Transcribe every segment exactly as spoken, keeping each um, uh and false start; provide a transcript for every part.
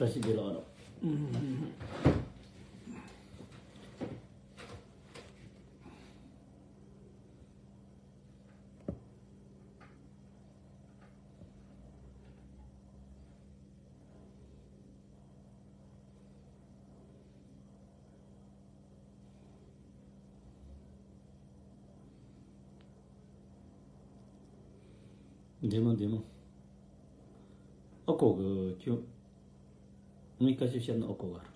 བཀྲ་ཤིས་བདེ་ལེགས་རོགས། བདེ་མོ་བདེ་མོ། ཨ་ཁོ་གི་ཁྱོད། ངས་སྐད་ཆ་བཤད་ན་ཨ་ཁོ་ག་ར།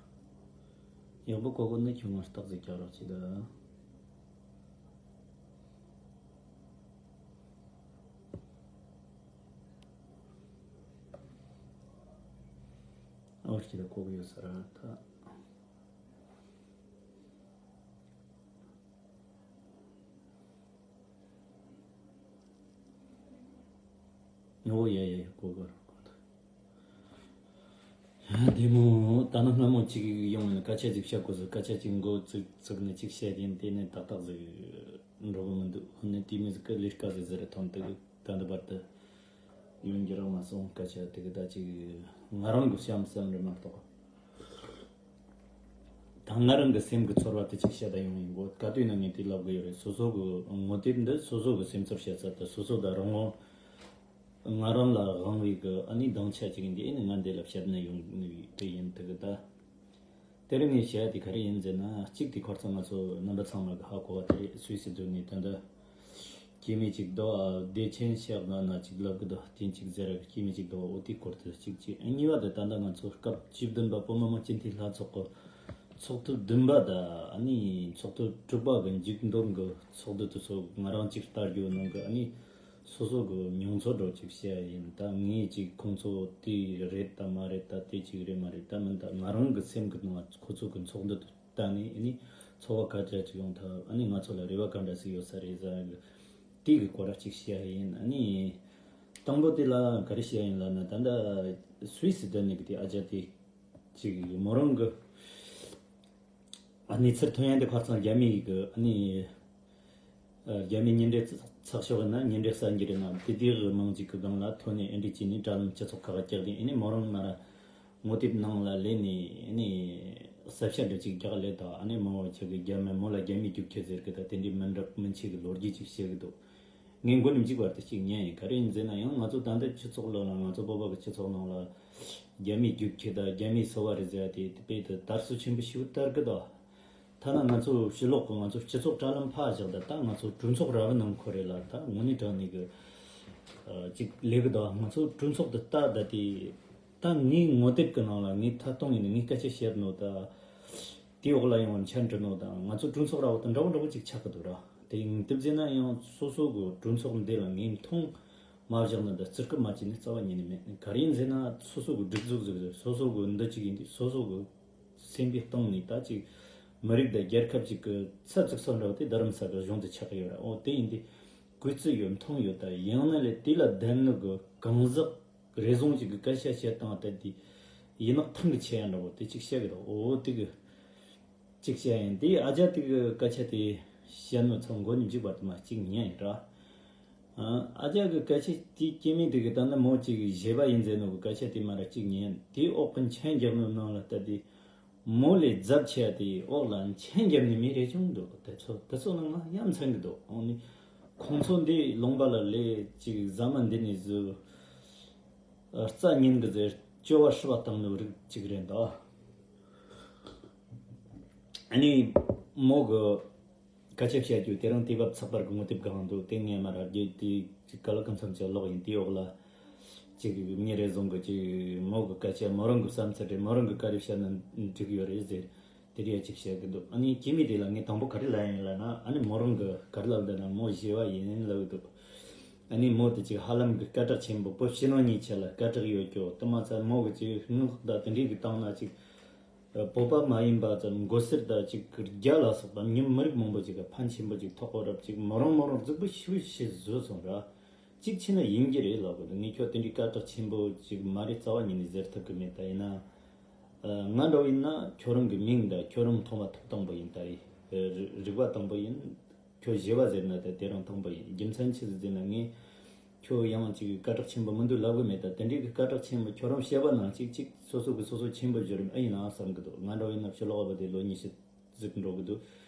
ཡག་པོ་གོ་གོ་ནི་ཁྱོད་ང་རྟགས་ཟིག་རྒྱག་རོགས་བྱེད་ད། ཨོ་ཁྱེད་ལ་གོ་གི་ཡོད་ས་ར་ད། ཨོ་ཡ་ཡ་ཡ་གོ་གི་ར་གོ་ད། བདེ་མོ། ད་ནི་སྔ་མོ་གཅིག་ཡོང་ནས་སྐད་ཆ་ཅིག་བཤད་དགོས་ཟེར། སྐད་ཆ་ཅིག་འགོ་བཙུགས་བཙུགས་ནས་ཅིག་བཤད་ཡིན། དེ་ནས་ཏག་ཏག་ཟིག་འགྲོ་གི་མི་འདུག་ཧོ་ནས་དེ་མི་ཟིག་གི་ལས་ཀ་ཟིག་ཟེར་ཐོན་དུ་ད་འདི་བར་དུ་ཡོང་རྒྱུ་རག་མ་སོང་། སྐད་ཆ་དེ་གི་ད་ཅིག་ང་རང་གི་བྱམས་བསམ་རེད་མ་གཏོགས། ད་ང་རང་གི་སེམས་ཀྱི་ཚོར་བ་དེ་ཅིག་བཤད་ད་ཡོང་ཡིན་གོ། ག་དུས་ན་ངས་དེ་ལབ་གི་ཡོད་རེད། སོ་སོ་གི་ངོ་དེབ་འདི་སོ་སོ་གི་སེམས་ཚོར་བཤད་ས་དེ་སོ་སོ་དང་རང་ངོ་ང་རང་ལ་དབང་བའི་གི་ཨ་ནི་སྡང་ཆ་ཅིག་ཡིན། དེ་ཨ་ནི་ང་འདི་ལ་བཤད་ན་ཡོང་ནི་དེ་ཡིན། དེ་གི་ད་དེ་རིང་ངས་བཤད་ཡ་དེ་ག་རེ་ཡིན་ཟེར་ན། གཅིག་དེ་ཁོ་ཚོ་ང་ཚོ་རྣམ་པ་ཚང་མ་གི་ཧ་གོ་བ་དེ་རེད། སུད་སི་སྡོད་ནས་ད་ལྟ་སྐྱེ་དམན་ཅིག་འདུག་ཨ། བདེ་ཆེན་ཤག་ན་ན་ཅིག་ལབ་གི་འདུག་དེ་ཅིག་ཟེར་ར་གི་སྐྱེ་དམན་ཅིག་འདུག་འོ་དེ་སྐོར་དུ་གཅིག་བྱས། གཉིས་པ་དེ་ད་ལྟ་ང་ཚོ་སྐབས་བཅུ་བདུན་པ་བོད་མི་མང་སྤྱི་འཐུས་ལྷན་ཚོགས་གི་ཚོགས་དུས་བདུན་པ་དང་ཨ་ནི་ཚོགས་དུས་དྲུག་པ་གི་མཇུག་འདོན་གི་ཚོགས་འདུ་དེ་ཚོ་ང་རང་ཅིག་ལྟ་རྒྱུ་ནང་གི་ཨ་ནི་སོ་སོ་གི་མྱོང་ཚོར་འདྲ་ཅིག་བཤད་ཡིན། ད་ངས་ཅིག་ཁོང་ཚོ་དེ་རེད་ད་མ་རེད་ད་དེ་ཅིག་རེད་མ་རེད་ད་མིན་ད་ང་རང་གི་སེམས་ཀྱི་ནང་ཁོ་ཚོ་གི་ཚོགས་འདུ་ད་ནི་ཨ་ནི་ཚོར་བ་ག་འདྲ་ཅིག་ཡོང་ཐབས། ཨ་ནི་ང་ཚོ་ལ་རེ་བ་ག་འདྲ་ཞིག་ཡོད་ས་རེད་ཟེར་གི་དེ་གི་སྐོར་ཅིག་བཤད་ཡིན། ཨ་ནི་དང་པོ་དེ་ལ་ག་རེ་བཤད་ཡིན་ལབ་ན། ད་ལྟ་སུད་སི་སྡོད་ནི་གི་དེ་ཨ་ཅག་དེ་ཅིག་མོ་རང་གི་གནས་ཚུལ་ཐོན་ཡ་འདི་ཁ་སང་རྒྱ་མི་གི་ཨ་ནི་རྒྱ་མི་ཉིན་རེ་ཚགས་ཤོག་ཡིན་ན་ཉིན་རེ་གསར་འགྱུར་ཡིན་ན་དེ་དེ་གི་མང་ཅིག་གི་སྒང་ལ་ཐོན་ནས་ཨེ་འདྲ་བྱས་ནས་དྲ་ལམ་སྤྱི་ཚོགས་ཁག་ག་བཀྱགས་ཏེ། ཨ་ནི་མོ་རང་མར་ངོ་དེབ་ནང་ལ་ལས་ནས་ཨ་ནི་གསལ་བཤད་འདྲ་ཅིག་རྒྱག་ལས་དང་། ཨ་ནི་མོ་ཁྱེད་ཀྱི་རྒྱ་མི་མོ་ལ་རྒྱ་མི་རྒྱུག་ཁྱེད་ཟེར་གི་ད་དེ་འདྲའི་མི་འདྲ་མི་འཆི་གི་ལོ་རྒྱུས་ཅིག་བཤད་གི་འདུག་ངས་མགོ་ནས་མཇུག་བར་དུ་གཅིག་ཉན་ཡིན། ག་རེ་ཡིན་ཟེར་ན་ཡང་ང་ཚོ་ད་ལྟ་སྤྱི་ཚོགས་ལ་ང་ཚོ་བོད་པ་གི་སྤྱི་ཚོགས་ནང་ལ་རྒྱ་མིའི་རྒྱུག་ཁྱི་དང་རྒྱ་མིའི་སོ་བ་རེད་ཟེར་ཡ་དེ་དཔེ་དེ་དར་སྲོལ་ཆེན་པོ་ཞིག་དར་གི་འདུག་ཐ་ན་ང་ཚོ་ཕྱི་ལོགས་གི་ང་ཚོ་སྤྱི་ཚོགས་དྲ་ལམ་ཕར་བཞག་ད་ད་ང་ཚོ་གྲོས་ཚོགས་ར་བའི་ནང་འཁོད་རེད་ལ་ད་དངོས་གནས་དྲང་གནས་གི་ཅིག་ལས་གི་འདུག་ང་ཚོ་གྲོས་ཚོགས་དེ་ལྟ་ད་དེ་ད་ངའི་ངོ་དེབ་གི་ནང་ལ་ངའི་ཐད་གཏོང་ཡིན་ངའི་སྐད་ཆ་བཤད་ནོ་ད། དེའི་འོག་ལ་ཡང་འཆར་འདྲི་ནོ་དང་ང་ཚོ་གྲོས་ཚོགས་ར་བ་དང་འདྲ་བོ་འདྲ་བོ་ཅིག་ཆགས་ཀྱི་འདུག་ར། དེ་ཡིན་དུས་ཟེར་ན་ཡང་སོ་སོ་གི་གྲོས་ཚོགས་འདི་ལ་ངས་མཐོང་མ་བཞག་ན་འདི་བརྩི་བཀུར་མ་བྱས་ནས་རྩ་བ་ཉིད་ནས་མེད། ག་རེ་ཡིན་ཟེར་ན་སོ་སོ་གི་སྒྲིག་འཛུགས་ཟིག་ཟེར་སོ་སོ་གི་འདི་ཅིག་ཡིན་དུས་སོ་སོ་གི་སེམས་པའི་སྟེང་ནས་ད་ཅིག་མི་རིགས་དང་རྒྱལ་ཁབ་ཅིག་གི་ཚད་བཙུགས་ས་འདྲ་བོ་དེ་རྡ་རམ་ས་གི་གཞུང་དུ་ཆགས་ཀྱི་ཡོད་ར། འོ་དེ་ཡིན་དུས་གུས་བརྩི་ཡོད་མཐོང་ཡོད་ད་ཡང་ན་ལས་དེ་ལ་ལྡན་ནི་གི་གང་ཟག་རེ་ཟུང་ཅིག་གི་སྐད་ཆ་བཤད་སྟངས་ལྟར་དེ་ཡིན་ན་ཐང་གི་ཆེ་ཡང་འདྲ་བོ་དེ་ཅིག་བཤད་གི་འདུག་འོ་དེ་གི་ཅིག་བཤད་ཡིན་དེ་ཨ་ཅག་དེ་གི་སྐད་ཆ་དེ་བཤད་ནོ་ཚང་མགོ་ནས་མཇུག་བར་དུ་མ་གཅིག་ཉན་ཡིན་ར། ཨ་ཅག་གི་སྐད་ཆ་དེ་སྐྱེ་དམན་དེ་གི་ད་ནི་མོ་གཅིག་གི་བཞེས་པ་ཡིན་ཟེར་ནོ་གི་སྐད་ཆ་དེ་མ་ར་གཅིག་ཉན་དེ་འོག་གི་མཆན་རྒྱག་ནོ་ནང་ལ་ལྟ་དེ། མོ་ལས་རྫབ་ཆེ་བ་དེའི་འོག་ལ་མཆན་རྒྱབ་ནས་མི་རེ་བྱུང་འདུག་དེ་ཚོ་དེ་ཚོ་ནང་ང་ཡ་མཚན་གི་འདུག་འོ་ནི་ཁོང་ཚོ་འདི་ལུང་པ་ལ་ལས་ཅིག་ཟ་མ་འདི་ནས་བཟོས་རྩྭ་ཉིན་གི་ཟེར་སྐྱོ་བ་ཧྲི་བ་བཏང་ནོ་རིགས་ཅིག་རེད་འདུག་ཨ་ནི་མོ་གི་སྐད་ཆ་བཤད་རྒྱུ་དེ་རིང་དུས་བབ་ཚགས་པར་གི་ངོ་དེབ་སྒང་འདུག་དེ་ངས་མ་ར་རྒྱུ་དེ་ཅིག་ག་ལ་གང་འཚམ་ཅིག་ཀློག་ཡིན། དེའི་འོག་ལ་ཅིག་མི་རེ་ཟུང་གི་ཅིག་མོ་གི་སྐད་ཆ་མོ་རང་གི་བསམ་ཚུལ་རེད། མོ་རང་གི་ག་རེ་བཤད་ན་འགྲིག་ཡོད་རེད་ཟེར་དེ་རེད་ཅིག་བཤད་གི་འདུག་ཨ་ནི་སྐྱེ་དམན་དེ་ལ་ངས་དང་པོ་ག་རེ་ལབ་ཡིན་ལབ་ན་ཨ་ནི་མོ་རང་གི་ག་རེ་ལབ་འདུག་ན་མོ་བཞེས་པ་ཡིན་ལབ་གི་འདུག་ཨ་ནི་མོ་དེ་ཅིག་ཧ་ལམ་གི་སྐད་གྲགས་ཆེན་པོ་བོད་ཕྱི་ནང་གཉིས་ཆ་ལ་སྐད་གྲགས་ཡོད་ཀྱོ་དེ་མ་ཚད་མོ་གི་ཅིག་སྔགས་དང་དེ་འདྲའི་གི་བཏང་ན་ཅིག་བོད་པ་མ་ཡིན་པ་ཙམ་མགོ་སེར་དང་གཅིག་གི་རྒྱ་ལ་སོགས་པ་མི་མི་རིགས་མང་པོ་ཅིག་གི་ཕན་ཆེན་པོ་ཅིག་ཐོགས་པ་རབ་ཅིག་མོ་རང་མོ་རང་རྫིག་པོ་ཞེ་པོ་ཞིག་བཟོས་སོང་ར། གཅིག་ཕྱིན་ན་ཡིན་གྱི་རེད་ལབ་གི་འདུག་ངས་ཁྱོད་དེ་འདྲའི་སྐད་གྲགས་ཆེན་པོ་ཅིག་མ་རེད་རྩ་བ་ཉིད་ནས་ཟེར་ཐུབ་གི་མེད། ད་ཡིན་ན་ང་འདྲ་བོ་ཡིན་ན་ཁྱོད་རང་གི་མིང་དང་ཁྱོད་རང་མཐོང་བ་ཐོབ་ཐང་པོ་ཡིན། ད་རེད་རིག་པ་དང་པོ་ཡིན། ཁྱོད་བཞེས་པ་ཟེར་ན་ད་དེ་རང་དང་པོ་ཡིན། རྒྱུ་མཚན་ཆི་ཟིག་ཟེར་ན་ངས་ ཁྱོད་ཡང་ཅིག་སྐད་གྲགས་ཆེན་པོ་མི་འདུག་ལབ་གི་མེད། ད་དེ་འདྲའི་གི་སྐད་གྲགས་ཆེན་པོ་ཁྱོད་རང་བཤད་པ་ནང་ཅིག་ཅིག་སོ་སོ་གི་སོ་སོ་ཆེན་པོ་བརྗོད་རིམ་ཨེ་ཡིན་ན་བསམ་གི་འདུག་ང་འདྲ་བོ་ཡིན་ན་ཕྱི་ལོགས་པ་དེ་ལོ་ཉི་ཤུ་ཟིག་འགྲོ་གི་འདུག་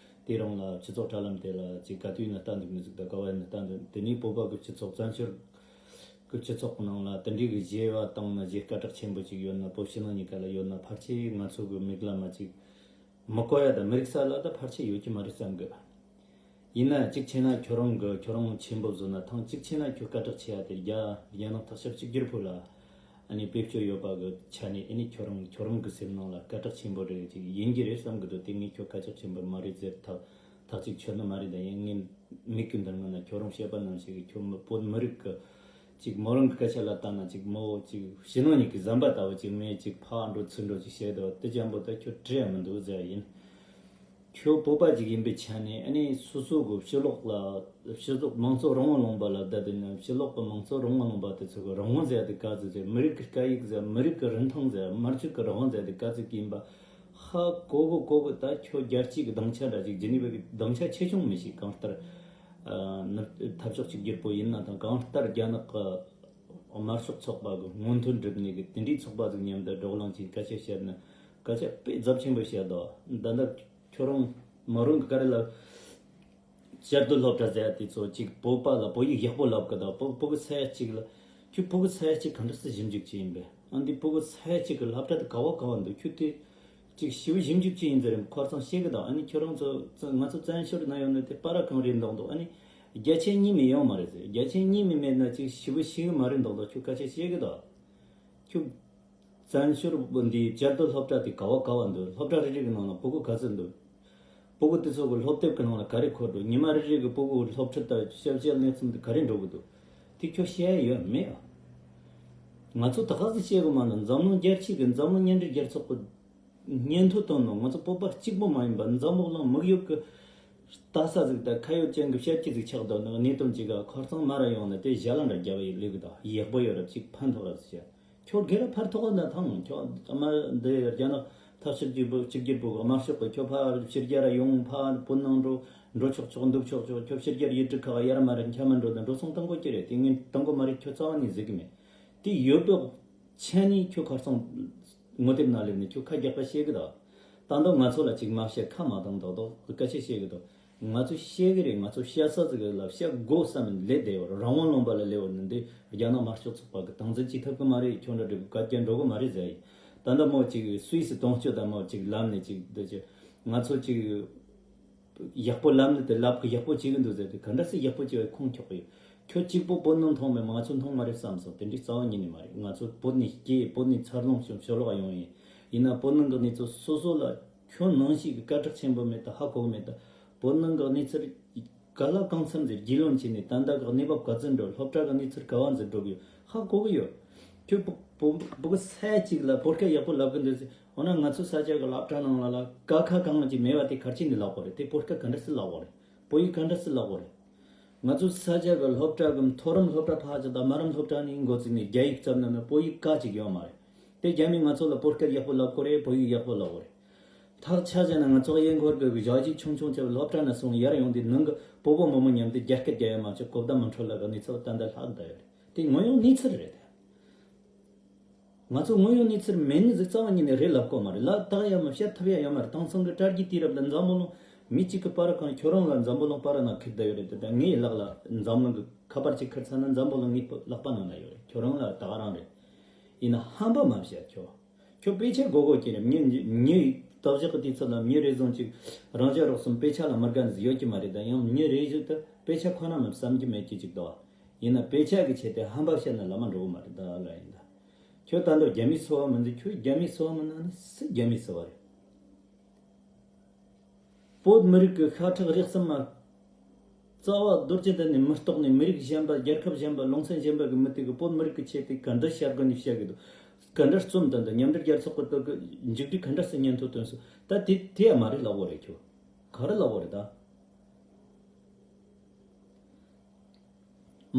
དེ་རིང་ལ་སྤྱི་ཚོགས་དྲ་ལམ་དེ་ལ་ཅིག་ག་དུས་ཡིན་ན་ལྟ་འདུག་མི་ཟིག་ད་ག་བ་ཡིན་ན་ལྟ་འདུག་དེ་ནས་བོད་པ་གི་སྤྱི་ཚོགས་བཙན་བྱོལ་གི་སྤྱི་ཚོགས་གི་ནང་ལ་དེ་འདྲའི་གི་བརྗེ་བ་བཏང་ན་བརྗེ་སྐད་གྲགས་ཆེན་པོ་ཅིག་ཡོད་ན། བོད་ཕྱི་ནང་གཉིས་ཀ་ལ་ཡོད་ན་ཕལ་ཆེར་ང་ཚོ་གི་མིག་ལམ་མ་ཅིག་མི་གོ་ཡ་དང་མི་རིག་ས་ལ་ད་ཕལ་ཆེར་ཡོད་ཀྱི་མ་རེད་བསམ་གི། ཡིན་ན་གཅིག་བྱས་ན་ཁྱོད་རང་གི་ཁྱོད་རང་ཆེན་པོ་བཟོ་ན་ཐང་། གཅིག་བྱས་ན་ཁྱོད་སྐད་གྲགས་ཆེ་ཡ་དེ་རྒྱ་རྒྱ་ནག་ཐག་ཞབས་གཅིག་གྱུར་པོ་ལ་ཨ་ནི་བེད་སྤྱོད་ཡོད་པ་གི་ཆ་ནས་ཨ་ནི་ཁྱོད་རང་ཁྱོད་རང་གི་སེམས་ནང་ལ་སྐད་གྲགས་ཆེན་པོ་རེད་ཅིག་ཡིན་གྱི་རེད་བསམ་གི་འདུག་དེ་ངས་ཁྱོད་སྐད་གྲགས་ཆེན་པོ་མ་རེད་ཟེར་ཐག་ཐག་གཅིག་ཆོད་ནི་མ་རེད། ད་ཡིན་ངས་མིག་གི་མདུན་ངོས་ན་ཁྱོད་རང་བཤད་པ་ནང་བཞིན་གི་ཁྱོད་མི་བོད་མི་རིགས་གི་ཅིག་མོ་རང་གི་སྐད་ཆ་ལ་བལྟས་ན་ཅིག་མོ་ཅིག་ཕྱི་ནང་གཉིས་ཀྱི་ཟམ་པ་ལྟ་བུ་ཅིག་མེད་ཅིག་ཕར་འགྲོ་ཚུར་འགྲོ་ཅིག་བཤད་དོ་དེ་ཅན་པོ་ད་ཁྱོད་བྲེལ་ཡ་མི་འདུག་ཟེར་ཡ་ཡིན། ཁྱོད་བོད་པ་ཅིག་ཡིན་པའི་ཆ་ནས་ཨ་ནི་སོ་སོ་གི་ཕྱི་ལོགས་ལ་ཕྱི་ལོགས་མང་གཙོ་རང་དབང་ལུང་པ་ལ་བསྡད་དེ་ན་ཕྱི་ལོགས་གི་མང་གཙོ་རང་དབང་ལུང་པ་དེ་ཚོ་གི་རང་དབང་ཟེར་ཡ་དེ་ག་ཚོད་ཟེར། མི་རིགས་ཀྱི་སྐད་ཡིག་ཟེར། མི་རིགས་ཀྱི་རིན་ཐང་ཟེར། མི་རིགས་ཀྱི་རང་དབང་ཟེར་ཡ་དེ་ག་ཚོད་ཀྱི་ཡིན་པ་ཧ་གོ་གི་གོ་གི་ད་ཁྱོད་རྒྱལ་སྤྱི་གི་སྡིངས་ཆ་འདྲ་ཅིག་ཇི་ནི་ཝེ་གི་སྡིངས་ཆ་ཆེ་ཆུང་མི་ཤེས། གང་ལྟར་ཨ་ནི་འཐབ་ཕྱོགས་གཅིག་གྱུར་པོ་ཡིན་ན་དང་གང་ལྟར་རྒྱ་ནག་གི་དམར་ཤོག་ཚོགས་པ་གི་སྔོན་ཐོན་སྒྲུབ་ནས་གི་དེ་འདྲའི་ཚོགས་པ་ཟིག་མཉམ་དུ་བགྲོ་གླེང་བྱས་སྐད་ཆ་བཤད་ན་སྐད་ཆ་དཔེ་རྫབ་ཆེན་པོ་བཤད་དོ། ད་ལྟ་ཁྱོད་རང་མོ་རང་གི་ག་རེ་ལ། བཅའ་སྡོད་སློབ་གྲྭ་ཟེར་ཡ་དེ་ཚོ་གཅིག་བོད་པ་ལ་བོད་ཡིག་ཡག་པོ་ལབ་གི་དང་བོད་བོད་གི་ས་ཡ་གཅིག་ལ། ཁྱོད་བོད་གི་ས་ཡ་གཅིག་ག་འདྲ་སེ་ཞིབ་འཇུག་བྱས་ཡིན་པས། ཨ་འདི་བོད་གི་ས་ཡ་གཅིག་གི་སློབ་གྲྭ་དེ་ག་བ་ག་བ་འདུག་ཁྱོད་དེ་གཅིག་ཞིབ་ཞིབ་འཇུག་བྱས་ཡིན་ཟེར་ཁོ་ཚང་བཤད་གི་དང་། ཨ་ནི་ཁྱོད་རང་ཚོ་ང་ཚོ་བཙན་བྱོལ་ན་ཡོད་ནི་དེ་པ་ར་གང་རེད་འདོག་འདོག་ཨ་ནི་བརྒྱ་ཆ་གཉིས་མེད་ཡོང་མ་རེད་ཟེར། བརྒྱ་ཆ་གཉིས་མེད་མེད་ན་གཅིག་ཞིབ་ཞིབ་མ་རེད་འདོག་འདོག་ཁྱོད་སྐད་ཆ་བཤད་གི་དང་། ཁྱོད། བཙན་བྱོལ་འདིའི་བཅའ་སྡོད་སློབ་གྲྭ་དེ་ག་བ་ག་བ་འདུག་སློབ་གྲྭ་རེ་རེ་གི་ནང་ལ་ཕྲུ་གུ་ག་ཚོད་འདུག་ཕྲུ་གུ་དེ་ཚོ་གི་སློབ་དེབ་གི་ནང་ལ་ག་རེ་འཁོད་འདུག་ཉི་མ་རེ་རེ་གི་ཕྲུ་གུ་སློབ་ཁྲིད་དང་ཞབས་ཞུ་གནས་ཚུལ་དེ་ག་རེ་འགྲོ་གི་འདུག་དེ་ཁྱོད་བཤད་ཡ་ཡོད་མེད་ཨ། ང་ཚོ་ད་ག་ཟིག་བཤད་གི་མ་འདུག་འཛམ་གླིང་རྒྱལ་སྤྱི་གི་འཛམ་གླིང་མཉམ་འབྲེལ་རྒྱལ་ཚོགས་གི་སྙན་ཐོ་བཏོན་ནོ་ང་ཚོ་བོད་པ་གཅིག་པོ་མ་ཡིན་པ་འཛམ་བུ་གླིང་དམིགས་ཡུལ་གི་ལྟ་ས་ཟིག་དང་ཁ་ཡོད་ཅན་གི་བཤད་ཀྱི་ཟིག་ཆགས་འདུག་ནི་གནས་དོན་ཅིག་ག་ཁོ་ཚང་མ་ར་ཡོང་ནི་དེ་ཞྭ་ལན་ར་རྒྱབ་ཡི་ལུག་གི་དང་ཡག་པོ་ཡོད་ར་ཅིག་ཕན་ཐོགས་ར་ཟིག་བཤད། ཁྱོད་སྒེར་ལ་ཕར་ཐོགས་ན་ཐང་། ཁྱོད་ཨ་མ་འདི་རྒྱ་ནག་ཐབས་ཤེས་གཅིག་པུ་གཅིག་གྱུར་པུ་དམར་ཤོག་གི་ཁྱོད་ཕར་ཕྱི་རྒྱལ་ར་ཡོང་ཕར་བོད་ནང་འགྲོ་འགྲོ་ཆོག་ཆོག་འདུག་ཆོག་ཆོག་ཁྱོད་ཕྱི་རྒྱལ་ཡུལ་གྲུ་ཁག་ཡར་མར་འཁྱམ་མ་འགྲོ་ན་འགྲོ་སོང་གཏོང་དགོས་ཀྱི་རེད། དེ་ངས་གཏོང་གི་མ་རེད། ཁྱོད་རྩ་བ་ནས་ཟེར་གི་མེད། དེ་ཡོད་པའི་ཆ་ནས་ཁྱོད་ཁ་སང་ངོ་དེབ་ནང་སླེབས་ནས་ཁྱོད་ཁ་རྒྱག་པ་བཤད་གི་འདུག་ད་ལྟ་ང་ཚོ་ལ་ཅིག་མ་བཤད་ཁ་མ་བཏང་མདོག་མདོག་སྐད་ཆ་བཤད་གི་འདུག་ང་ཚོས་བཤད་གི་རེད། ང་ཚོ་བཤད་ས་ཟིག་ལ་བཤད་དགོས་བསམ་ནས་སླེབས་བསྡད་ཡོད་རེད། རང་དབང་ལུང་པ་ལ་སླེབས་ཡོད་ནི་འདི་རྒྱ་ནག་དམར་ཤོག་ཚོགས་པ་གི་སྟངས་འཛིན་བྱེད་ཐུབ་གི་མ་རེད། ཁྱོད་འདྲ་འདྲ་གི་སྐད་རྒྱག་འགྲོ་གི་མ་རེད་ཟེར་ཡིན། ད་ལྟ་མོ་ཅིག་སུད་སི་དོན་གཅོད་དང་མོ་ཅིག་ལབ་ནས་ཅིག་འདི་ཅིག་ང་ཚོ་ཅིག་ཡག་པོ་ལབ་ནི་དེ་ལབ་གི་ཡག་པོ་བྱེད་གི་འདུག་ཟེར་དེ་ག་འདྲ་སེ་ཡག་པོ་བྱེད་པའི་ཁུངས་འཁྱོག་གི་ཡོད། ཁྱོད་གཅིག་པོ་བོད་ནང་མཐོང་མེད་ང་ཚོ་མཐོང་མ་རེད་བསམ་སོང་། དེ་འདྲའི་རྩ་བ་ཉིད་ནས་མ་རེད། ང་ཚོ་བོད་ནས་སྐྱེས། བོད་ནས་འཚར་ལོངས་བྱུང་ཕྱི་ལོགས་ཡོང་ཡིན། ཡིན་ན་བོད་ནང་གི་གནས་ཚུལ་སོ་སོ་ལ་ཁྱོད་ནང་བཞིན་གི་སྐད་གྲགས་ཆེན་པོ་མེད་ད་ཧ་གོ་གི་མེད་ད། བོད་ནང་གི་གནས་ཚུལ་ག་ལ་གང་འཚམ་ཟེར་རྒྱུས་ལོན་བྱས་ནས་ད་ལྟ་གི་གནས་བབ་ག་ཚོད་འགྲོ། སློབ་གྲྭ་གི་གནས་ཚུལ་ག་བ་འཛིན་འགྲོ་གི་ཡོད་ཧ་གོ་གི་ཡོད། ཁྱོད་བོད་བོད་བོད་གི་ས་ཡ་གཅིག་ལ་བོད་སྐད་ཡག་པོ་ལབ་གི་འདུག་ཟེར། འོ་ན་ང་ཚོ་ས་ཆ་གི་སློབ་གྲྭ་ནང་ལ་ལ་ཀ་ཁ་གང་ཅིག་མེད་པ་དེ་ག་རེ་བྱས་ནས་ལབ་དགོས་རེད། དེ་བོད་སྐད་ག་འདྲ་སེ་ལབ་དགོས་རེད། བོད་ཡིག་ག་འདྲ་སེ་ལབ་དགོས་རེད། ང་ཚོ་ས་ཆ་གི་སློབ་གྲྭ་གི་མཐོ་རིམ་སློབ་གྲྭ་ཕར་ཅིག་དང་དམའ་རིམ་སློབ་གྲྭ་ནས་འགོ་བཙུགས་ནས་རྒྱ་ཡིག་བརྩམས་ན་ནི་བོད་ཡིག་ཀ་ཅིག་ཡོད་མ་རེད། དེ་རྒྱ་མིས་ང་ཚོ་ལ་བོད་སྐད་ཡག་པོ་ལབ་དགོས་རེད། བོད་ཡིག་ཡག་པོ་ལབ་དགོས་རེད། ཐག་ཆད་བྱས་ན་ང་ཚོ་གཡས་འཁོར་གི་གཞོགས་ཀྱི་ཆུང་ཆུང་ཆེ་བའི་སློབ་གྲྭ་ནས་སོང་ཡར་ཡོང་དུས་ནང་གི་བོད་པ་མང་པོ་མཉམ་དུ་རྒྱ་སྐད་རྒྱག་ཡ་མ་ཆད་གོ་བརྡ་མི་འཕྲོད་ལབ་གི་གནས་ཚུལ་ད་ལྟ་ལྷག་བསྡད་ཡོད་རེད། དེ་དངོས་ཡོད་གནས་ཚུལ་རེད། ང་ཚོ་དངོས་ཡོད་གནས་ཚུལ་མེད་ནི་ཟིག་རྩ་བ་ཉིད་ནས་རེད་ལབ་དགོས་མ་རེད། ལབ་བཏགས་ཡ་མ་བཤད་ཐུབ་ཡ་ཡོད་མ་རེད། དེང་སང་གི་དྲ་རྒྱའི་དུས་རབས་ལ་འཛམ་བུ་གླིང་མི་གཅིག་གི་པར་གང་ཁྱོད་རང་ལ་འཛམ་བུ་གླིང་པར་ནང་ཁུར་བསྡད་ཡོད་རེད། དེ་ལྟར་ངའི་ལག་ལ་འཛམ་གླིང་གི་ཁ་པར་གཅིག་ཁུར་ཚར་ན་འཛམ་བུ་གླིང་ངའི་ལག་པ་ནང་ན་ཡོད་རེད། ཁྱོད་རང་ལ་ད་ག་རང་རེད། ཡིན་ན་ཧམ་པ་མ་བཤད་ཁྱོད། ཁྱོད་དཔེ་ཆ་དགོས་དགོས་ཀྱི་རེད། མྱི་མྱི་ཡི་བརྟག་དཔྱད་ཀྱི་དུས་ཚོད་ལ་མྱི་རེ་ཟུང་ཅིག་རང་ཅག་རོགས་སམ་དཔེ་ཆ་ལ་མི་དགའ་ནི་ཟིག་ཡོད་ཀྱི་མ་རེད། ད་ཡང་མྱི་རེ་ཞིག་ཏུ་དཔེ་ཆ་ཁོ་ན་མིན་བསམ་གྱི་མེད་ཀྱི་ཅིག་འདུག་ཡིན་ན་དཔེ་ཆ་གི་ཆེད་དུ་ཧམ་པ་བཤད་ན་ལམ་མ་འགྲོ་གི་མ་རེད་ད་ལ་ཡིན་ད། ཁྱོད་ད་འདོད་རྒྱ་མིའི་སོ་བ་མིན་ཟིག་ཁྱོད་རྒྱ་མིའི་སོ་བ་མིན་ན་ནི་སུ་རྒྱ་མིའི་སོ་བ་རེད། བོད་མི་རིགས་ཀྱི་ཤ་ཁྲག་རེག་ཟུང་མ། རྩ་བ་རྡོ་རྗེ་གདན་ནས་མི་རྟོགས་ནས་མི་རིགས་གཞན་པ་རྒྱལ་ཁབ་གཞན་པ་ལུང་ཚན་གཞན་པ་གི་མི་དེ་གི་བོད་མི་རིགས་ཀྱི་ཆེད་དུ་ག་འདྲ་བྱ་དགོས་ནས་བཤད་གི་འདུག་ག་འདྲ་རྩོམ་དང་འདི་མཉམ་འབྲེལ་རྒྱལ་ཚོགས་ཀྱི་ཐོག་གི་མཇུག་སྒྲིལ་ག་འདྲ་སེ་སྙན་ཐོ་བཏོན་སོང་། ད་དེ་དེ་ཡང་མ་རེད་ལབ་དགོས་རེད་ཁྱོད། ག་རེ་ལབ་དགོས་རེད་ད།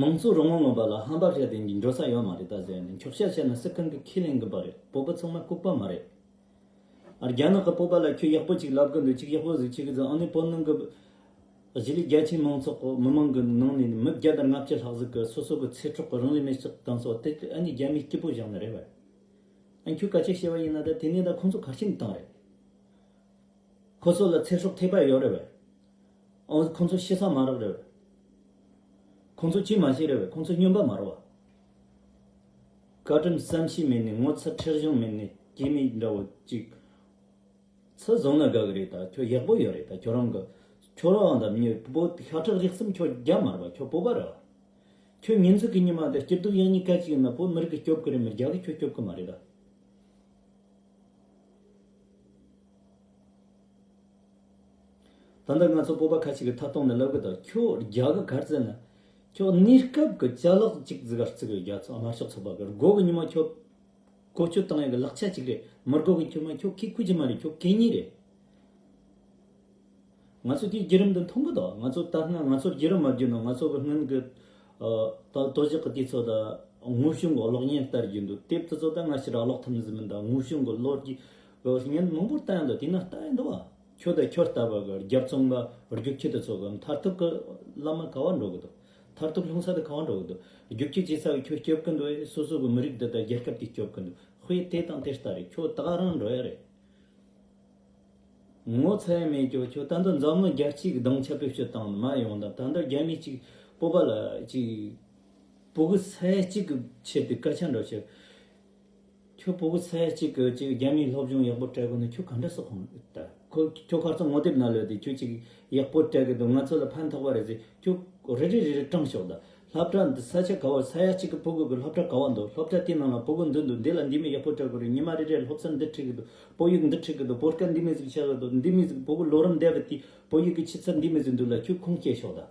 མང་གཙོ་རང་དབང་ལུང་པ་ལ་ཧམ་པ་བཤད་དེ་འགྲོ་ས་ཡོད་མ་རེད་ད་ཟེར་ནས་འཁྱོག་བཤད་བཤད་ན་སི་ཁན་གི་ཁས་ལེན་གི་པ་རེད། བོད་པ་ཚང་མ་ལྐུགས་པ་མ་རེད། རྒྱ་ནག་གི་བོད་པ་ལ་ཁྱོད་ཡག་པོ་ཅིག་ལབ་གི་འདུག་ཅིག་ཡག་པོ་ཟིག་བྱེད་གི་འདུག་ཨ་ནི་བོད་ནང་གི་ གཞིས་ལུས་རྒྱ་ཆེའི་མང་ཚོགས་ཀྱི་མི་མང་གི་ནང་ནས་མི་བརྒྱ་དང་ལྔ་བཅུ་ལྷག་ཟིག་གིས་སོ་སོ་གི་ཚེ་སྲོག་གི་རང་ལུས་མེར་སྲེག་བཏང་སོང་། དེ་ཨ་ནི་རྒྱ་མིས་སྐྱིད་པོ་བཞག་ནི་རེད་བ། ཨ་ཁྱོད་སྐད་ཆ་བཤད་པ་ཡིན་ན་ད་དེ་ནས་ད་ཁོང་ཚོ་ག་རེ་བྱས་ནས་བཏང་རེད། ཁོ་ཚོ་ལ་ཚེ་སྲོག་ཐེག་པ་ཡོད་རེད་བས། ཨང་ཁོང་ཚོ་ཤི་ས་མ་རག་རེད་བས། ཁོང་ཚོ་ཅི་མ་ཤེས་རེད་བས། ཁོང་ཚོ་སྨྱོན་པ་མ་རེད་བ། བཀའ་དྲིན་བསམ་ཤེས་མེད་ནི། ངོ་ཚ་ཁྲེལ་གཞུང་མེད་ནི་སྐྱེ་དམན་འདྲ་བོ་ཅིག་ཚུར་བཟུང་ན་དགའ་གི་རེད། ད་ཁྱོད་ཡག་པོ་ཡོད་རེད། ད་ཁྱོད་རང་གི་ཁྱོད་རང་དང་མྱི་བོད་ཤ་ཁྲག་རིགས་གསུམ་ཁྱོད་རྒྱ་མ་རེད་བ། ཁྱོད་བོད་པ་རེད་བ། ཁྱོད་ཉིན་གཅིག་གི་ཉི་མ་དེ་སྐྱིད་སྡུག་ཡང་ཉིན་སྐད་ཅིག་ཡིན་ན་བོད་མི་རིགས་ཀྱིས་སྐྱོབ་གི་རེད་མི་རྒྱ་གིས་ཁྱོད་སྐྱོབ་གི་མ་རེད་ད། ད་ལྟ་ང་ཚོ་བོད་པ་ཁ་ཤས་ཀྱིས་ཐད་གཏོང་ནས་ལབ་གི་འདུག་ཁྱོད་རྒྱ་གི་ག་རེ་ཟེར་ན། ཁྱོད་གནས་སྐབས་ཀྱི་ཅ་ལག་ཅིག་ཟིག་ག་བརྩི་གི། རྒྱ་ཚོ་དམར་ཤོག་ཚོགས་པ་གི་སྒོ་གི་ཉི་མ་ཁྱོད་བཀོལ་སྤྱོད་བཏང་ཡག་གི་ལག་ཆ་ཅིག་རེད། མི་སྒོ་གི་ཉི་མ་ཁྱོད་ཁེ་ཁུ་ཅི་མ་རེད། ཁྱོད་གད་སྙིགས་རེད། ང་ཚོ་དེའི་བརྒྱུད་རིམ་འདི་མཐོང་གི་འདུག་ང་ཚོ་ད་སྔ་ང་ཚོར་བརྒྱུད་རིམ་མ་བརྒྱུད་ནོ། ང་ཚོ་གི་སྔོན་གི་ཨ་ད་དོ་བཞག་གི་དུས་ཚོད་ད་དངོས་བྱུང་གི་གློག་བརྙན་ལྟར་རྒྱུ་འདུག་དེབ་དེ་ཚོ་ད་ང་ཕྱིར་ཀློག་ཐུབ་ནི་ཟིག་མིན། ད་དངོས་བྱུང་གི་ལོ་རྒྱུས་གི་བརྙན་མང་པོར་ལྟ་ཡག་འདུག་དེ་ན་ལྟ་ཡག་འདུག་བ། ཁྱོད་དང་ཁྱོད་ལྟ་བུ་གི་རྒྱབ་ཚོང་པ་རྒྱུག་ཁྱི་དེ་ཚོ་གི་མཐར་ཐུག་གི་བླ་མ་ག་བ་འགྲོ་གི་འདུག་མཐར་ཐུག་ལྷུང་ས་དེ་ག་བ་འགྲོ་གི་འདུག་རྒྱུག་ཁྱི་བྱེད་ས་གི་ཁྱོད་སྐྱོབ་གི་འདུག་ཨེ། སོ་སོ་གི་མི་རིགས་འདི་དང་རྒྱལ་ཁབ་དེ་སྐྱོབ་གི་འདུག་དཔེ་དེ་དང་དེ་ལྟ་རེད། ཁྱོད་ད་ག་རང་འགྲོ་ཡག་རེད། ངོ་ཚ་ཡག་མེད། ཁྱོད་ཁྱོད་ད་འདི་འཛམ་གླིང་རྒྱལ་སྤྱིའི་སྡིངས་ཆ་བེད་སྤྱོད་བཏང་ནས་མར་ཡོང་དང་། ད་འདི་རྒྱ་མི་གཅིག་བོད་པ་ལ་གཅིག་བོད་གི་ས་ཡ་གཅིག་གི་ཆེད་དུ་སྐད་ཆ་འདྲ་བཤད། ཁྱོད་བོད་གི་ས་ཡ་གཅིག་གི་གཅིག་རྒྱ་མིའི་སློབ་སྦྱོང་ཡག་པོ་སྤྲད་དགོས་ན་ཁྱོད་ག་འདྲ་སོག་ཁོང་ད་ཁོ་ཁྱོད་ཁ་རྩང་ངོ་དེབ་ནང་ལོས་དེ་ཁྱོད་གཅིག་ཡག་པོ་སྤྲད་གི་འདུག་ང་ཚོ་ལ་ཕན་ཐོགས་པ་རེད་ཟེར། ཁྱོད་རེ་རེ་རེ་རེ་དྲངས་ཤོག་ད། སློབ་གྲྭ་འདི་ས་ཆ་ག་བ། ས་ཡ་གཅིག་གི་བོད་གི་སློབ་གྲྭ་ག་བ་འདུག་སློབ་གྲྭ་དེའི་ནང་ལ་བོད་གི་འདི་འདུག་འདི་ལ་འདི་མོ་ཡག་པོ་སྤྲད་དགོས་རེད། ཉི་མ་རེ་རེར་སློབ་ཚན་འདི་ཁྲིད་གི་འདུག་བོད་ཡིག་འདི་ཁྲིད་གི་འདུག་བོད་སྐད་འདི་མོ་ཟིག་བཤད་གི་འདུག་འདི་མོ་ཟིག་བོད་གི་ལོ་རིམ་འདི་བ་དེ་བོད་ཡིག་གི་ཆུ་ཚད་འདི་མོ་ཟིག་འདུག་ལ་ཁྱོད་ཁུངས་སྐྱེལ་ཤོག་ད།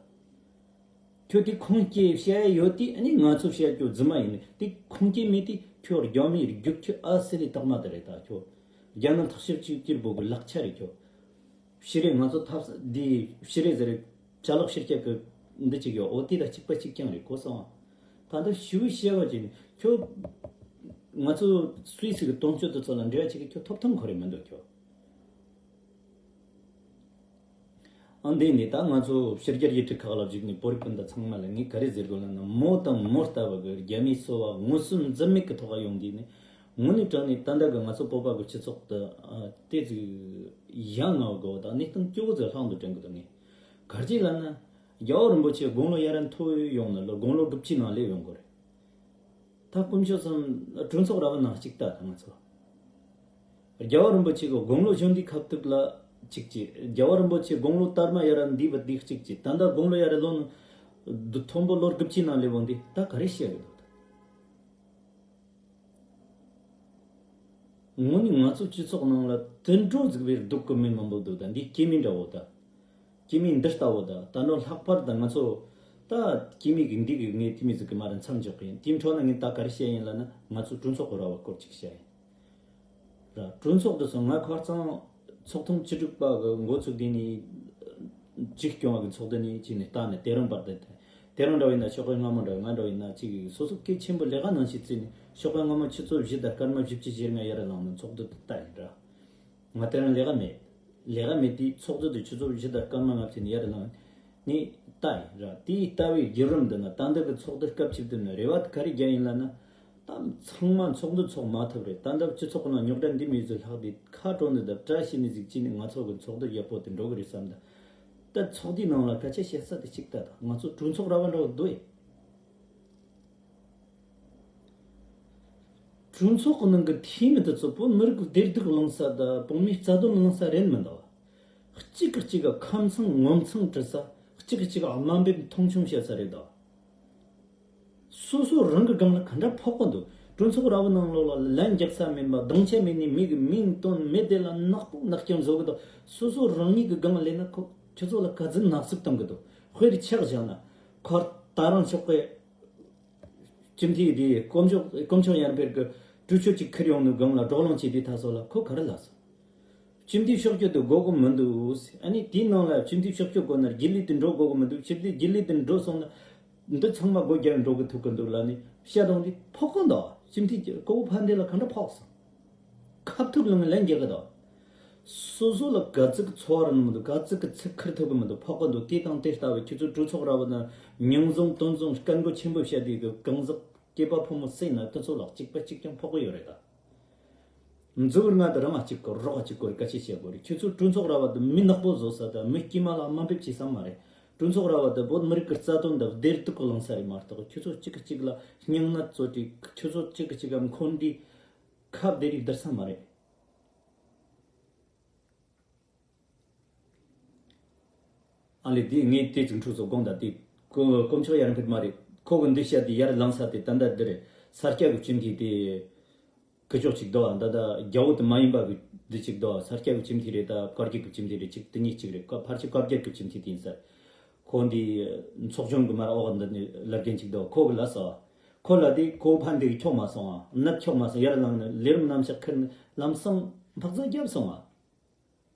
ཁྱོད་དེ་ཁུངས་སྐྱེལ་བཤད་ཡོད་དེ་ཨ་ནི་ང་ཚོ་བཤད་རྒྱུ་རྫུན་མ་ཡིན་ནི་དེ་ཁུངས་སྐྱེལ་མེད་དེ་ཁྱོད་རྒྱ་མིའི་རྒྱུག་ཁྱི་ཨ་སི་ལི་དག་མ་དེ་རེད། ད་ཁྱོད་རྒྱ་ནག་ཐག་ཞིབ་ཅིག་སྐྱིར་བོད་གི་ལག་ཆ་རེད། ཁྱོད་ཕྱི་རེད། ང་ཚོ་ཐབས་འདི་ཕྱི་རེད་ཟེར་རེད། ཅ་ལག་ཕྱིར་སྐྱེལ་གི་འདི་གཅིག་ཡོད། འོ་དེ་དང་གཅིག་པ་གཅིག་རྐྱང་རེད་གོ་སོང་། ད་འདི་ཞུ་བཤད་བ་ཅིག་ནི་ཁྱོད་ང་ཚོ་སུད་སི་གི་དོན་གཅོད་དེ་ཚོ་ལ་འབྲེལ་བ་བྱེད་གི་ཁྱོད་ཐོབ་ཐང་ཁོ་རེ་མི་འདུག་ཁྱོད། ཨ་འདི་ནི་ད་ང་ཚོ་ཕྱི་རྒྱལ་ཡུལ་གྲུ་ཁག་ལ་བཞུགས་ནས་བོད་རིགས་སྤུན་ཟླ་ཚང་མ་ལ་ངས་ག་རེ་ཟེར་དགོས་ལབ་ན། མོ་དང་མོ་ལྟ་བུ་གི་རྒྱ་མིའི་སོ་བ་ངོ་སྲུང་འཛིན་མེད་ཀྱི་ཐོག་ཡོང་དུས་ནི་དངོས་གནས་དྲང་ནས་ད་ལྟ་གི་ང་ཚོ་བོད་པ་གི་སྤྱི་ཚོགས་དེ་ཨ་དེ་ཟིག་ཡ་ང་དགོས་དང་གནས་སྟངས་སྐྱོ་བོ་ཟིག་ལྷང་དུ་དྲན་གི་འདུག་ངས་ག་རེ་ལབ་ན། རྒྱལ་བ་རིན་པོ་ཆེ་དགུང་ལོ་ཡར་མཐོ་ཡོང་ནི་ལོ་དགུང་ལོ་དགུ་བཅུའི་ནང་སླེབས་ཡོང་གི་རེད། ད་དཀོན་མཆོག་གསུམ་གྲོས་ཚོགས་ར་བ་ནང་གཅིག་ལྟ་ད་ང་ཚོ། རྒྱལ་བ་རིན་པོ་ཆེ་གི་དགུང་ལོ་གཞོན་དུས་ཁ་ཐུག་ལ་གཅིག་གཅིག་རྒྱལ་བ་རིན་པོ་ཆེ་དགུང་ལོ་དར་མ་ཡར་འདི་བ་འདི་གཅིག་གཅིག་ད་ལྟ་དགུང་ལོ་ཡར་ལོ་ནི་མཐོན་པོ་ལོ་དགུ་བཅུའི་ནང་སླེབས་འོང་དུས་ད་ག་རེ་བཤད་གི་འདུག་དངོས་གནས་ང་ཚོ་སྤྱི་ཚོགས་ནང་ལ་དུད་འགྲོ་ཟིག་བས་སྡུག་གི་མི་མང་པོ་འདུག་ད་འདི་སྐྱེ་དམན་འདྲ་བོ་ད། སྐྱེ་དམན་འདི་ལྟ་བུ་ད་ད་ནོ་ལྷག་པར་ད་ང་ཚོ་ད་སྐྱེ་དམན་གི་འདི་གི་ངས་དེ་མོ་ཟིག་གི་མ་ར་མཚམས་འཇོག་གི་ཡིན། དེའི་འཕྲོ་ན་ངས་ད་ག་རེ་བཤད་ཡིན་ལབ་ན་ང་ཚོ་གྲོས་ཚོགས་གི་ར་བ་སྐོར་ཅིག་བཤད་ཡིན། ར་གྲོས་ཚོགས་འདི་སོང་ང་ཁ་རྩང་ཚོགས་ཐེངས་བཅུ་དྲུག་པ་གི་འགོ་ཚུགས་དུས་ནས་གཅིག་སྐྱོང་བ་གི་ཚོགས་འདུ་ནས་གཅིག་ནས་ལྟ་ནས་དེ་རིང་བར་དུ་དེ་རིང་འདྲ་བ་ཡིན་ན་ཤོག་ཁག་སྔ་མོ་འདྲ་བ་ང་འདྲ་བ་ཡིན་ན་གཅིག་སོ་སོ་གལ་ཆེན་པོ་ལས་ཀ་ནང་བཞིན་བརྩིས་ནས་ཤོག་ཁག་སྔ་མོ་ཆུ་ཚོད་བཞི་དང་སྐར་མ་བཞི་བཅུ་ཞེ་ལྔ་ཡར་ལངས་ནས་ཚོགས་འདུ་དེ་ལྟ་ཡིན་ར། ང་དེ་རིང་ལས་ཀ་མེད། ལས་ཀ་མེད་དུས་ཚོགས་འདུ་དེ་ཆུ་ཚོད་བཞི་དང་སྐར་མ་ལྔ་བཅུ་ནས་ཡར་ལངས་ནས་ལྟ་ཡིན་ར། དེའི་ལྟ་བའི་བརྒྱུད་རིམ་འདི་ན་ད་འདི་གི་ཚོགས་འདུ་སྐབས་ཅིག་ཏུ་ནི་རེ་བ་དེ་ག་རེ་རྒྱག་ཡིན་ལབ་ན། ད་ཚང་མ་ཚོགས་འདུ་ཚོགས་མ་ཐུབ་རེད། ད་འདི་སྤྱི་ཚོགས་ནང་རྙོག་དྲ་འདི་མི་ཚོ་ལྷག་དེ་ཁ་དྲོ་ནི་ད་བཀྲ་ཤིས་ནི་ཟིག་ཅི་ནི་ང་ཚོ་གི་ཚོགས་འདུ་ཡག་པོ་དེ་འགྲོ་གི་རེད་བསམ་ད། ད་ཚོགས་འདུའི་ནང་ལ་སྐད་ཆ་བཤད་ས་དེ་གཅིག་ད་ད་ང་ཚོ་གྲོས་ཚོགས་ར་བ་འདྲ་བོ་འདུག་ཨེ། གྲོས་ཚོགས་ཀྱི་ནང་གི་འཐུས་མི་དེ་ཚོ་བོད་མི་རིགས་ཀྱི་བདེ་སྡུག་གླེང་ས་དང་བོད་མིའི་རྩ་དོན་གླེང་ས་རེད་མི་འདུག་གཅིག་གིས་གཅིག་ག་ཁ་མཚང་ངོ་མཚང་དྲི་ས། གཅིག་གིས་གཅིག་ག་དམའ་འབེབས་མཐོང་ཆུང་བྱེད་ས་རེད་འདུག་སོ་སོ་རང་གི་སྒང་ལ་ག་འདྲ་ཕོག་གི་འདུག་གྲོས་ཚོགས་ར་བ་ནང་ལོགས་ལ་ལན་རྒྱག་ས་མེད་པ་སྡིངས་ཆ་མེད་ནས་མི་གི་མིང་བཏོན་མི་དེ་ལ་ནག་པོ་ནག་རྐྱང་བཟོ་གི་འདུག་སོ་སོ་རང་ཉིད་ཀྱི་སྒང་ལ་ལས་ན་ཁོ་ཁྱོད་ཚོ་ལ་ག་ཚོད་ནག་སུབ་གཏོང་གི་འདུག་དཔེར་ཆ་བཞག་ན་ཁོ་ད་རང་ཕྱོགས་པའི་སྤྱི་འཐུས་དེ་དཀོན་མཆོག་དཀོན་མཆོག་ཡར་འཕེལ་གྱི་གྲོས་ཆོད་ཅིག་ཁུར་ཡོང་ནས་སྒང་ལ་བགྲོ་གླེང་བྱས་དུས་ད་སོ་ལ་ཁོ་ག་རེ་ལབ་སོང་། སྤྱི་འཐུས་ཕྱོགས་སྐྱོད་དུ་དགོས་གི་མི་འདུག་ཨ་ནི་དེའི་ནང་ལ་སྤྱི་འཐུས་ཕྱོགས་སྐྱོད་དགོས་ན་རྒྱུན་ལས་དེ་འགྲོ་དགོས་གི་མི་འདུག་སྤྱི་འཐུས་རྒྱུན་ལས་དེ་འགྲོ་སོང་ན་འདི་ཚང་མ་སྒོ་རྒྱབ་འགྲོ་གི་ཐུབ་གི་འདུག་ལབ་ནས་བཤད་དོན་དེ་ཕོག་གི་འདུག་སྤྱི་འཐུས་ཀྱི་ཀོ་བོ་ཕན་བདེ་ལ་ག་འདྲ་ཕོག་སོང་། ཁ་ཐུག་ལ་ལན་རྒྱག་གི་འདུག་སོ་སོ་ལ་ག་ཚོད་ཀྱི་འཚོ་བ་རིན་མི་འདུག་ག་ཚོད་ཀྱི་ཚིག་ཁུར་ཐུབ་ཀྱི་མི་འདུག་ཕོག་གི་འདུག་དེ་དང་དེ་ལྟ་བུ་ཁྱོད་ཚོ་གྲོས་ཚོགས་ར་བ་ན་མྱོང་བཟང་དོན་བཟང་སྐད་མགོ་ཆེན་པོ་བཤད་དེ་གི་གང་ཟག་སྐྱེས་པ་ཕོ་མོ་བསྲེས་ན་དེ་ཚོ་ལ་གཅིག་པ་གཅིག་རྐྱང་ཕོག་གི་ཡོད་རེད་ད། མཛུབ་ང་དང་རང་ང་གཅིག་གི་རོགས་གཅིག་གོ་རེ་སྐད་ཆ་བཤད་དགོས་རེད། ཁྱོད་ཚོ་གྲོས་ཚོགས་ར་བ་དུ་མི་ནག་པོ་བཟོ་ས་དང་མི་དཀྱུས་མ་ལ་དམའ་འབེབས་བྱེད་ས་མ་རེད། གྲོས་ཚོགས་ར་བ་དུ་བོད་མི་རིགས་ཀྱི་རྩ་དོན་དང་བདེ་སྡུག་གི་གླེང་ས་རེད་མ་གཏོགས་ཁྱོད་ཚོ་གཅིག་གིས་གཅིག་ལ་སྙིང་ནད་བཙོ་དུས་ཁྱོད་ཚོ་གཅིག་གིས་གཅིག་ག་འཁོན་དུས་ཁ་བདེ་རིགས་བསྡུར་ས་མ་རེད། ཨ་ལེ་དེ་ངས་དེ་ཅིག་འཁྲུག་སོ་དགོངས་དག་དེ་དཀོན་མཆོག་ཡར་འཕེར་མ་རེད། ཁོ་གི་འདི་བཤད་དེ་ཡར་ལངས་ས་དེ་ད་ལྟ་འདི་རེད། ས་སྐྱ་གི་སྤྱི་འཐུས་དེ་གི་ཕྱོགས་གཅིག་འདུག་ད་ལྟ་རྒྱ་བོད་དུ་མ་ཡིན་པ་གི་འདི་གཅིག་འདུག་ས་སྐྱ་གི་སྤྱི་འཐུས་རེད། ད་བཀའ་བརྒྱུད་གི་སྤྱི་འཐུས་རེད། གཅིག་དེ་གཉིས་གཅིག་རེད། ཕལ་ཆེར་བཀའ་བརྒྱུད་གི་སྤྱི་འཐུས་དེ་ཡིན་ས། ཁོ་འདི་ཚོགས་ཆུང་གི་མར་འོག་འདི་ནས་ལབ་མཁན་གཅིག་འདུག་ཁོ་གི་ལབ་སོང་། ཁོ་ལ་དེ་ཁོ་ཕན་དེ་གི་ཁྱོག་མ་སོང་ང་ནད་ཁྱོག་མ་སོང་། ཡར་ལངས་ནས་ལས་རིམ་རྣམ་གཞག་ཁུར་ནས་ལམ་སང་འཕག་འཚག་བརྒྱབ་སོང་ང་།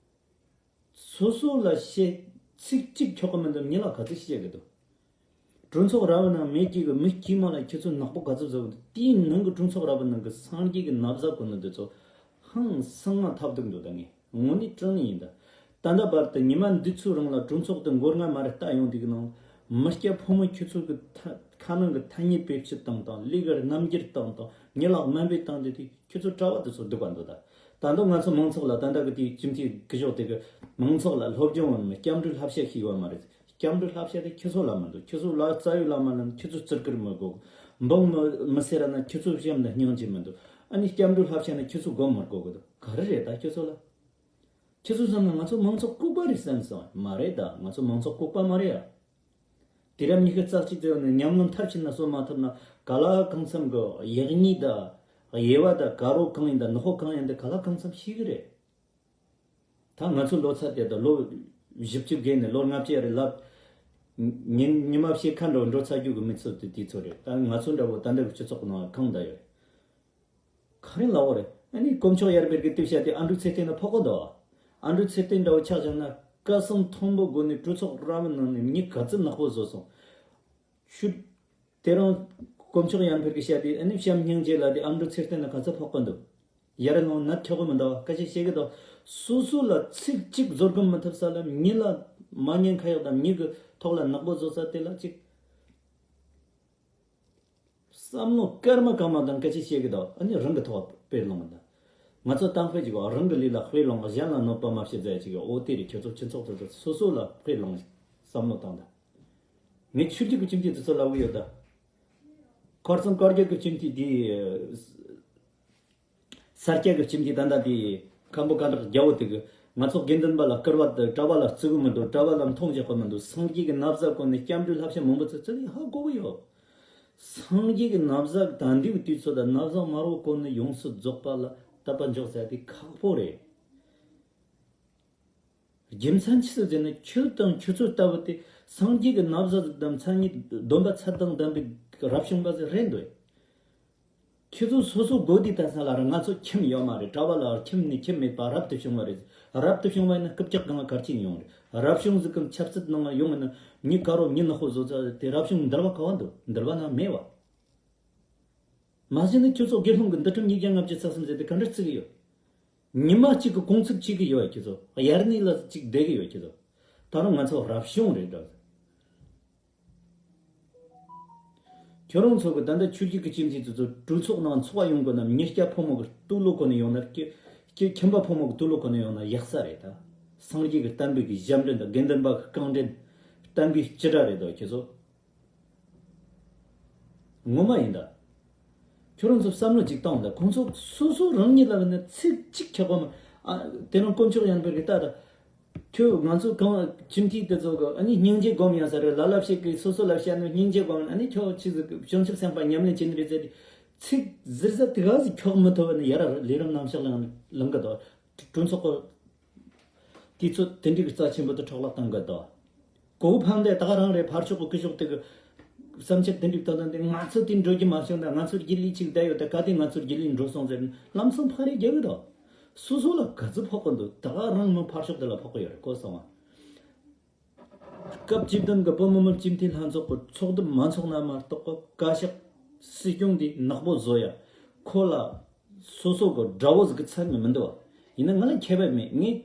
སོ་སོ་ལ་བཤད་ཚིག་གཅིག་ཁྱོག་གི་མི་འདུག་མི་ལ་ག་ཚོད་བཤད་གི་འདུག་གྲོས་ཚོགས་ར་བ་ན་མེད་ཀྱི་གི་མི་དཀྱུས་མ་ལ་ཁྱེད་ཚོ་ནག་པོ་ག་ཚོད་བཟོ་གི་འདུག་དེའི་ནང་གི་གྲོས་ཚོགས་ར་བ་ནང་གི་སངས་རྒྱས་ཀྱི་ན་བཟའ་གོན་ནི་འདི་ཚོ་ཧང་སང་ང་ཐབས་སྡུག་འདུག་ད་ངས་དངོས་གནས་དྲང་གནས་ཡིན་ད། ད་ལྟ་བར་དུ་ཉི་མ་འདི་ཚོའི་རིང་ལ་གྲོས་ཚོགས་དུ་མགོ་རྔ་མ་རེ་ལྟ་ཡོང་དུས་ཀྱི་ནང་མི་སྐྱ་ཕོ་མོ་ཁྱེད་ཚོ་གི་ཐ་ཁ་ནང་གི་ཐ་སྙད་བེད་སྤྱོད་བཏང་དང་ལས་ཀར་རྣམ་འགྱུར་བཏང་དང་ངེད་ལག་དམའ་འབེབས་བཏང་དེ་དུས་ཁྱེད་ཚོ་གྲྭ་བ་དེ་ཚོ་སྡུག་པ་འདུག་ད། ད་ལྟ་ང་ཚོ་མང་ཚོགས་ལ་ད་ལྟ་གི་དེའི་སྤྱི་འཐུས་སྐུ་ཞབས་དེ་གི་མང་ཚོགས་ལ་སློབ་སྦྱོང་ཡོད་མེད་སྐྱབས་འགྲོའི་བསླབ་བྱ་ཤེས་ཡོད་མ་རེད། སྐྱབས་འགྲོའི་བསླབ་བྱ་དེ་ཁྱེད་ཚོ་ལ་མི་འདུག་ཁྱེད་ཚོ་ལ་རྩ་བའི་བླ་མ་ལ་ཁྱེད་ཚོ་བརྩི་བཀུར་མི་དགོས། འབངས་མི་མི་སེར་ན་ཁྱེད་ཚོ་བྱམས་དང་སྙིང་རྗེ་མི་འདུག་ཨ་ནི་སྐྱབས་འགྲོའི་བསླབ་བྱ་ན་ཁྱེད་ཚོ་སྒོམ་མི་དགོས་གི་འདུག་ག་རེ་རེད་ད་ཁྱེད་ཚོ་ལ། ཁྱེད་ཚོ་བསམ་ན་ང་ཚོ་མང་ཚོགས་ལྐུགས་པ་རེད་བསམ་སོང་། མ་རེད་ད། ང་ཚོ་མང་ཚོགས་ལྐུགས་པ་མ་རེད་ཡ། དུས་རབས་ཉི་ཤུ་རྩ་གཅིག་དེ་ནས་ཉམས་མྱོང་མཐར་ཕྱིན་ན་གསོ་མ་ཐུབ་ན་ག་ལ་གང་འཚམ་གི་ཡག་ཉེས་ད། དབྱེ་བ་ད་དགའ་རོགས་གང་ཡིན་ད་ནག་པོ་གང་ཡིན་ད་ག་ལ་གང་འཚམ་ཤེས་གི་རེད། ད་ང་ཚོ་ལོ་ཚད་དེ་ད་ལོ་བཞི་བཅུ་བརྒལ་ནས་ལོ་ལྔ་བཅུ་རེ་ལབ། ཉིན་ཉི་མ་ཕྱེད་ཀ་འགྲོ་འགྲོ་ཚར་རྒྱུ་གི་མི་ཚོ་དེ་དེ་ཚོ་རེད། ད་ང་ཚོ་འདྲ་བོ་ད་འདྲ་གི་སྤྱི་ཚོགས་ནང་གང་ད་ཡོད་རེད། ག་རེ་ལབ་དགོས་རེད། ཨ་ནི་དཀོན་མཆོག་ཡར་འཕེལ་གྱི་དེབ་བཤད་དེ་ཨ་འབྲུག་ཚེ་བརྟན་ལ་ཕོག་གོ་འདུག་ཨ་འབྲུག་ཚེ་བརྟན་འདྲ་བོ་ཆགས་བཞག་ན་སྐད་གསང་མཐོན་པོ་སྒོ་ནས་གྲོས་ཚོགས་ར་བའི་ནང་ནས་མྱི་ག་ཚོད་ནག་པོ་བཟོ་སོང་། ཤུ། དེ་རིང་དཀོན་མཆོག་ཡར་འཕེལ་གྱིས་བཤད་དེ་ཨ་ནི་བྱམས་སྙིང་རྗེ་ལ་དེ་ཨ་འབྲུག་ཚེ་བརྟན་ལ་ག་ཚོད་ཕོག་གི་འདུག་ཡར་ལངས་ནད་ཁྱོག་གི་མི་འདུག་སྐད་ཆ་བཤད་གི་འདུག་སོ་སོ་ལ་ཚིག་གཅིག་བཟོ་སྒོམ་མི་ཐུབ་ས་ལ་མྱི་ལ་མ་ཉན་ཁ་ཡག་དང་མྱི་གི་ཐོག་ལ་ནག་པོ་བཟོ་ས་དེ་ལ་གཅིག་བསམ་བློ་སྐར་མ་གང་མ་དང་སྐད་ཆ་བཤད་གི་དང་ཨ་ནི་རང་གི་ཐོག་དཔེ་ལོངས་དང་། ང་ཚོ་ཏང་དཔེ་ཅིག་རང་གི་ལུས་ལ་དཔེ་ལོངས་གཞན་ལ་གནོད་པ་མ་བྱེད་ཟེར་ཅིག་འོ་དེ་རེད། ཁྱོད་ཚོ་སྤྱི་ཚོགས་དེ་ཚོ་སོ་སོ་ལ་དཔེ་ལོངས་བསམ་བློ་བཏང་དང་། ངས་ཆོས་བརྒྱུད་ཀྱི་སྤྱི་འཐུས་དེ་ཚོ་ལབ་གི་ཡོད་ད། ཁ་རྩང་བཀའ་བརྒྱུད་ཀྱི་སྤྱི་འཐུས་དེ། ས་སྐྱ་གི་སྤྱི་འཐུས་ད་ལྟ་དེ་ཁམ་བུ་ཁ་བྲག་རྒྱལ་བོ་དེ་གི་ང་ཚོ་དགེ་འདུན་པ་ལ་སྐུར་བ་དང་གྲྭ་པ་ལ་བརྩི་གི་མི་འདུག་གྲྭ་པ་ལ་མཐོང་རྒྱག་གི་མི་འདུག་སངས་རྒྱས་ཀྱི་ན་བཟའ་གོན་ནས་སྐྱབས་འགྲོའི་བསླབ་བྱ་མང་པོ་ཚོ་བརྩི་ནས་ཧ་གོ་གི་ཡོད། སངས་རྒྱས་ཀྱི་ན་བཟའ་ད་འདི་གི་དུས་ཚོད་ད་ན་བཟའ་དམར་བོ་གོན་ནས་ཡོངས་སུ་རྫོགས་པ་ལ་དད་པ་འཇོག་ཟེར་དེ་ཁག་པོ་རེད། རྒྱུ་མཚན་ཅི་ཟེར་ཟེར་ན་ཁྱོད་དང་ཁྱོད་ཚོ་ལྟ་བུ་དེ་སངས་རྒྱས་ཀྱི་ན་བཟའ་ཟིག་དང་མཚན་ཉིད་སྡོམ་པ་ཚད་དང་ལྡན་པའི་རབ་བྱུང་པ་ཟིག་རེད་འདོད། ཁྱེད་ཚོ་སོ་སོ་དགོས་དུས་ད་ས་ལ་ར་ང་ཚོ་ཁྱིམ་ཡོད་མ་རེད། གྲྭ་པ་ལ་ཁྱིམ་ནས་ཁྱིམ་མེད་པ་རབ་ཏུ་བྱུང་བ་རེད། རབ་ཏུ་བྱུང་བ་ཡིན་ན་རྐུབ་བཀྱག་གང་གར་ཅིག་ཡོང་རེད། རབ་བྱུང་ཟིག་གམ་ཆབ་སྲིད་ནང་ཡོང་བ་ན་མྱི་དགའ་རོགས་མྱི་ནག་པོ་བཟོ་ཚར་དེ་རབ་བྱུང་འདུལ་བ་ག་བ་འདུག་འདུལ་བ་ན་མེད་བ། མ་གཞི་ནི་ཁྱོད་ཚོ་དགེ་སློང་གི་འདུལ་ཁྲིམས་ཉིས་བརྒྱ་ལྔ་བཅུ་རྩ་གསུམ་ཟེར་དེ་ག་འདྲ་བརྩི་གི་ཡོད། ཉི་མ་གཅིག་གི་གུང་ཚིགས་གཅིག་གི་ཡོད་ཁྱོད་ཚོ། དབྱར་གནས་ལ་གཅིག་བསྡད་གི་ཡོད་ཁྱོད་ཚོ། ད་རུང་ང་ཚོ་རབ་བྱུང་རེད་འདྲ། ཁྱོད་རང་ཚོ་གི་ད་ལྟ་ཆོས་བརྒྱུད་ཀྱི་སྤྱི་འཐུས་ཚོ་ཚོ་གྲོས་ཚོགས་ནང་འཚོགས་པ་ཡོང་དགོས་ན་མྱི་སྐྱ་ཕོ་མོ་གི་སྟོད་ལོག་གོ་ནས་ཡོང་ན་ཁྱི་ཁྱི་ཁྱིམ་པ་ཕོ་མོ་གི་སྟོད་ལོག་གོ་ནས་ཡོང་ན་ཡག་ས་རེད་ད། སངས་རྒྱས་ཀྱི་བསྟན་པའི་གི་ཞབས་འདྲེན་དང་དགེ་འདུན་པ་གི་རྐང་འདྲེན། བསྟན་པའི་སྤྱི་དགྲ་རེད་དོ་ཁྱེད་ཚོ། ངོ་མ་ཡིན་ད། ཁྱོད་རང་ཚོ་བསམ་བློ་ཅིག་བཏང་ད། ཁོང་ཚོ་སོ་སོ་རང་ཉིད་ལ་ནི་ཚིག་གཅིག་ཁྱབ་པ་མ། ཨ། དེ་རིང་དཀོན་མཆོག་ཡར་འཕེལ་གྱིས་ལྟ་ད། ཁྱོད་ང་ཚོ་གང་ཁྱིམ་མཐུན་དེ་ཚོ་གི་ཨ་ནི་སྙིང་རྗེ་སྒོམ་ཡང་ས་རེད། ལ་ལ་ཞིག་གིས་སོ་སོ་ལ་བཤད་ན་སྙིང་རྗེ་སྒོམ་ཨ་ནི་ཁྱོད་ཆི་ཟིག་བྱང་ཆུབ་སེམས་དཔའ་ཉམས་ལེན་བྱེད་ནི་རེད་ཟེར་ཏེ། ཚིག་ཟུར་ཟ་དེ་ག་ཟིག་ཁྱོག་མི་ཐུབ་ནི་ཡར་ལས་རིམ་རྣམ་གཞག་ལ་ལངས་གི་དོ། གྲོས་ཚོགས་གི་དུས་ཚོད་དེ་འདྲའི་རྩ་ཆེན་པོ་དེ་འཕྲོ་བརླག་བཏང་གི་འདུག་གོ་བོ་ཕམ་དེ་ད་ག་རང་རེད། ཕར་ཕྱོགས་གི་སྐུ་ཕྱོགས་དེ་གི་བསམ་འཆར་དེ་འདྲའི་བཏང་དང་དེ་ང་ཚོ་དེ་འགྲོ་རྒྱུ་མ་བྱུང་ད། ང་ཚོར་རྒྱུ་ལས་ཅིག་བསྡད་ཡོད་ད། ག་དེ་ང་ཚོར་རྒྱུ་ལས་འགྲོ་སོང་ཟེར་ལམ་སང་ཕར་རེ་རྒྱག་གི་འདུག་སོ་སོ་ལ་ག་ཚོད་ཕོག་གི་འདུག་ད་ག་རང་མི་ཕར་ཕྱོགས་དེ་ལ་ཕོག་གི་ཡོད་རེད་གོ་སོང་ང་། སྐབས་བཅུ་བདུན་གྱི་བོད་མི་མང་སྤྱི་འཐུས་ལྷན་ཚོགས་ཀྱི་ཚོགས་འདུ་མ་འཚོགས་ན་མ་གཏོགས་པ་བཀའ་ཤག་སྲིད་སྐྱོང་འདི་ནག་པོ་བཟོ་ཡ། ཁོ་ལ་སོ་སོ་གི་དགྲ་བོ་ཟིག་གི་ཚད་ནས་མི་འདུག་ ཡིན་ན་ང་ལ་ཁྱད་པར་མེད། ངས་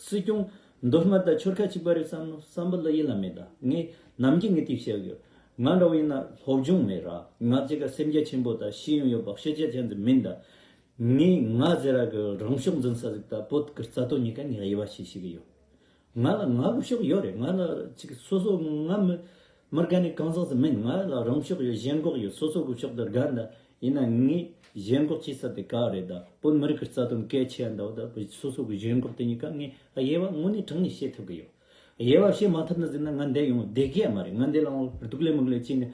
སྲིད་སྐྱོང་མདོ་སྨད་དང་ཆོལ་ཁ་གཅིག་པ་རེད་བསམ་ནོ་བསམ་པ་ལ་ཡིད་ལ་མེད། ད་ངས་ནམ་རྒྱུན་ངས་དེ་བཤད་ཡོད། ང་འདྲ་བོ་ཡིན་ན་སློབ་སྦྱོང་མེད་ར། ང་གཅིག་ག་སེམས་རྒྱ་ཆེན་པོ་དང་ཤེས་ཡོན་ཡོད་པ་ཤེས་རྒྱ་ཅན་དུ་མིན། ད་ངས་ང་ཟེར་ར་གི་རང་ཕྱོགས་འཛིན་ས་ཟིག་དང་བོད་ཀྱི་རྩ་དོན་གཉིས་ཀ་ངས་དབྱེ་བ་ཕྱེ་ཤེས་གི་ཡོད། ང་ལ་ང་གི་ཕྱོགས་ཡོད་རེད། ང་ལ་ཅིག་སོ་སོ་ང་མི་མི་དགའ་ནི་གང་ཟག་ཟིག་མིན། ང་ལ་རང་ཕྱོགས་ཡོད། ཞེན་ཁོག་ཡོད། སོ་སོ་གི་ཕྱོགས་དེ་དགའ་འདྲ། ཡིན་ན་ངས་ཞེན་ཁོག་བྱེད་ས་དེ་ག་རེད། ད་བོད་མི་རིགས་ཀྱི་རྩ་དོན་གལ་ཆེ་འདྲ་བོ། ད་བོད་སོ་སོ་གི་ཞེན་ཁོག་དེ་གཉིས་ཀ་ངས་དབྱེ་བ་དངོས་གནས་དྲང་གནས་ཕྱེ་ཐུབ་གི་ཡོད། དབྱེ་བ་ཕྱེ་མ་ཐུབ་ན་ཟེར་ན་ང་འདས་ཡོང་བསྡད་གི་ཡ་མ་རེད། ང་འདས་ལ་འོང་སྡུག་ལས་མུག་ལས་བྱས་ནས་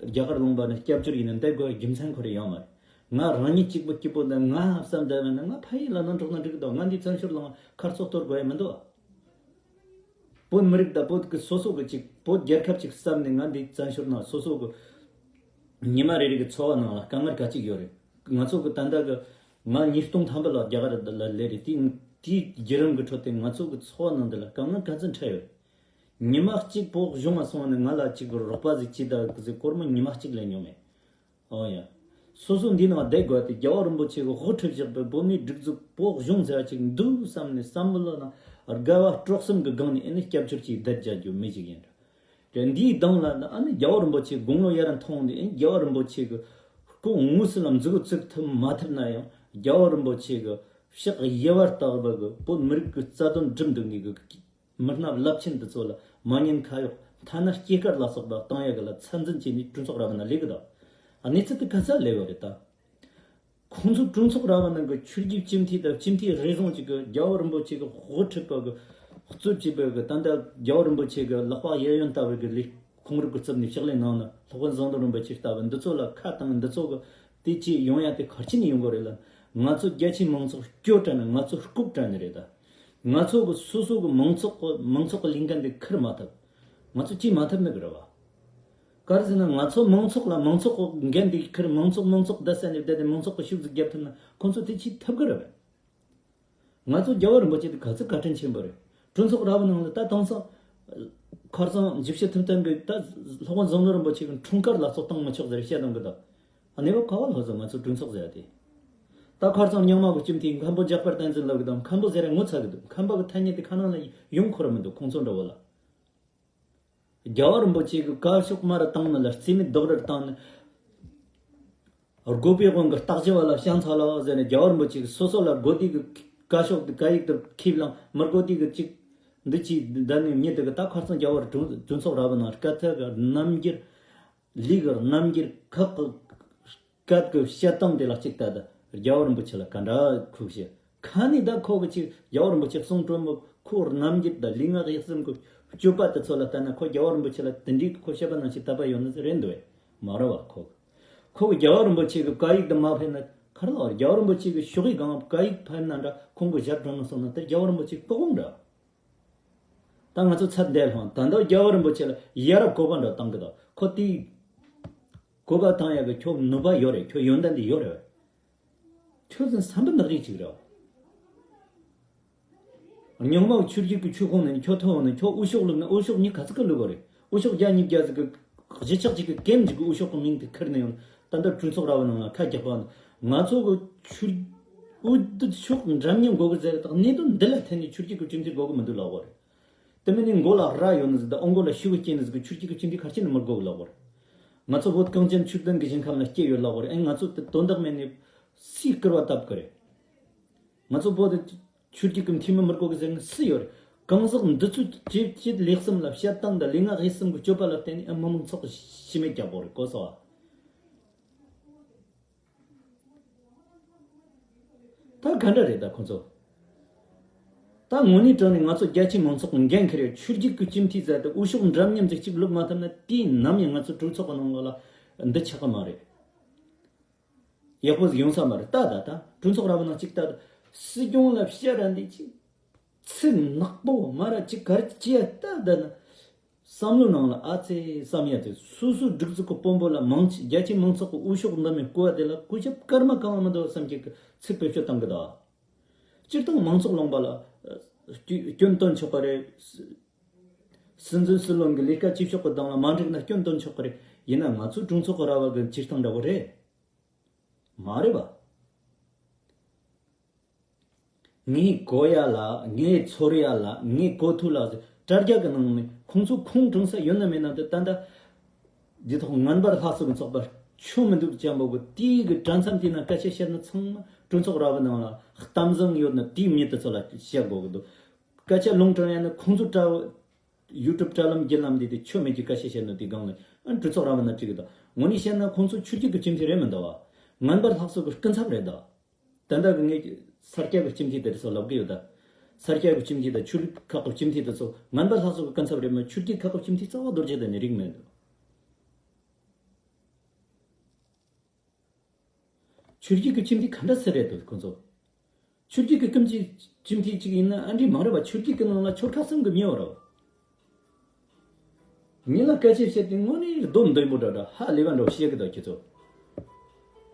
རྒྱ་གར་ལུང་པ་ནས་སྐྱབས་བཅོལ་ཡིན་ན་འདས་དགོས་ཡ་རྒྱུ་མཚན་ཁོ་རེ་ཡོད་མ་རེད། ང་རང་ཉིད་གཅིག་པུ་སྐྱིད་པོ་དང་ང་བསམ་བསྡད་མེད་ན་ང་ཕ་ཡུལ་ལ་ནང་འགྲོ་ན་འགྲིག་གི་འདུག་ང་འདི་བཙན་བྱོལ་ལ་ཁ་རྩོད་གཏོར་དགོས་ཡ་མི་འདུག་བོད་མི་རིགས་དང་བོད་ཀྱི་སོ་སོ་གི་ཅིག་བོད་རྒྱལ་ཁབ་ཅིག་བསམ་ནས་ང་འདི་བཙན་བྱོལ་ནང་སོ་སོ་གི་ཉི་མ་རེ་རེ་གི་འཚོ་བ་ནང་ལ་དཀའ་ངལ་ག་ཅིག་ཡོད་རེད། ང་ཚོ་གི་ད་ལྟ་གི་ང་ཉིས་སྟོང་ཐམ་པ་ལ་རྒྱ་གར་ལ་སླེབས་རེད། དེ་དེའི་བརྒྱུད་རིམ་གི་ཁྲོད་དེ་ང་ཚོ་གི་འཚོ་བ་ནང་འདི་ལ་དཀའ་ངལ་ག་ཚོད་འཕྲད་ཡོད་རེད། ཉི་མ་གཅིག་བོད་གཞུང་ང་སོང་བ་ནས་ང་ལ་ཅིག་རོགས་པ་ཟིག་བྱེད་ད་གི་ཟིག་སྒོར་མོ་ཉི་མ་གཅིག་ལེན་མྱོང་མེད། ཨོ་ཡ། སོ་སོ་འདི་ནང་བསྡད་དགོས་ཏེ་རྒྱལ་བ་རིན་པོ་ཆེ་གི་དབུ་ཁྲིད་བཞག་པའི་བོད་མིའི་སྒྲིག་འཛུགས་བོད་གཞུང་ཟེར་བ་ཅིག་འདུག་བསམ་ནས་བསམ་བློ་ནང་དགའ་བ་སྤྲོ་གསུམ་གི་སྒང་ནས་ཨེ་ནི་སྐྱབས་བཅོལ་གྱིས་བསྡད་རྒྱག་རྒྱུ་མི་ཞིག་ཡིན་ར། དེ་འདིའི་གདོང་ལ་ནི་ཨ་ནི་རྒྱལ་བ་རིན་པོ་ཆེའི་དགུང་ལོ་ཡར་མཐོང་ནས་ཨེ་རྒྱལ་བ་རིན་པོ་ཆེ་གི་སྐུ་དངོས་སུ་ལ་མཛུབ་གུ་བཙུགས་ཐུབ་མ་ཐུབ་ན་ཡང་རྒྱལ་བ་རིན་པོ་ཆེ་གི་ཕྱག་གཡས་པར་བཏགས་པ་གི་བོད་མི་རིགས་ཀྱི་རྩ་དོན་སྒྲུབ་འདོད་མཁན་གི་མི་སྣ་རླབས་ཆེན་འདི་ཚོ་ལ་མ་ཉེས་ཁ་གཡོགས་ཐ་ན་སྐྱེས་སྐར་ལ་སོགས་པ་བཏང་ཡ་གི་ལ་ཚད་འཛིན་བྱས་ནས་གྲོས་ཚོགས་ར་བ་ན་ལས་གི་དང་གནས་ཚུལ་དེ་ག་ས་ལས་ཡོད་རེད་ད། ཁོང་ཚོ་གྲོས་ཚོགས་ར་བ་ནང་གི་ཆོས་བརྒྱུད་སྤྱི་འཐུས་དང་སྤྱི་འཐུས་རེ་ཟུང་ཅིག་གི་རྒྱལ་བ་རིན་པོ་ཆེ་གི་དབུ་ཁྲིད་པ་གི་གཙོས་བྱས་པ་གི་ད་ལྟ་རྒྱལ་བ་རིན་པོ་ཆེ་གི་ལག་པ་གཡས་གཡོན་ལྟ་བུ་གི་ལས་ཁོང་རང་གི་རྩིབ་ནས་ཕྱག་ལས་གནང་ན་སློབ་དཔོན་ཟམ་གདོང་རིན་པོ་ཆེ་ལྟ་བུ་འདི་ཚོ་ལ་ཁ་བཏང་འདི་ཚོ་གི་དེ་ཅི་ཡོང་ཡ་དེ་ག་རེ་བྱས་ནས་ཡོང་གི་རེད་ལ། ང་ཚོ་རྒྱ་ཆེའི་མང་ཚོགས་སྐྱོ་དྲགས་ནས་ང་ཚོ་ལྐུགས་དྲགས་ནས་རེད་ད། ང་ཚོ་གི་སོ་སོ་གི་མང་ཚོགས་གི་མང་ཚོགས་གི་ལས་འགན་དེ་འཁུར་མ་ཐུབ། ང་ཚོ་བྱེད་མ་ཐུབ་ནི་གི་རེད་བ། ག་རེ་ཟེར་ན་ང་ཚོ་མང་ཚོགས་ལ་མང་ཚོགས་གི་འགན་དེ་འཁུར། མང་ཚོགས་མང་ཚོགས་བསྡད་ས་ནས་བསྡད་དེ་མང་ཚོགས་གི་ཤུགས་རྫི་རྒྱབ་ཐུབ་ན་ཁོང་ཚོ་དེ་བྱེད་ཐུབ་གི་རེད་བ། ང་ཚོ་རྒྱལ་བ་རིན་པོ་ཆེ་དེ་ག་ཚོད་བཀའ་དྲིན་ཆེན་པོ་རེད། གྲོས་ཚོགས་ར་བ་ནང་ལ་ད་དེང་སང་ཁ་སང་བཞི་བཅུ་ཐུབ་བསྟན་གི་ད་སློབ་དཔོན་ཟམ་གདོང་རིན་པོ་ཆེ་གི་འཁྲུངས་སྐར་ལ་སོགས་བཏང་མི་ཆོག་ཟེར་བཤད་བཏང་གི་འདུག་གནས་བབ་ག་བ་ལྷག་ཟེར་ང་ཚོ་གྲོས་ཚོགས་ཟེར་ཡ་དེ། ད་ཁ་སང་རྙིང་མ་གི་སྤྱི་འཐུས་མཁན་པོ་འཇམ་དཔལ་བསྟན་འཛིན་ལབ་གི་འདུག་མཁན་པོ་ཟེར་ཡ་ངོ་ཚ་གི་འདུག་མཁན་པོ་གི་ཐ་སྙད་དེ་ཁ་ནང་ལ་ཡོང་ཁོ་ར་མི་འདུག་ཁོང་ཚོ་འདྲ་བོ་ལ། རྒྱལ་བ་རིན་པོ་ཆེ་གི་བཀའ་ཤོག་མར་བཏང་ནི་ལ་རྩིས་མེད་རྡོག་རེར་བཏང་ནི། དགོས་པའི་དབང་གིས་བརྟག་ཞིབ་པ་ལ་བྱང་ཚར་ལ་ཟེར་ནས་རྒྱལ་བ་རིན་པོ་ཆེ་གི་སོ་སོ་ལ་དགོས་དུས་ཀྱི་བཀའ་ཤོག་དེ་བཀའ་ཡིག་དེ་ཁེབས་ལང་མི་དགོས་དུས་ཀྱི་ཅིག་འདི་ཅིག་འདི་ནས་ཉིད་དེ་གི་ད་ཁ་སང་རྒྱལ་བ་གྲོས་གྲོས་ཚོགས་ར་བ་ནང་སྐད་ཐད་ཀྱི་རྣམ་འགྱུར། ལུས་ཀྱི་རྣམ་འགྱུར་ཁག་གི་སྐད་ཀྱི་བཤད་སྟངས་དེ་ལ་གཅིག་ལྟ་ད་རྒྱལ་བ་རིན་པོ་ཆེ་ལ་ག་འདྲ་ཁུག་ཤེ། ཁ་ནས་ད་ཁོ་གི་ཅིག་རྒྱལ་བ་རིན་པོ་ཆེ་གསུང་དྲོན་མོ་ཁོའི་རྣམ་འགྱུར་དང་ལུས་ངག་ཡིད་གསུམ་གྱི་སྤྱོད་པ་དེ་ཚོ་ལ་ལྟ་ན་ཁོ་རྒྱལ་བ་རིན་པོ་ཆེ་ལ་དེ་འདྲའི་ཁོ་བཤད་པ་ནང་བཞིན་དད་པ་ཡོད་ནི་རེད་འདུག་བས་མ་རེད་བ་ཁོ། ཁོ་གི་རྒྱལ་བ་རིན་པོ་ཆེ་གི་བཀའ་ཡིག་དེ་མ་ཕེབས་ན་ག་རེ་ལ་བ་རྒྱལ་བ་རིན་པོ་ཆེ་གི་ཤོག་ཡིག་གང་བཀའ་ཡིག་ཕེབས་ན་འདྲ་ཁོང་གི་ཞབས་དྲུང་ནང་སོང་ན་དེ་རྒྱལ་བ་རིན་པོ་ཆེ་ལྐོག་འོང་འདྲ། ད་ང་ཚོ་ཚད་འདས་ལྷོང་ད་ལྟ་རྒྱལ་བ་རིན་པོ་ཆེ་ལ་ཡ་རབས་གོ་བ་འདྲ་བཏང་གི་འདུག་ཁོ་དེའི་གོ་བ་བཏང་ཡག་གི་ཁྱོད་ནུས་པ་ཡོད་རེད། ཁྱོད་ཡོན་ཏན་དེ་ཡོད་རེད། ཁྱོད་ཚོ་བསམ་པ་ནག་རིགས་ཅིག་རེད། རྙིང་མ་ཆོས་བརྒྱུད་ཀྱི་ཆོས་ཁོངས་ནས་ཁྱོད་ཐོན་འོང་ན་ཁྱོད་འོས་ཤོག་བླུགས་ན་འོས་ཤོག་གཉིས་ག་ཚོད་ཀ་བླུགས་པ་རེད། འོས་ཤོག་བརྒྱ་ཉིས་བརྒྱ་ཟིག་གི་གཞིས་ཆགས་ཅིག་གི་ཀེམ་ཅིག་གི་འོས་ཤོག་གི་མིང་དེ་ཁུར་ནས་ཡོང་ད་ལྟ་གྲོས་ཚོགས་ར་བ་ནང་ལ་ཁ་རྒྱག་པ་ང་ཚོ་གི་ཆོས་འོས་བསྡུ་ཕྱོགས་འདྲ་མཉམ་དགོས་གི་ཟེར་དང་གནད་དོན་འདི་ལ་བརྟེན་ནས་ཆོས་བརྒྱུད་ཀྱི་སྤྱི་འཐུས་དགོས་གི་མི་འདུག་ལབ་པ་རེད། དེ་མིན་ནི་མགོ་ལ་རྭ་ཡོད་ནི་ཟིག་དང་ཨོ་མགོ་ལ་ཤུ་གུ་སྐྱེས་ནི་ཟིག་གི་ཆོས་བརྒྱུད་ཀྱི་སྤྱི་འཐུས་ག་རེ་བྱས་ནས་མི་དགོས་གི་ལབ་པ་རེད། ང་ཚོ་བོད་གངས་ཅན་ཆོས་ལྡན་གྱི་ཞིང་ཁམས་ལ་སྐྱེས་ཡོད་ལབ་པ་རེད། ཨེ་ང་ཚོ་དེ་དོན་དག་མེད་ནས་སུས་སྐུར་བ་བཏབ་གི་རེད། ང་ཚོ་བོད་དེ་ཆོས་བརྒྱུད་ཀྱི་འཐུས་མི་མི་དགོས་གི་ཟེར་ནི་སུ་ཡོད་རེད། གང་ཟག་འདི་ཚོས་བྱེད་བྱེད་ལས་གསུམ་ལ་བཤད་སྟངས་དང་ལུས་ངག་ཡིད་གསུམ་གྱི་སྤྱོད་པ་ལ་བརྟེན་ནས་ཨེ་མི་མང་ཚོགས་ཀྱི་ཤི་རྨས་རྒྱག་པ་རེད་གོ་སོང་ཨ། ད་ག་འདྲ་རེད་ད་ཁོ་ཚོ། ད་དངོས་གནས་དྲང་ནས་ང་ཚོ་རྒྱ་ཆེའི་མང་ཚོགས་ཀྱི་འགན་འཁུར་ཡོད། ཆོས་བརྒྱུད་ཀྱི་སྤྱི་འཐུས་ཟེར་ཏེ་འོས་ཤོག་འདྲ་མཉམ་ཟིག་གཅིག་བླུག་མ་ཐུབ་ན་དུས་ནམ་ཡང་ང་ཚོ་གྲོས་ཚོགས་ཀྱི་ནང་ལོགས་ལ་འདི་ཆགས་ཀྱི་མ་རེད། ཡག་པོ་ཟིག་ཡོང་ས་མ་རེད། ད་ད་ད་གྲོས་ཚོགས་ར་བ་ནང་གཅིག་ད་ད་སྲིད་སྐྱོང་ལ་བཤད་ར་འདི་ཅིག་ཚིག་ནག་པོ་མ་ར་ཅིག་ག་རེ་ཅི་ཡ་ལྟ་ད་ན། བསམ་བློའི་ནང་ལ་ཨ་ཙེ་བསམ་ཡ་དེ་སོ་སོའི་སྒྲིག་འཛུགས་ཀྱི་དཔོན་པོ་ལ་མང་ཆེ་རྒྱ་ཆེའི་མང་ཚོགས་ཀྱི་འོས་ཤོག་འདི་མི་བསྐོ་བ་དེ་ལ་གུས་ཞབས་སྐར་མ་གང་བ་མི་འདུག་བསམ་གྱི་ཚིག་བེད་སྤྱོད་བཏང་གི་འདུག་སྤྱིར་བཏང་མང་ཚོགས་ལུང་པ་ལ་སྐྱོན་སྐྱོན་སྟོན་ཆོག་གི་རེད། སྲིད་འཛིན་སྲིད་བློན་གྱི་ལས་ཀ་བྱེད་ཕྱོགས་ཀྱི་སྟེང་ལ་མ་འགྲིག་ན་སྐྱོན་སྟོན་ཆོག་གི་རེད། ཡིན་ན་ང་ཚོའི་གྲོས་ཚོགས་ཀྱི་ར་བ་གི་བྱེད་སྟངས་འདྲ་བོ་རེད། མ་རེད་པ། ངས་གོ་ཡ་ལ། ངས་ཚོར་ཡ་ལ། ངས་གོ་ཐུབ་ལ། དྲ་རྒྱ་གི་ནང་ནས་ཁོང་ཚོ་ཁུངས་དྲངས་ས་ཡོད་ན་མེད་ན་དེ་ད་ལྟ་འདི་ཐོག་ངན་པར་ལྷག་སོ་གི་ཚོགས་པ་ཆོ་མི་འདུག་ཅམ་པོ་གི་དེའི་གི་དྲ་མཚམས་དེ་ན་སྐད་ཆ་བཤད་ན་ཚང་མ་གྲོས་ཚོགས་ར་བ་ནང་ལ་གཏམ་བཟང་ཡོད་ན་དེའི་མྱི་དེ་ཚོ་ལ་བཤད་དགོས་གི་འདུག་སྐད་ཆ་ལུང་དྲངས་ཡ་ན་ཁོང་ཚོ་དྲ་ཡུ་ཊུབ་དྲ་ལམ་བརྒྱུད་ལམ་འདི་དེ་ཆོ་མེད་ཀྱི་སྐད་ཆ་བཤད་ན་དེ་སྒང་ལ་ཨ་གྲོས་ཚོགས་ར་བ་ན་འགྲིག་གི་འདུག་དངོས་གནས་བཤད་ན་ཁོང་ཚོ་ཆོས་བརྒྱུད་ཀྱི་སྤྱི་འཐུས་རེད་མི་འདུག་བ། ངན་པར་ལྷག་སོ་གི་སྐུ་ཚབ་རེད་འདུག་ད་ལྟ་གི་ངས་ས་སྐྱ་གི་སྤྱི་འཐུས་དེ་ཚོ་ལབ་གི་ཡོད་ད། ས་སྐྱ་གི་སྤྱི་འཐུས་དང་ཆོས་ལུགས་ཁག་གི་སྤྱི་འཐུས་དེ་ཚོ་ངན་པ་ལྷག་སོ་གི་སྐུ་ཚབ་རེད་མོད། ཆོས་བརྒྱུད་ཁག་གི་སྤྱི་འཐུས་རྩ་བ་རྡོ་རྗེ་གདན་ནས་རིག་མེད་འདུག་ཆོས་བརྒྱུད་ཀྱི་སྤྱི་འཐུས་ག་འདྲ་སེ་རེད་འདུག་ཁོ་ཚོ། ཆོས་བརྒྱུད་ཀྱི་སྐུ་མཆེད་སྤྱི་འཐུས་གཅིག་ཡིན་ན་ཨ་འདྲས་མ་རེད་པ། ཆོས་བརྒྱུད་ཀྱི་ནང་ལ་ཆོལ་ཁ་གསུམ་གྱི་མི་ཡོད་རེད་པ། ཉིན་ལ་སྐད་ཆ་བཤད་དེ་དངོས་གནས་སྡོམ་འདོན་པོ་འདྲ་འདྲ་ཧ་ལས་པ་འདྲ་བཤད་གི་འདུག་ཁྱེད་ཚོ།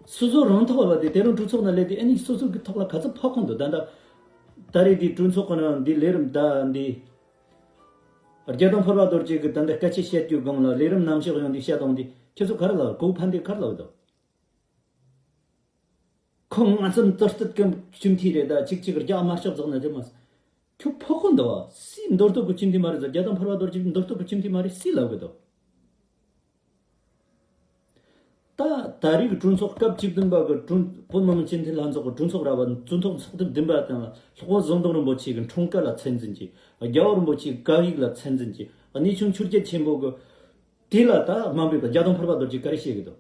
སོ་སོ་རང་ཐོག་ལ་དེ་དེ་རིང་གྲོས་ཚོགས་ནང་སླེབས་དུས་ཨ་ནི་སོ་སོ་གི་ཐོག་ལ་ག་ཚོད་ཕོག་གོ་འདུག་ད་ལྟ་ད་རེས་འདི་གྲོས་ཚོགས་ཀྱི་ནང་འདི་ལས་རིམ་ད་འདི་རྒྱ་དམ་ཕུར་པ་རྡོ་རྗེ་གི་ད་ལྟ་སྐད་ཆ་བཤད་རྒྱུ་སྒང་ལ་ལས་རིམ་རྣམ་གཞག་ཡོང་དུས་བཤད་སྟངས་འདི་ཁྱེད་ཚོ་ག་རེ་ལབ། གོ་ཕན་དེ་ག་རེ་ལབ་འདུག་ཁོ་ང་ཚོ་མདོ་སྟོད་ཀྱི་སྤྱི་འཐུས་རེད་ད། གཅིག་གཅིག་རྒྱ་དམར་ཤོག་རྫོགས་ན་རྒྱ་མ། ཁྱོད་ཕོག་གོ་འདུག་བ། སུས་མདོ་སྟོད་ཀྱི་སྤྱི་འཐུས་མ་རེད་ཟེར། རྒྱ་དམ་ཕུར་པ་རྡོ་རྗེ་མདོ་སྟོད་ཀྱི་སྤྱི་འཐུས་མ་རེད་སུས་ལབ་གི་འདུག་ད་ད་རེས་ཀྱི་གྲོས་ཚོགས་སྐབས་བཅུ་བདུན་པ་གི་གྲོས། བོད་མི་མང་སྤྱི་འཐུས་ལྷན་ཚོགས་ཀྱི་གྲོས་ཚོགས་ར་བ་གྲོས་ཚོགས་ཚོགས་དུས་བདུན་པ་དང་ལ་ལྷག་པ་ཟམ་གདོང་རིན་པོ་ཆེ་གི་འཁྲུངས་སྐར་ལ་ཚད་འཛིན་གྱིས། རྒྱལ་བ་རིན་པོ་ཆེའི་བཀའ་ཡིག་ལ་ཚད་འཛིན་གྱིས། གནས་ཆུང་ཆོས་རྒྱལ་ཆེན་པོ་གི་དེ་ལ་ད་དམའ་འབེབས་པ་རྒྱ་དམ་ཕུར་པ་རྡོ་རྗེ་ག་རེ་བཤད་གི་འདུག་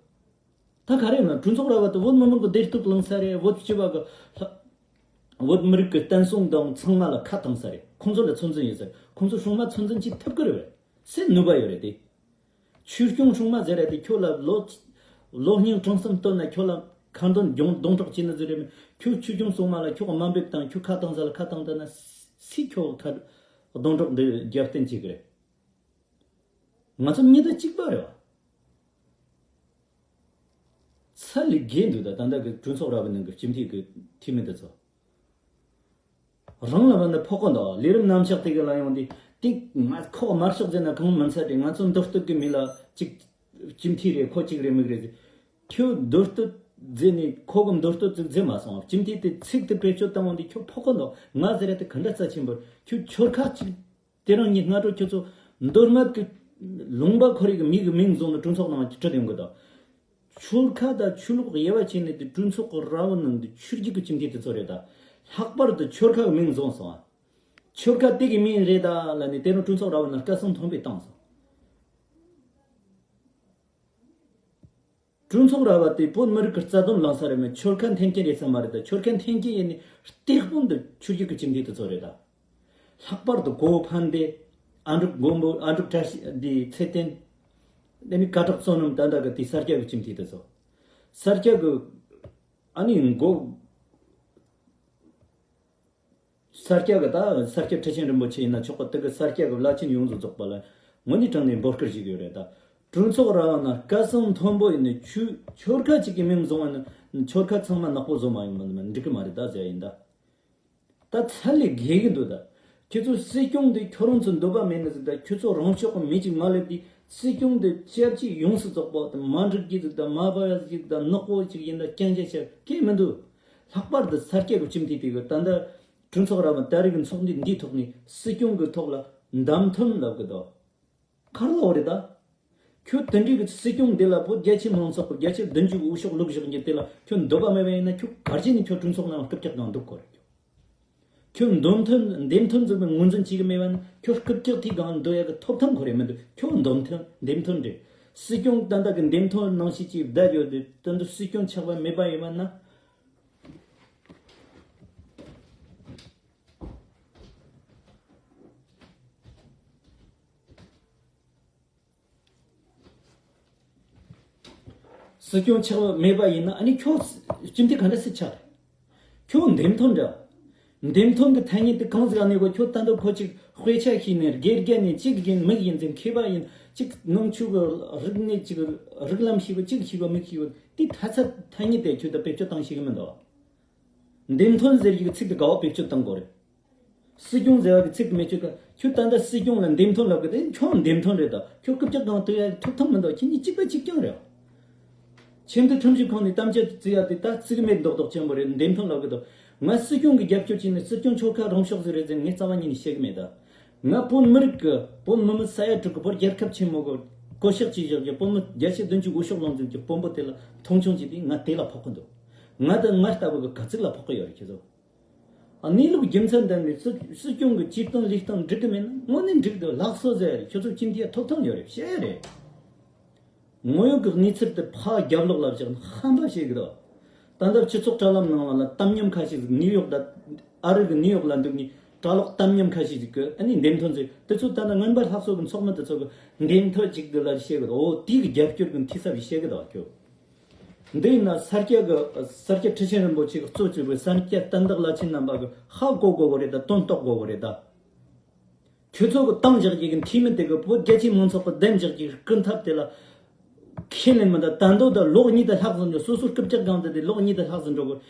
ད་ག་རེ་ཡིན་ན་གྲོས་ཚོགས་ར་བ་དེ་བོད་མི་མང་གི་བདེ་སྡུག་བླངས་ས་རེད། བོད་སྤྱི་པ་གི་ལྷ། བོད་མི་རིགས་ཀྱི་བསྟན་སྲུང་དང་ཚང་མ་ལ་ཁ་བཏང་ས་རེད། ཁོང་ཚོ་ལ་ཚོད་འཛིན་ཡོད་ས་རེད། ཁོང་ཚོ་སྲུང་མ་ཚོད་འཛིན་བྱེད་ཐུབ་ཀྱི་རེད་བས། སུས་ནུས་པ་ཡོད་རེད་དེ། ཆོས་སྐྱོང་སྲུང་མ་ཟེར་ར་དེ་ཁྱོད་ལ་ལོ་ལོ་སྙིང་བྲང་གསུམ་བཏོན་ན་ཁྱོད་ལ་ཁ་འདོན་སྡོང་སྡོང་གྲོགས་བྱེད་ནི་ཟེར་རེད་མིན། ཁྱོད་ཆོས་སྐྱོང་སྲུང་མ་ལ་ཁྱོད་དམའ་འབེབས་དང་ཁྱོད་ཁ་བཏང་ས་ལ་ཁ་བཏང་ད་ན་སུས་ཁྱོད་ཁ་སྡོང་གྲོགས་འདི་རྒྱབ་རྟེན་བྱེད་ཀྱི་རེད། ང་ཚོ་མྱི་དང་གཅིག་པ་རེད་བ། ཚ་ལས་རྒས་འདུག་ད་ད་ལྟ་གི་གྲོས་ཚོགས་ར་བའི་ནང་གི་སྤྱི་འཐུས་ཀྱི་འཐུས་མི་དེ་ཚོ། རང་ལ་བ་ནི་ཕོག་གོ་འདུག་ལས་རིམ་རྣམ་གཞག་དེ་ག་ལ་ཡོང་དུས་དེ་ང་ཁོག་དམར་ཤོག་ཟེར་ན་གང་མིན་ཚད་དེ་ང་ཚོ་མདོ་སྟོད་ཀྱི་མི་ལ་གཅིག་སྤྱི་འཐུས་རེད། ཁོ་གཅིག་རེད་མིག་རེད་ཟེར། ཁྱོད་མདོ་སྟོད་ཟེར་ནས་ཁོ་གི་མདོ་སྟོད་ཟིག་ཟེར་མ་སོང་། སྤྱི་འཐུས་དེ་ཚིག་དེ་བེད་སྤྱོད་བཏང་བ་འདི་ཁྱོད་ཕོག་གོ་འདུག་ང་ཟེར་ཡ་དེ་ག་འདྲ་རྩ་ཆེན་པོ་རེད། ཁྱོད་ཆོལ་ཁ་གཅིག་དེ་རིང་ཉིན་སྔ་དྲོ་ཁྱོད་ཚོ་མདོ་སྨད་ཀྱི་ལུང་པ་ཁོ་རེ་གི་མི་གི་མིང་བཟུང་ནས་གྲོས་ཚོགས་ནང་ཁྲིད་ཡོང་གི་འདུག་ཆོལ་ཁ་དང་ཆོས་ལུགས་དབྱེ་བ་ཕྱེ་ནས་དེ་གྲོས་ཚོགས་ཀྱི་ར་བ་ནང་དུ་ཆོས་བརྒྱུད་ཀྱི་སྤྱི་འཐུས་དེ་ཚོ་རེད་ད། ལྷག་པར་དུ་ཆོལ་ཁ་གི་མིང་བཟུང་སོང་ཨ། ཆོལ་ཁ་དེ་གི་མིང་རེད་ད་ལབ་ནས་དེ་རིང་གྲོས་ཚོགས་ར་བ་ནང་སྐད་གསང་མཐོན་པོས་བཏང་སོང་། གྲོས་ཚོགས་ར་བ་དེ་བོད་མི་རིགས་ཀྱི་རྩ་དོན་བླངས་ས་རེད་མོད། ཆོལ་ཁ་འཐེན་མཁན་རེད་ས་མ་རེད་ད། ཆོལ་ཁ་འཐེན་མཁན་ཡིན་ནི་སྟེགས་དཔོན་དུ་ཆོས་བརྒྱུད་ཀྱི་སྤྱི་འཐུས་དེ་ཚོ་རེད་ད། ལྷག་པར་དུ་གོ་བོ་ཕན་བདེ། ཨ་འབྲུག་མགོན་པོ། ཨ་འབྲུག་བཀྲ་ཤིས་འདི་ཚེ་བརྟན། དེ་ནི་སྐ་བྲག་བསོད་ནམས། ད་ལྟ་གི་དེ་ས་སྐྱ་གི་སྤྱི་འཐུས་དེ་ཚོ། ས་སྐྱ་གི་ཨ་ནི་མགོ་ས་སྐྱ་གི་ད་ས་སྐྱ་ཁྲི་ཆེན་རིན་པོ་ཆེ་ཡིན་ན་ཆོག་གི། དེ་གི་ས་སྐྱ་གི་བླ་ཆེན་ཡོངས་སུ་རྫོགས་པ་ལ་ངོ་ནས་དྲང་ནས་འབོད་སྐུལ་ཞུ་གི་ཡོད་རེད་ད། གྲོས་ཚོགས་ར་བ་ན་སྐད་གསང་མཐོན་པོ་ཡིན་ནི་ཆོས་ཆོལ་ཁ་གཅིག་གི་མིང་བཟུང་བ་ནི་ཆོལ་ཁ་ཚང་མ་ནག་པོ་བཟོ་མ་ཡོང་བ་ནི་འགྲིག་གི་མ་རེད་ད་ཟེར་ཡ་ཡིན་ད། ད་ཚ་ལས་རྒས་གི་འདུག་ད། ཁྱེད་ཚོ་སྲིད་སྐྱོང་འདི་ཁྱོད་རང་ཚོ་འདོད་པ་མེད་ནི་ཟིག་ད། ཁྱོད་ཚོ་རང་ཕྱོགས་གི་མི་གཅིག་མ་སླེབས་དུས་སྲིད་སྐྱོང་འདི་བཅའ་སྤྱི་ཡོངས་སུ་རྫོགས་པ་དང་མ་འགྲིག་གི་ཟིག་ད། མ་བ་ཡ་ཟིག་ད། ནག་པོ་ཅིག་ཡིན་ད། སྐྱོན་ཆ་ཆ་གང་མི་འདུག་ལྷག་པར་དུ་ས་སྐྱ་གི་སྤྱི་འཐུས་དེ་གི་ད་ལྟ་གྲོས་ཚོགས་ར་བ་ད་རེས་གི་ཚོགས་འདུ་འདིའི་ཐོག་ནས་སྲིད་སྐྱོང་གི་ཐོག་ལ་བདམས་ཐོན་ལབ་གི་འདུག་ག་རེ་ལབ་རེད་ད། ཁྱོད་དེ་འདྲའི་གི་སྲིད་སྐྱོང་འདི་ལ་བོད་རྒྱ་ཆེ་མང་ཚོགས་ཀྱི་བརྒྱ་ཆ་བདུན་ཅུ་གི་འོས་ཤོག་བླུགས་བཞག་མཁན་དེ་ལ་ཁྱོད་འདོད་པ་མེད་པ་ཡིན་ན་ཁྱོད་ག་རེ་བྱས་ནས་ཁྱོད་གྲོས་ཚོགས་ནང་སྐུ་བཅར་གནང་འདུག་གོ་རེད། ཁྱོད་འདེམས་ཐོན་འདེམས་ཐོན་ཟེར་བའི་ངོས་འཛིན་བྱེད་གི་མེད་པ་ན་ཁྱོད་སྐུ་བཅར་དེའི་སྒང་འདོད་ཡ་གི་ཐོབ་ཐང་ཁོ་རེ་མི་འདུག་ཁྱོད་འདེམས་ཐོན་འདེམས་ཐོན་རེད། སྲིད་སྐྱོང་ད་ལྟ་གི་འདེམས་ཐོན་ནང་བཞིན་གྱི་བསྡད་ཡོད་དེ་དོན་དུ་སྲིད་སྐྱོང་ཆགས་པ་མེད་པ་ཡིན་པ་ན། སྲིད་སྐྱོང་ཆགས་པ་མེད་པ་ཡིན་ན་ཨ་ནི་ཁྱོད་སྤྱི་འཐུས་ག་འདྲ་སེ་ཆགས་རེད། ཁྱོད་འདེམས་ཐོན་འདྲ། འདེམས་ཐོན་གྱི་ཐ་སྙད་དེ་གང་ཟིག་ཨ་ནི་གོ་ཁྱོད་ད་འདོད་ཁོ་ཅིག་དཔེ་ཆ་ཤེས་ནས་དགེ་རྒན་ནས་ཅིག་ཡིན་མིག་ཡིན་ཟེར་མཁས་པ་ཡིན་ཅིག་ནང་ཆོས་གི་རིག་གནས་ཅིག་རིག་ལམ་ཤེས་གི་ཅིག་ཤེས་གི་མིག་ཤེས་གི་དེ་ཐ་ཚ་ཐ་སྙད་དེ་ཁྱོད་ད་བེད་སྤྱོད་བཏང་ཤེས་གི་མི་འདུག་འདེམས་ཐོན་ཟེར་གྱི་ཚིག་དེ་ག་བ་བེད་སྤྱོད་བཏང་དགོས་རེད། སྲིད་སྐྱོང་ཟེར་བ་གི་ཚིག་དེ་མེད་ཆོད་ཀ་ཁྱོད་ད་ལྟ་སྲིད་སྐྱོང་ལ་འདེམས་ཐོན་ལབ་གི་དེ་ཁྱོད་འདེམས་ཐོན་རེད་ད། ཁྱོད་རྐུབ་བཀྱག་སྒང་དུ་ཡ་ཐོབ་ཐང་མི་འདུག་ཁྱེད་གཉིས་གཅིག་པ་གཅིག་རྐྱང་རེད། ཆེས་མཐོའི་ཁྲིམས་ཞིབ་ཁང་ནས་གཏམ་བཤད་བརྩི་ཡ་དེ་ད་རྩིས་མེད་མདོག་མདོག་ཆེན་པོ་རེད། འདེམས་ཐོན་ལབ་གི་འདུག་ང་སྲིད་སྐྱོང་གི་རྒྱབ་སྐྱོར་བྱས་ནས་སྲིད་སྐྱོང་ཆོལ་ཁ་རང་ཕྱོགས་ཟིག་རེད་ཟེར་ངས་རྩ་བ་ཉིད་ནས་བཤད་གི་མེད་ད། ང་བོད་མི་རིགས་ཀྱི་བོད་མི་མི་ས་ཡ་དྲུག་གི་བོད་རྒྱལ་ཁབ་ཆེན་མོ་གི་བཀོད་གཤག་བྱས་བཞག་གི་བོད་མི་བརྒྱ་ཆ་བདུན་ཅུ་དགུ་ཤོག་ལུང་འཛིན་གྱི་དཔོན་པོ་དེ་ལ་མཐོང་ཆུང་བྱས་ཏེ་ང་དེ་ལ་ཕོག་གི་འདུག་ང་དང་ང་ལྟ་བུ་གི་ག་ཚིག་ལ་ཕོག་གི་ཡོད་རེད་ཁྱེད་ཚོ། ཨ་གནས་ལུགས་རྒྱུ་མཚན་ལྡན་པའི་སྲིད་སྲིད་སྐྱོང་གི་བྱས་སྟངས་ལས་སྟངས་འགྲིག་གི་མེད་ན་དངོས་གནས་འགྲིག་འདུག་ལགས་སོ་ཟེར། ཁྱོད་ཚོ་སྤྱི་འཐུས་ཐོབ་ཐང་ཡོད་རེད་བཤད་རེད། དངོས་ཡོད་ཀྱི་གནས་ཚུལ་དེ་ཕར་རྒྱབ་ལོགས་ལ་བཞག་ནས་ཧམ་པ་བཤད་གི་འདུག་ད་ལྟ་སྤྱི་ཚོགས་དྲ་ལམ་ནང་ལ་གཏམ་ཉམས་ཁ་ཤས་ཤིག་ནིའུ་ཡོག་དང་ཨ་རི་གི་ནིའུ་ཡོག་ལ་འདུག་ནས་གྲྭ་ལོག་གཏམ་ཉམས་ཁ་ཤས་ཤིག་གི་ཨ་ནི་འདེམས་ཐོན་ཟེར། དེ་ཚོ་ད་ལྟ་རྔོན་པ་ལྷ་ཚོ་གི་ཚོགས་མི་དེ་ཚོ་གི་འདེམས་ཐོན་ཅིག་འདི་ལ་བཤད་གི་འདུག་འོ་དེའི་གི་རྒྱབ་སྐྱོར་གི་འཐུས་ཚབ་བྱས་བཤད་གི་འདུག་ཁྱོད། འདི་ཡིན་ན་ས་སྐྱ་གི་ས་སྐྱ་ཁྲི་ཆེན་རིན་པོ་ཆེ་གི་གཙོ་བྱས་པའི་ས་སྐྱ་བསྟན་བདག་བླ་ཆེན་རྣམ་པ་གི་ཧ་གོ་དགོས་གི་རེད་ད། དོན་རྟོགས་དགོས་གི་རེད་ད། ཁྱོད་ཚོ་གི་བཏང་བཞག་གི་འཐུས་མི་དེ་གི་བོད་རྒྱ་ཆེའི་མང་ཚོགས་གི་འདེམས་བཞག་གི་སྐུ་ཚབ་དེ་ལ་ཁས་ལེན་མི་འདུག་ད་འདོད་ད་ལོ་གཉིས་དང་ལྷག་ཙམ་འགྲོ། སོ་སོ་རྐུབ་བཀྱག་སྒང་དེ་དེ་ལོ་གཉིས་དང་ལྷག་ཙམ་འགྲོ་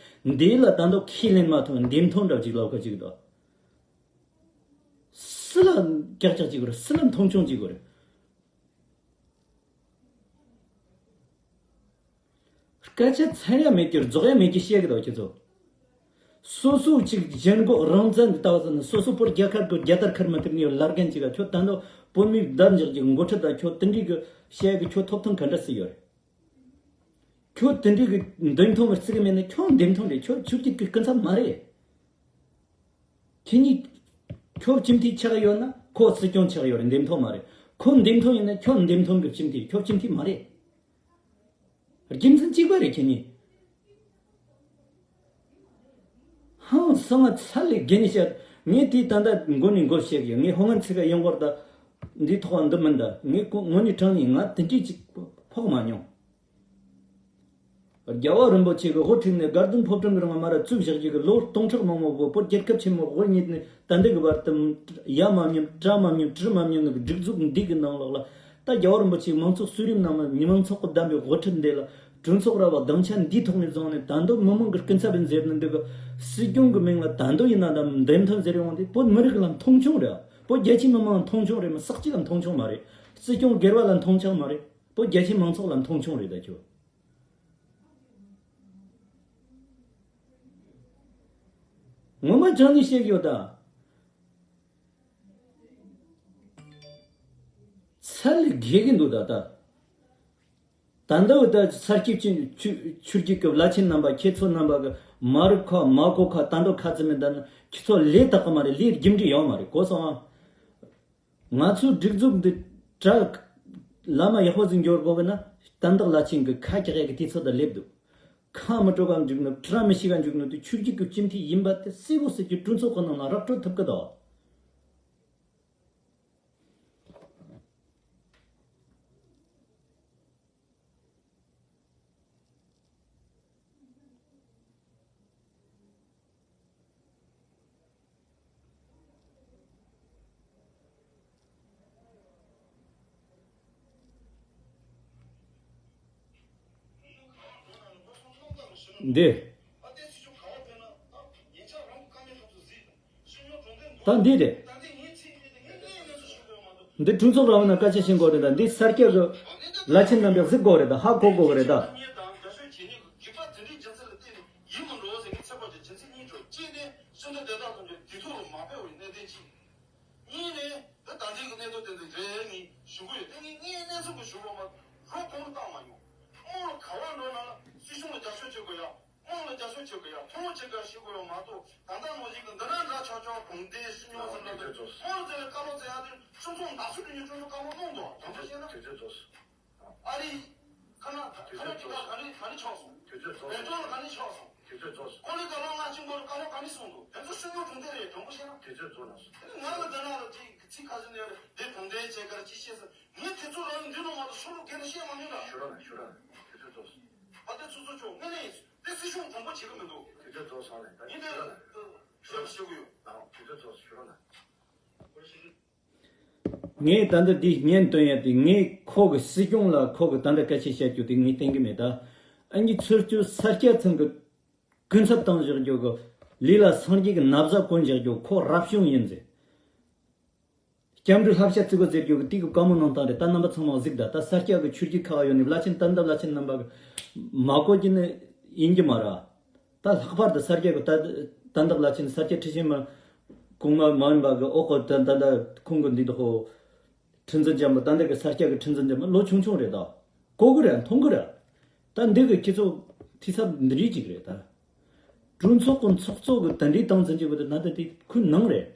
གི། འདི་ལ་ད་འདོད་ཁས་ལེན་མ་ཐུབ་འདེམས་ཐོན་འདྲ་ཅིག་ལབ་ཁ་ཅིག་འདུག་སུ་ལ་ཀྱག་ཀྱག་བྱེད་དགོས་རེད། སུ་ལ་མཐོང་ཆུང་བྱེད་དགོས་རེད། སྐད་ཆ་ཚར་ཡ་མེད་ཀྱི་རྫོགས་ཡ་མེད་ཀྱི་བཤད་གི་འདུག་ཁྱེད་ཚོ། སོ་སོ་གཅིག་གཞན་མགོ་རང་བཙན་གྱི་ལྟ་བ་ཟེར་ན་སོ་སོ་བོད་རྒྱལ་ཁབ་ཀྱི་རྒྱལ་དར་ཁུར་མི་ཐུབ་ནས་ལར་མཁན་གཅིག་ལ། ཁྱོད་ད་ལྟ་བོད་མིའི་བདག་འཇོག་གི་འགོ་ཁྲིད་དང་ཁྱོད་དེ་འདྲའི་གི་བཤད་གི་ཁྱོད་ཐོབ་ཐང་ག་འདྲ་སུ་ཡོད་རེད། ཁྱོད་དེ་འདྲའི་གི་འདེམས་ཐོན་བརྩི་གི་མེད་ན་ཁྱོད་འདེམས་ཐོན་རེད། ཁྱོད་ཆོས་བརྒྱུད་ཀྱི་སྐུ་ཚབ་མ་རེད། ཁྱེད་གཉིས། ཁྱོད་སྤྱི་འཐུས་ཆགས་ཡོད་ན་ཁོ་སྲིད་སྐྱོང་ཆགས་ཡོད་རེད། འདེམས་ཐོན་མ་རེད། ཁོ་འདེམས་ཐོན་ཡིན་ན་ཁྱོད་འདེམས་ཐོན་གི་སྤྱི་འཐུས། ཁྱོད་སྤྱི་འཐུས་མ་རེད། རྒྱུ་མཚན་གཅིག་པ་རེད་ཁྱེད་གཉིས། ཧང་སང་ང་ཚ་ལས་རྒན་ནས་བཤད། ངས་དེའི་ད་ལྟ་མགོ་ནས་མགོ་བཤད་ཡོད། ངས་ཧོ་ངན་ཚིག་ག་ཡོང་བར་ད། འདིའི་ཐོག་འདི་མིན་ད། ངས་ཁོ་ངོ་ནས་དྲང་ནས་ང་དེ་འདྲས་ཅིག་ཕོག་མ་མྱོང་། རྒྱལ་བ་རིན་པོ་ཆེ་གི་དབུ་ཁྲིད་ནས་དགའ་ལྡན་ཕོ་བྲང་གི་རིང་མ་ར་བཙུགས་བཞག་རྒྱུ་གི་ལོ་སྟོང་ཕྲག་མང་པོ་བོད་རྒྱལ་ཁབ་ཆེན་མོ་དབུ་བརྙེས་ནས་ད་ལྟ་གི་བར་དུ་ཡ་མ་མཉམ་གྲ་མ་མཉམ་གྲི་མ་མཉམ་ནི་སྒྲིག་འཛུགས་འདི་གི་ནང་ལོགས་ལ་ད་རྒྱལ་བ་རིན་པོ་ཆེའི་མང་ཚོགས་གསོལ་རས་གནང་མ་མི་མང་ཚོགས་ཀྱི་བདམས་པའི་དབུ་ཁྲིད་འདི་ལ་གྲོས་ཚོགས་ར་བ་སྡིངས་ཆ་འདིའི་ཐོག་ནས་བཟུང་ནས་ད་དུང་མི་མང་གི་སྐུ་ཚབ་ཡིན་ཟེར་ནི་འདི་གི་སྲིད་སྐྱོང་གི་མིང་ལ་ད་དུང་ཡིན་ན་ད་འདེམས་ཐོན་ཟེར་ཡོང་དེ་བོད་མི་རིགས་ལ་མཐོང་ཆུང་རེད། བོད་རྒྱ་ཆེའི་མི་མང་ལ་མཐོང་ཆུང་རེད་མ་གཞི་ཅི་ལ་མཐོང་ཆུང་མ་རེད། སྲིད་སྐྱོང་སྒེར་བ་ལ་མཐོང་ཆུང་མ་རེད། བོད་རྒྱ་ཆེའི་མང་ཚོགས་ལ་མཐོང་ཆུང་རེད་ད་ཁྱོད། ངོ་མ་དྲང་ནས་བཤད་ཡོད་ད། ཚ་ལས་རྒྱས་ཀྱི་འདུག་ད་ད། ད་འདི་བ་ད་ས་སྐྱིད་ཅན་ཆུ་ཆུ་རྒྱུད་ཀྱི་བླ་ཆེན་རྣམ་པ་ཁྱེད་ཚོ་རྣམ་པ་གི་མ་རུ་ཁ་མ་གོ་ཁ་ད་འདོད་ཁ་ཙི་མི་འདའ་ན་ཁྱེད་ཚོ་ལས་དག་གི་མ་རེད། ལས་རྒྱུ་འབྲས་ཡོད་མ་རེད་གོ་སོང་ཨ། ང་ཚོའི་སྒྲིག་འཛུགས་འདི་གྲ་ལམ་ཡག་པོ་ཟིག་འགྱུར་དགོས་གི་ན་བསྟན་བདག་བླ་ཆེན་གི་ཁ་རྒྱག་ཡག་གི་དུས་ཚོད་ད་སླེབས་འདུག་ཁ་མི་སྤྲོ་ག་འཇུག་ནོ་གྲ་མི་ཤི་ག་འཇུག་ནོ་དེ་ཆོས་བརྒྱུད་ཀྱི་སྤྱི་འཐུས་ཡིན་པ་དེ་གསལ་པོ་གསལ་གྱི་གྲོས་ཚོགས་ཀྱི་ནང་ལ་ར་སྤྲོད་ཐུབ་གི་དོ། འདི། ད་འདི་རེད། འདི་གྲོས་ཚོགས་ར་བ་ན་སྐད་ཆ་བཤད་དགོས་རེད་ད། འདི་ས་སྐྱ་གི་བླ་ཆེན་རྣམ་པས་གཟིགས་དགོས་རེད་ད། ཧ་གོ་དགོས་རེད་ད། གཉིས་ནས། ད་ལྟའི་གི་གནད་དོན་དེ་ཚོ་རེད་ངས་ཞུ་གི་ཡོད། དེ་ངས་ངས་གནས་ཚུལ་གི་ཞུ་བ་མ་རོ་གོང་བཏང་མ་ཡོང་། དམངས་ལ་ག་བ་འགྲོ་ན་སྲིད་གཞུང་ལ་རྒྱབ་སྐྱོར་བྱེད་དགོས་ཡ། དམངས་ལ་རྒྱབ་སྐྱོར་བྱེད་དགོས་ཡ། ཐུན་མོང་བྱེད་དགོས་ཡ་ཞུ་དགོས་ཡ་མ་གཏོགས་ད་ལྟ་ནང་བཞིན་གི་འདི་ན་འདྲ་ཆགས་ཆགས་གོང་བསྡད་སྲིད་སྐྱོང་ཟེར་འདྲ་དེ་དམངས་ལ་དེ་ལ་བཀའ་སློབ་སྩལ་ཡ་དེ་སྤྱི་ཚོགས་ནག་སུ་དུ་ཉིད་སྤྱི་ཚོགས་བཀའ་སློབ་གནང་འདུག་དྲང་པོ་བཤད་ན། དེ་ཚོ་རྫོགས་སོང་། ཨ་རི། ཁ་ན་ཁ་ན་ཅིག་ལ་ག་ནས་ག་ནས་ཆགས་སོང་། དེ་ཚོ་རྫོགས་སོང་། རེ་ཏོ་ལ་ག་ནས་ཆགས་སོང་། དེ་ཚོ་རྫོགས་སོང་། ཁོ་ལས་ཀ་ལོ་ལྔ་གཅིག་མགོ་ལ་བཀའ་སློབ་ག་ནས་སོང་འདུག་དེ་ཚོ་སྲིད་སྐྱོང་གྲོང་སྡེ་རེད་དྲང་པོ་བཤད་ན། དེ་ཚོ་རྫོགས་ན་སོང་། ང་ལ་འདི་ན་ལ་ཅིག་ཚིག་ཁ་ཤས་ནས་དེ་གྲོང་སྡེ་བྱས་གར་ཅི་བཤད་ཟེར། ངས་དེ་ཚོ་རང་འདི་ནང་མ་གཏོགས་ཕྱོགས་ལུགས་སྒེར་ལ་བཤད་མ་མྱོང་ད། ཞུ་ར་ན་ཞུ་ར་ན་དེ་ཚོ་རྫོགས་སོང་། ཨ་དེ་ཚོ་ཚོ་ཆོག་ངས་ནས་དེ་སྲིད་སྐྱོང་དྲང་པོ་བྱེད་གི་མི་འདུག་དེ་ཚོ་རྫོགས་སོང་ལས་ད་ངས་དེ་ཞུ་ར་ཞུ་གི་ཡོད། ཨ་དེ་ཚོ་རྫོགས་སོང་ཞུ་ར་ན། ངས་ད་ལྟ་འདི་སྙན་སྟོན་ཡ་དེ་ངས་ཁོ་གི་སྲིད་སྐྱོང་ལ་ཁོ་གི་ད་ལྟ་སྐད་ཆ་བཤད་རྒྱུ་དེ་ངས་བསྟན་གི་མེད་ད། ཨ་ནི་ཚུར་སྐྱོད་ས་སྐྱ་ཚང་གི་སྐུ་ཚབ་བཏང་བཞག་རྒྱུ་གི་ལས་ལ་སངས་རྒྱས་ཀྱི་ན་བཟའ་གོན་བཞག་རྒྱུ་ཁོ་རབ་བྱུང་ཡིན་ཟེར། སྐྱབས་འགྲོའི་བསླབ་བྱ་བརྩི་དགོས་ཟེར་རྒྱུ་གི་དེ་གི་བཀའ་མོལ་གནང་སྟངས་རེད་ད། རྣམ་པ་ཚང་མ་གཟིགས་ད། ད་ས་སྐྱ་གི་ཆོས་བརྒྱུད་ཁག་ཡོད་ནི་བླ་ཆེན་བསྟན་བདག་བླ་ཆེན་རྣམ་པ་གི་མ་གོ་རྒྱུ་ནི་ཡིན་གྱི་མ་རེད། ད་ལྷག་པར་དུ་ས་སྐྱ་གི་ད་ ད་ལྟ་བླ་ཆེན་ས་སྐྱ་ཁྲི་ཆེན་མ་གོང་མ་མ་ཡིན་པ་གི་འོག་གི་ད་ད་ད་ཁོང་གི་འདི་དག་ཁྲི་འཛིན་ཅན་པོ། ད་ལྟ་གི་ས་སྐྱ་གི་ཁྲི་འཛིན་ཅན་པོ་ལོ་ཆུང་ཆུང་རེད་ད། གོ་གི་རེད། མཐོང་གི་རེད། ད་འདི་གི་ཁྱེད་ཚོ་འཐུས་ཚབ་འདི་འདྲའི་ཅིག་རེད་ད། གྲོས་ཚོགས་གི་ཚོགས་གཙོ་གི་དེ་འདྲའི་སྟངས་འཛིན་གྱི་བུ་དེ་ན་ད་དེ་ཁོའི་ནང་རེད།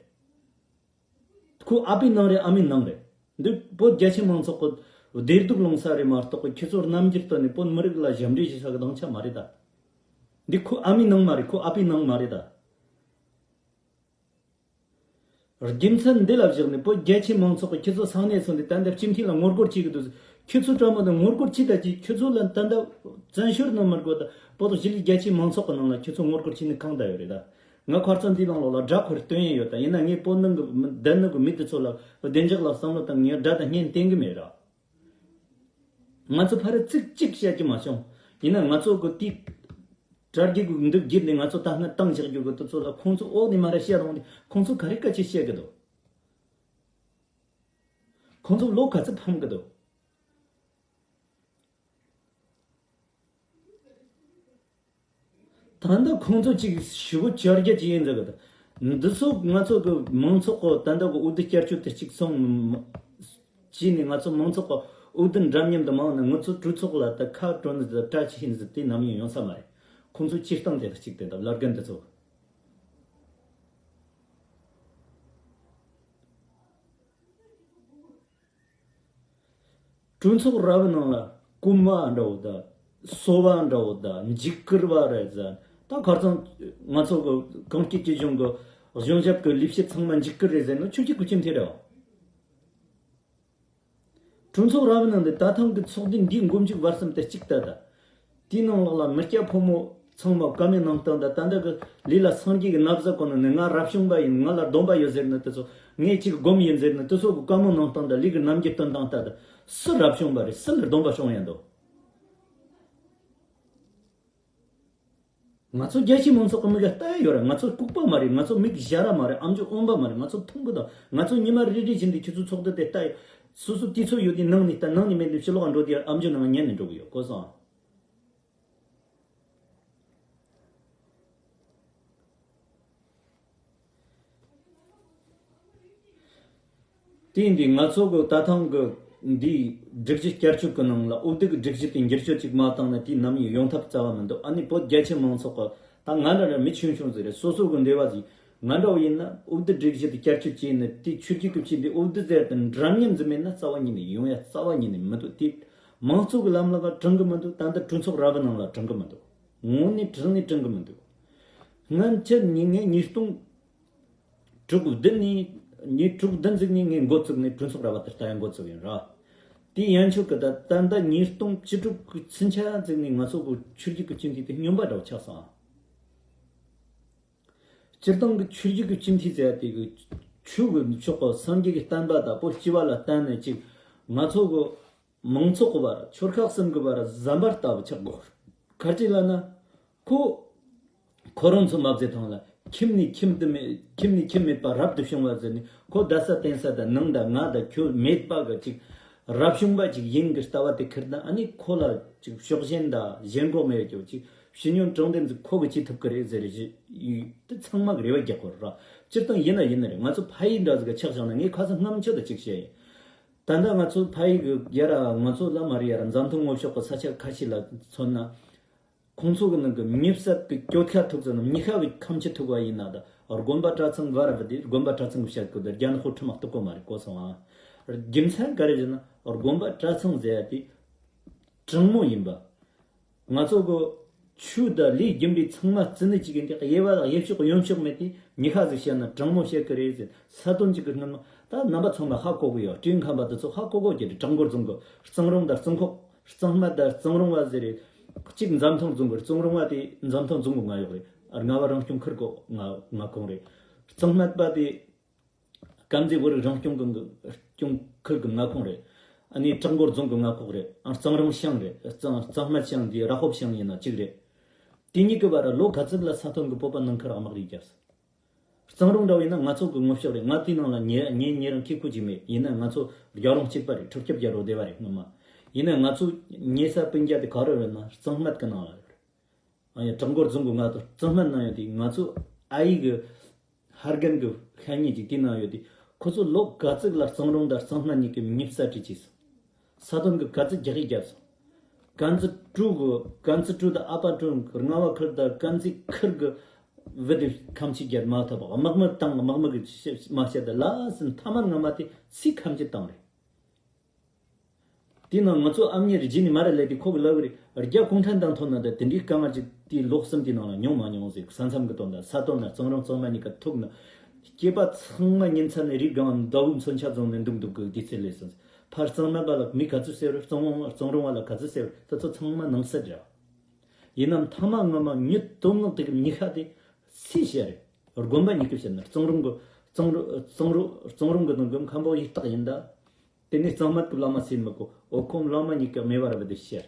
ཁོ་ཨ་ཕའི་ནང་རེད། ཨ་མའི་ནང་རེད། འདི་བོད་རྒྱ་ཆེ་མང་ཚོགས་ཀྱི་བདེ་སྡུག་སློང་ས་རེད་མ་གཏོགས་ཁྱེད་ཚོར་རྣམ་འགྱུར་བཏོན་ནས་བོད་མི་རིགས་ལ་ཞབས་འདྲེན་བྱེད་ས་གི་སྡིངས་ཆ་མ་རེད་ད། འདི་ཁོ་ཨ་མའི་ནང་མ་རེད། ཁོ་ཨ་ཕའི་ནང་མ་རེད་ད། རྒྱུ་མཚན་འདི་ལ་བཞག་ནས་བོད་རྒྱ་ཆེ་མང་ཚོགས་ཀྱིས་ཁྱེད་ཚོ་ས་གནས་སོང་སྟེ་ད་ལྟ་སྤྱི་འཐུས་ལ་ངོ་རྒོལ་བྱེད་ཀྱི་འདུག་ཁྱེད་ཚོ་དྲང་མོ་ནས་ངོ་རྒོལ་བྱེད་ད་ཅི། ཁྱེད་ཚོ་ལ་ད་ལྟ་བཙན་བྱོལ་ནང་མི་དགོས་ད། བོད་གཞིས་ལུས་རྒྱ་ཆེ་མང་ཚོགས་ཀྱི་ནང་ལ་ཁྱེད་ཚོ་ངོ་རྒོལ་བྱེད་ནི་གང་ད་ཡོད་རེད་ད། ང་ཁ་རྩང་འདི་ནང་ལོགས་ལ་སྒྲ་ཁོ་རེ་སྟོན་ཡས་ཡོད་ད། ཡིན་ན་ངས་བོད་ནང་གི་མི་བསྡད་ནི་གི་མི་དེ་ཚོ་ལ་བདེ་འཇགས་ལ་བསམ་བློ་བཏང་། ངས་སྒྲ་དང་བརྙན་བསྟན་གི་མེད་ར། ང་ཚོ་ཕར་ཚིག་གཅིག་བཤད་རྒྱུ་མ་བྱུང་། ཡིན་ན་ང་ཚོ་གི་དེའི་དྲ་རྒྱའི་གི་འདུག་བརྒྱུད་ནས་ང་ཚོ་ད་སྔ་བཏང་བཞག་རྒྱུ་གི་དེ་ཚོ་ལ་ཁོང་ཚོ་འོག་ནས་མར་བཤད་རུང་དེ་ཁོང་ཚོ་ག་རེ་སྐད་ཆ་བཤད་གི་འདུག་ཁོང་ཚོ་བློ་ག་ཚོད་ཕམ་གི་འདུག་ད་ལྟ་ཁོང་ཚོ་གཅིག་ཞུ་བོ་བཅོ་བརྒྱད་ཅིག་ཡིན་ཟེར་གི་འདུག་འདི་ཚོ་ང་ཚོ་གི་མང་ཚོགས་གི་ད་ལྟ་གི་འོས་བསྡུ་བསྐྱར་བཅོས་དེ་གཅིག་སོང་བྱས་ནས་ང་ཚོ་མང་ཚོགས་གི་འོས་བསྡུ་འདྲ་མཉམ་དུ་མང་ན་ང་ཚོ་གྲོས་ཚོགས་ལ་ད་ཁ་གྲོན་ནི་ད་བཀྲ་ཆེ་ཡིན་ཟེར་དེ་ནམ་ཡང་ཡོང་ས་མ་རེད། ཁོང་ཚོ་སྤྱིར་བཏང་དེ་དང་གཅིག་དེ་ད་བླ་རྒན་དེ་ཚོ། གྲོས་ཚོགས་ར་བའི་ནང་ལ་རྐུན་མ་འདྲ་བོ་དང་སོ་པ་འདྲ་བོ་དང་འཇིགས་སྐུལ་བ་རེད་ཟེར། ད་ཁ་རྩང་ང་ཚོ་གི་གངས་སྐྱིད་ཀྱི་གཞུང་གི་གཞུང་ཞབས་ཀྱི་ལས་བྱེད་ཚང་མ་འཇིགས་སྐུལ་རེད་ཟེར་ན་ཆོས་བརྒྱུད་ཀྱི་སྤྱི་འཐུས་རེད་བ། གྲོས་ཚོགས་ར་བའི་ནང་དུ་ད་ཐེངས་ཀྱི་ཚོགས་འདུ་འདིའི་མགོ་མཇུག་བར་གསུམ་དེ་གཅིག་ལྟ་ད། དེའི་ནང་ལོགས་ལ་མི་སྐྱ་ཕོ་མོ་ཚང་མ་བཀའ་མོལ་གནང་སྟངས་དང་ད་ལྟ་གི་ལས་ལ་སངས་རྒྱས་ཀྱི་ན་བཟའ་གོན་ནས་ང་རབ་བྱུང་པ་ཡིན། ང་ལ་སྡོམ་པ་ཡོད་ཟེར་ནི་དེ་ཚོ། ངས་གཅིག་སྒོམ་ཡིན་ཟེར་ནི་དེ་ཚོ་གི་བཀའ་མོལ་གནང་སྟངས་དང་ལས་ཀྱི་རྣམ་འགྱུར་སྟོན་སྟངས་ལྟ་ད། སུ་རབ་བྱུང་པ་རེད། སུ་ལ་སྡོམ་པ་བྱུང་ཡིན་འདུག་ང་ཚོ་རྒྱལ་སྤྱིའི་མང་ཚོགས་ཀྱི་མིག་ག་ལྟ་ཡ་ཡོད་ར། ང་ཚོ་ལྐུགས་པ་མ་རེད། ང་ཚོ་མིག་ཞར་ར་མ་རེད། ཨམ་ཅོག་འོན་པ་མ་རེད། ང་ཚོ་མཐོང་གི་དང་། ང་ཚོ་ཉི་མ་རེ་རེ་བཞིན་དུ་ཁྱེད་ཚོ་ཚོགས་འདུ་དེ་ལྟ་ཡ། སོ་སོ་དུས་ཚོད་ཡོད་དུས་ནང་ནས་ལྟ། ནང་ནས་མེད་དུས་ཕྱི་ལོགས་འགྲོ་དུས་ཨམ་ཅོག་ནང་ཉན་ནས་འགྲོ་གི་ཡོད། གོ་སོང་། དེ་ཡིན་དུས་ང་ཚོ་གི་ད་ཐེངས་གི་འདིའི་སྒྲིག་གཞི་བསྐྱར་བཅོས་ཀྱི་ནང་ལ་འོས་བསྡུ་གི་སྒྲིག་གཞི་དེ་འགྱུར་བཅོས་ཅིག་མ་བཏང་ན་དེ་ནམ་ཡང་ཡོང་ཐབས་རྩ་བ་མི་འདུག་ཨ་ནི་བོད་རྒྱ་ཆེ་མང་ཚོགས་ཀྱི་ད་ང་འདྲ་འདྲ་མི་ཆུང་ཆུང་ཟིག་རེད། སོ་སོ་གི་འདོད་པ་ཟིག་ང་འདྲ་བོ་ཡིན་ན་འོས་བསྡུ་སྒྲིག་གཞི་དེ་བསྐྱར་བཅོས་བྱས་ནས་དེ་ཆོས་བརྒྱུད་ཀྱི་སྤྱི་འཐུས་འོས་བསྡུ་ཟེར་དེ་འདྲ་མཉམ་ཟིག་མེད་ན་རྩ་བ་ཉིད་ནས་ཡོང་ཡ་རྩ་བ་ཉིད་ནས་མི་འདུག་དེ་མང་གཙོ་གི་ལམ་ལུགས་ལ་དྲང་གི་མི་འདུག་ད་ལྟ་གྲོས་ཚོགས་ར་བའི་ནང་ལ་དྲང་གི་མི་འདུག་དངོས་གནས་དྲང་ནས་དྲང་གི་མི་འདུག་སྔོན་ཆད་ནས་ངས་ཉིས་སྟོང་དྲུག་བདུན་ནས་ཉིས་དྲུག་བདུན་ཟིག་ནས་ངས་འགོ་བཙུགས་ནས་གྲོས་ཚོགས་ར་བ་དེ་ལྟ་ཡ་འགོ་བཙུགས་ཡིན་ར། དེ་ཡན་ཆོད་ཀྱི་ད་ད་ལྟ་ཉིས་སྟོང་བཅུ་དྲུག་གི་ཚུན་ཆད་ཟིག་ནས་ང་ཚོ་གི་ཆོས་བརྒྱུད་ཀྱི་སྤྱི་འཐུས་དེ་སྨྱོན་པ་འདྲ་བོ་ཆགས་སོང་ཨ། སྤྱིར་བཏང་གི་ཆོས་བརྒྱུད་ཀྱི་སྤྱི་འཐུས་ཟེར་ཡ་དེ་གི་ཆོས་ཀྱི་ཕྱོགས་ཀྱི་སངས་རྒྱས་ཀྱི་བསྟན་པ་དང་བོད་སྤྱི་བ་ལ་བརྟེན་ནས་ཅིག་ང་ཚོ་གི་མང་ཚོགས་ཀྱི་བར་ཆོལ་ཁ་གསུམ་གྱི་བར་ཟམ་པ་ལྟ་བུ་ཆགས་དགོས། ག་རེ་ལབ་ན། ཁོ་ཁོ་རང་ཚོ་མ་བཟོས་ཐང་ལ་ཁྱིམ་ནས་ཁྱིམ་དུ་མེད། ཁྱིམ་ནས་ཁྱིམ་མེད་པ་རབ་ཏུ་བྱུང་བ་ཟེར་ནས་ཁོ་བསྡད་ས་བསྟེན་ས་དང་ནང་དང་ང་དང་ཁྱོད་མེད་པ་གི་ཅིག་རབ་བྱུང་པ་ཅིག་ཡིན་གི་ལྟ་བ་དེ་ཁུར་ན་ཨ་ནི་ཁོ་ལ་ཅིག་ཕྱོགས་ཞེན་དང་ཞེན་ཁོག་མེད་ཀྱང་ཅིག་ཕྱི་ཉོན་དྲང་བདེན་ཟིག་ཁོ་གི་བྱེད་ཐུབ་གི་རེད་ཟེར་རེ་ཞིག་དེ་ཚང་མ་གི་རེ་བ་རྒྱག་དགོས་ར། སྤྱིར་བཏང་ཡིན་ན་ཡིན་ནི་རེད། ང་ཚོ་ཕ་ཡུལ་འདྲ་ཟིག་ག་ཆགས་བཞག་ན་ངས་ཁ་སང་སྔ་མོ་ཆུ་དང་ཅིག་བཤད་ཡིན། ད་ལྟ་ང་ཚོ་ཕ་ཡུལ་གི་ཡ་ར་ང་ཚོ་ལ་མ་རེད་ཡ་ར་འཛམ་ཐང་ངོ་ཕྱོགས་གི་ས་ཆ་ཁ་ཤས་ལ་མཚོན་ན། ཁོང་ཚོ་གི་ནང་གི་མི་བསད་གི་གྱོད་ཁ་ཐུག་ཙམ་མི་ཁ་གི་ཁམས་ཆུ་ཐུག་པ་ཡིན་ན་ད་དགོན་པ་གྲྭ་ཚང་བར་བ་དེ་དགོན་པ་གྲྭ་ཚང་གི་བཤད་གི་དེ་རྒྱ་ནག་ཧོ་ཁྲི་མ་གཏོགས་གོ་མ་རེད་གོ་སོང་ཨ། རྒྱུ་མཚན་ག་རེ་ཟེར་ན་དགོན་པ་གྲྭ་ཚང་ཟེར་ཡ་དེ་དྲང་མོ་ཡིན་པ། ང་ཚོ་གི་ཆོས་དང་ལས་རྒྱུ་འབྲས་ཚང་མ་རྩི་ནི་གཅིག་ཡིན་ཏེ་དབྱེ་བ་དང་དབྱེ་ཕྱོགས་གཡོན་ཕྱོགས་མེད་དེ་མི་ཁ་ཟིག་བཤད་ན་དྲང་མོ་བཤད་གི་རེད་ཟེར། ས་དོན་གཅིག་གི་སྔོན་མ་ད་རྣམ་པ་ཚང་མ་ཧ་གོ་གི་ཡོད། དྲིན་ཁམས་པ་དེ་ཚོ་ཧ་གོ་གོ་གི་རེད། གྲངས་འབོར་རྫོང་གི་གཙང་རོང་དང་གཙང་ཁོག་གཙང་སྨད་དང་གཙང་རོང་བ་ཟེར་རེད། གཅིག་འཛམ་ཐང་རྫོང་གི་གཙང་རོང་བ་དེ་འཛམ་ཐང་རྫོང་གི་ང་ཡོག་རེད། རྔ་བ་རང་སྐྱོང་ཁུལ་གི་ང་ང་ཁོངས་རེད། གཙང་སྨད་པ་དེ་དཀར་མཛེས་བོད་རིགས་རང་སྐྱོང་ཁུལ་གྱི་སྐྱོང་ཁུལ་གྱི་མངའ་ཁོངས་རེད། ཨ་ནི་བྲག་འགོ་རྫོང་གི་མངའ་ཁོངས་རེད། ཨ་གཙང་རོང་ཤང་རེད། གཙང་གཙང་སྨད་ཤང་དེ་ར་ཧོབ་ཤང་ཡིན་ན་གཅིག་རེད། དེ་གཉིས་ཀྱི་བར་ལ་ལོ་ག་ཚོད་ལ་ས་ཐོན་གྱི་བོད་པ་ནང་ཁུལ་དམག་རིགས་བརྒྱབ་སོང་། གཙང་རོང་འདྲ་བོ་ཡིན་ན་ང་ཚོ་གི་ངོ་ཕྱོགས་རེད། ང་དེའི་ནང་ལ་ཉེ་ཉེ་ཉེ་རང་ཁེ་ཁུ་ཅིག་མེད། ཡིན་ན་ང་ཚོ་རྒྱལ་རོང་གཅིག་པ་རེད། ཁྲི་སྐྱབས་རྒྱལ་རོང་སྡེ་བ་རེད་སྔོན་མ། ཡིན་ན་ང་ཚོ་ཉེ་ས་སྤུན་ཀྱག་དེ་ག་རེ་རེད་ན་གཙང་སྨད་ཀྱི་ནང་ལ་ཡོད་རེད། ཨ་ཡ་བྲག་འགོ་རྫོང་གི་མངའ་ཐང་གཙང་སྨད་ནང་ཡོད་དེ་ང་ཚོ་ ཨ་ཡེ་གི་ཧར་གན་གི་ཤ་ཉེ་ཅིག་དེ་ནང་ཡོད་དེ། ཁོ་ཚོ་ལོ་ག་ཚོད་ལ་གཙང་རོང་དང་གཙང་སྨད་གཉིས་ཀྱི་མི་གསར་བྲིས་བྱས་སོང་། ས་དོན་གི་ག་ཚོད་རྒྱག་ཡིག་བརྒྱབ་སོང་། ཀན་ཛི་ཀྲུའུ་གི་ཀན་ཛི་ཀྲུའུ་དང་ཨ་པ་ཀྲུའུ་གི་རྔ་བ་ཁུལ་དང་ཀན་ཛི་ཁུལ་གི་བུ་དེ་ཁམས་ཆེ་རྒྱལ་མ་ཐོབ། དམག་མི་དང་དམག་མི་གི་མ་བཤད་ད་ལ་སྲིད་མཐའ་མ་ང་མ་དེ་སི་ཁམས་ཆེ་བཏང་རེད། དེ་ནང་ང་ཚོ་ཨ་མྱེས་རྗེས་ནས་མ་རེད་ལས་དེ་ཁོ་གི་ལབ་རེད། རྒྱ་གུང་ཁྲན་ཏང་ཐོབ་ན་ད་དེ་འདྲའི་དཀའ་ངལ་ཅིག་དེའི་ལོ་གསུམ་དེའི་ནང་ལ་མྱོང་མ་མྱོང་ཟིག་ས་མཚམས་ཀྱི་དོན་དང་ས་དོན་ན་གཙང་རོང་གཙང་སྨད་གཉིས་ཀ་ཐུག་ན། སྐྱེས་པ་ཚང་མ་ཉིན་མཚན་ནས་རིགས་གང་ཟླ་བོའི་མཚོན་ཆ་བཟུང་ནས་འདུག་འདུག་གི་དུས་ཚོད་སླེབས་སོང་། ཕར་གཙང་སྨད་པ་ལ་མི་ག་ཚོད་ཟེར་རེད། གཙང་རོང་གཙང་རོང་བ་ལ་ག་ཚོད་ཟེར་རེད། དེ་ཚོ་ཚང་མ་ནང་སྲིད་རེད། ཡིན་ནམ་མཐའ་མ་ངོ་མ་མྱི་དོན་དངོས་དེ་གི་མྱི་ཤ་དེ་སུས་བཤད་རེད། དགོན་པ་གཉིས་ཀྱིས་བཤད་ན་གཙང་རོང་གི་གཙང་རོ་གཙང་རོ་གཙང་རོང་གི་ནང་གི་མཁན་པོ་ཡིག་རྟགས་ཡིན་ད། དེ་ནས་གཙང་སྨད་ཀྱི་བླ་མ་སུས་མི་གོ། འོ་ཁོང་བླ་མ་གཉིས་ཀྱི་མེ་བར་བ་དེ་བཤད་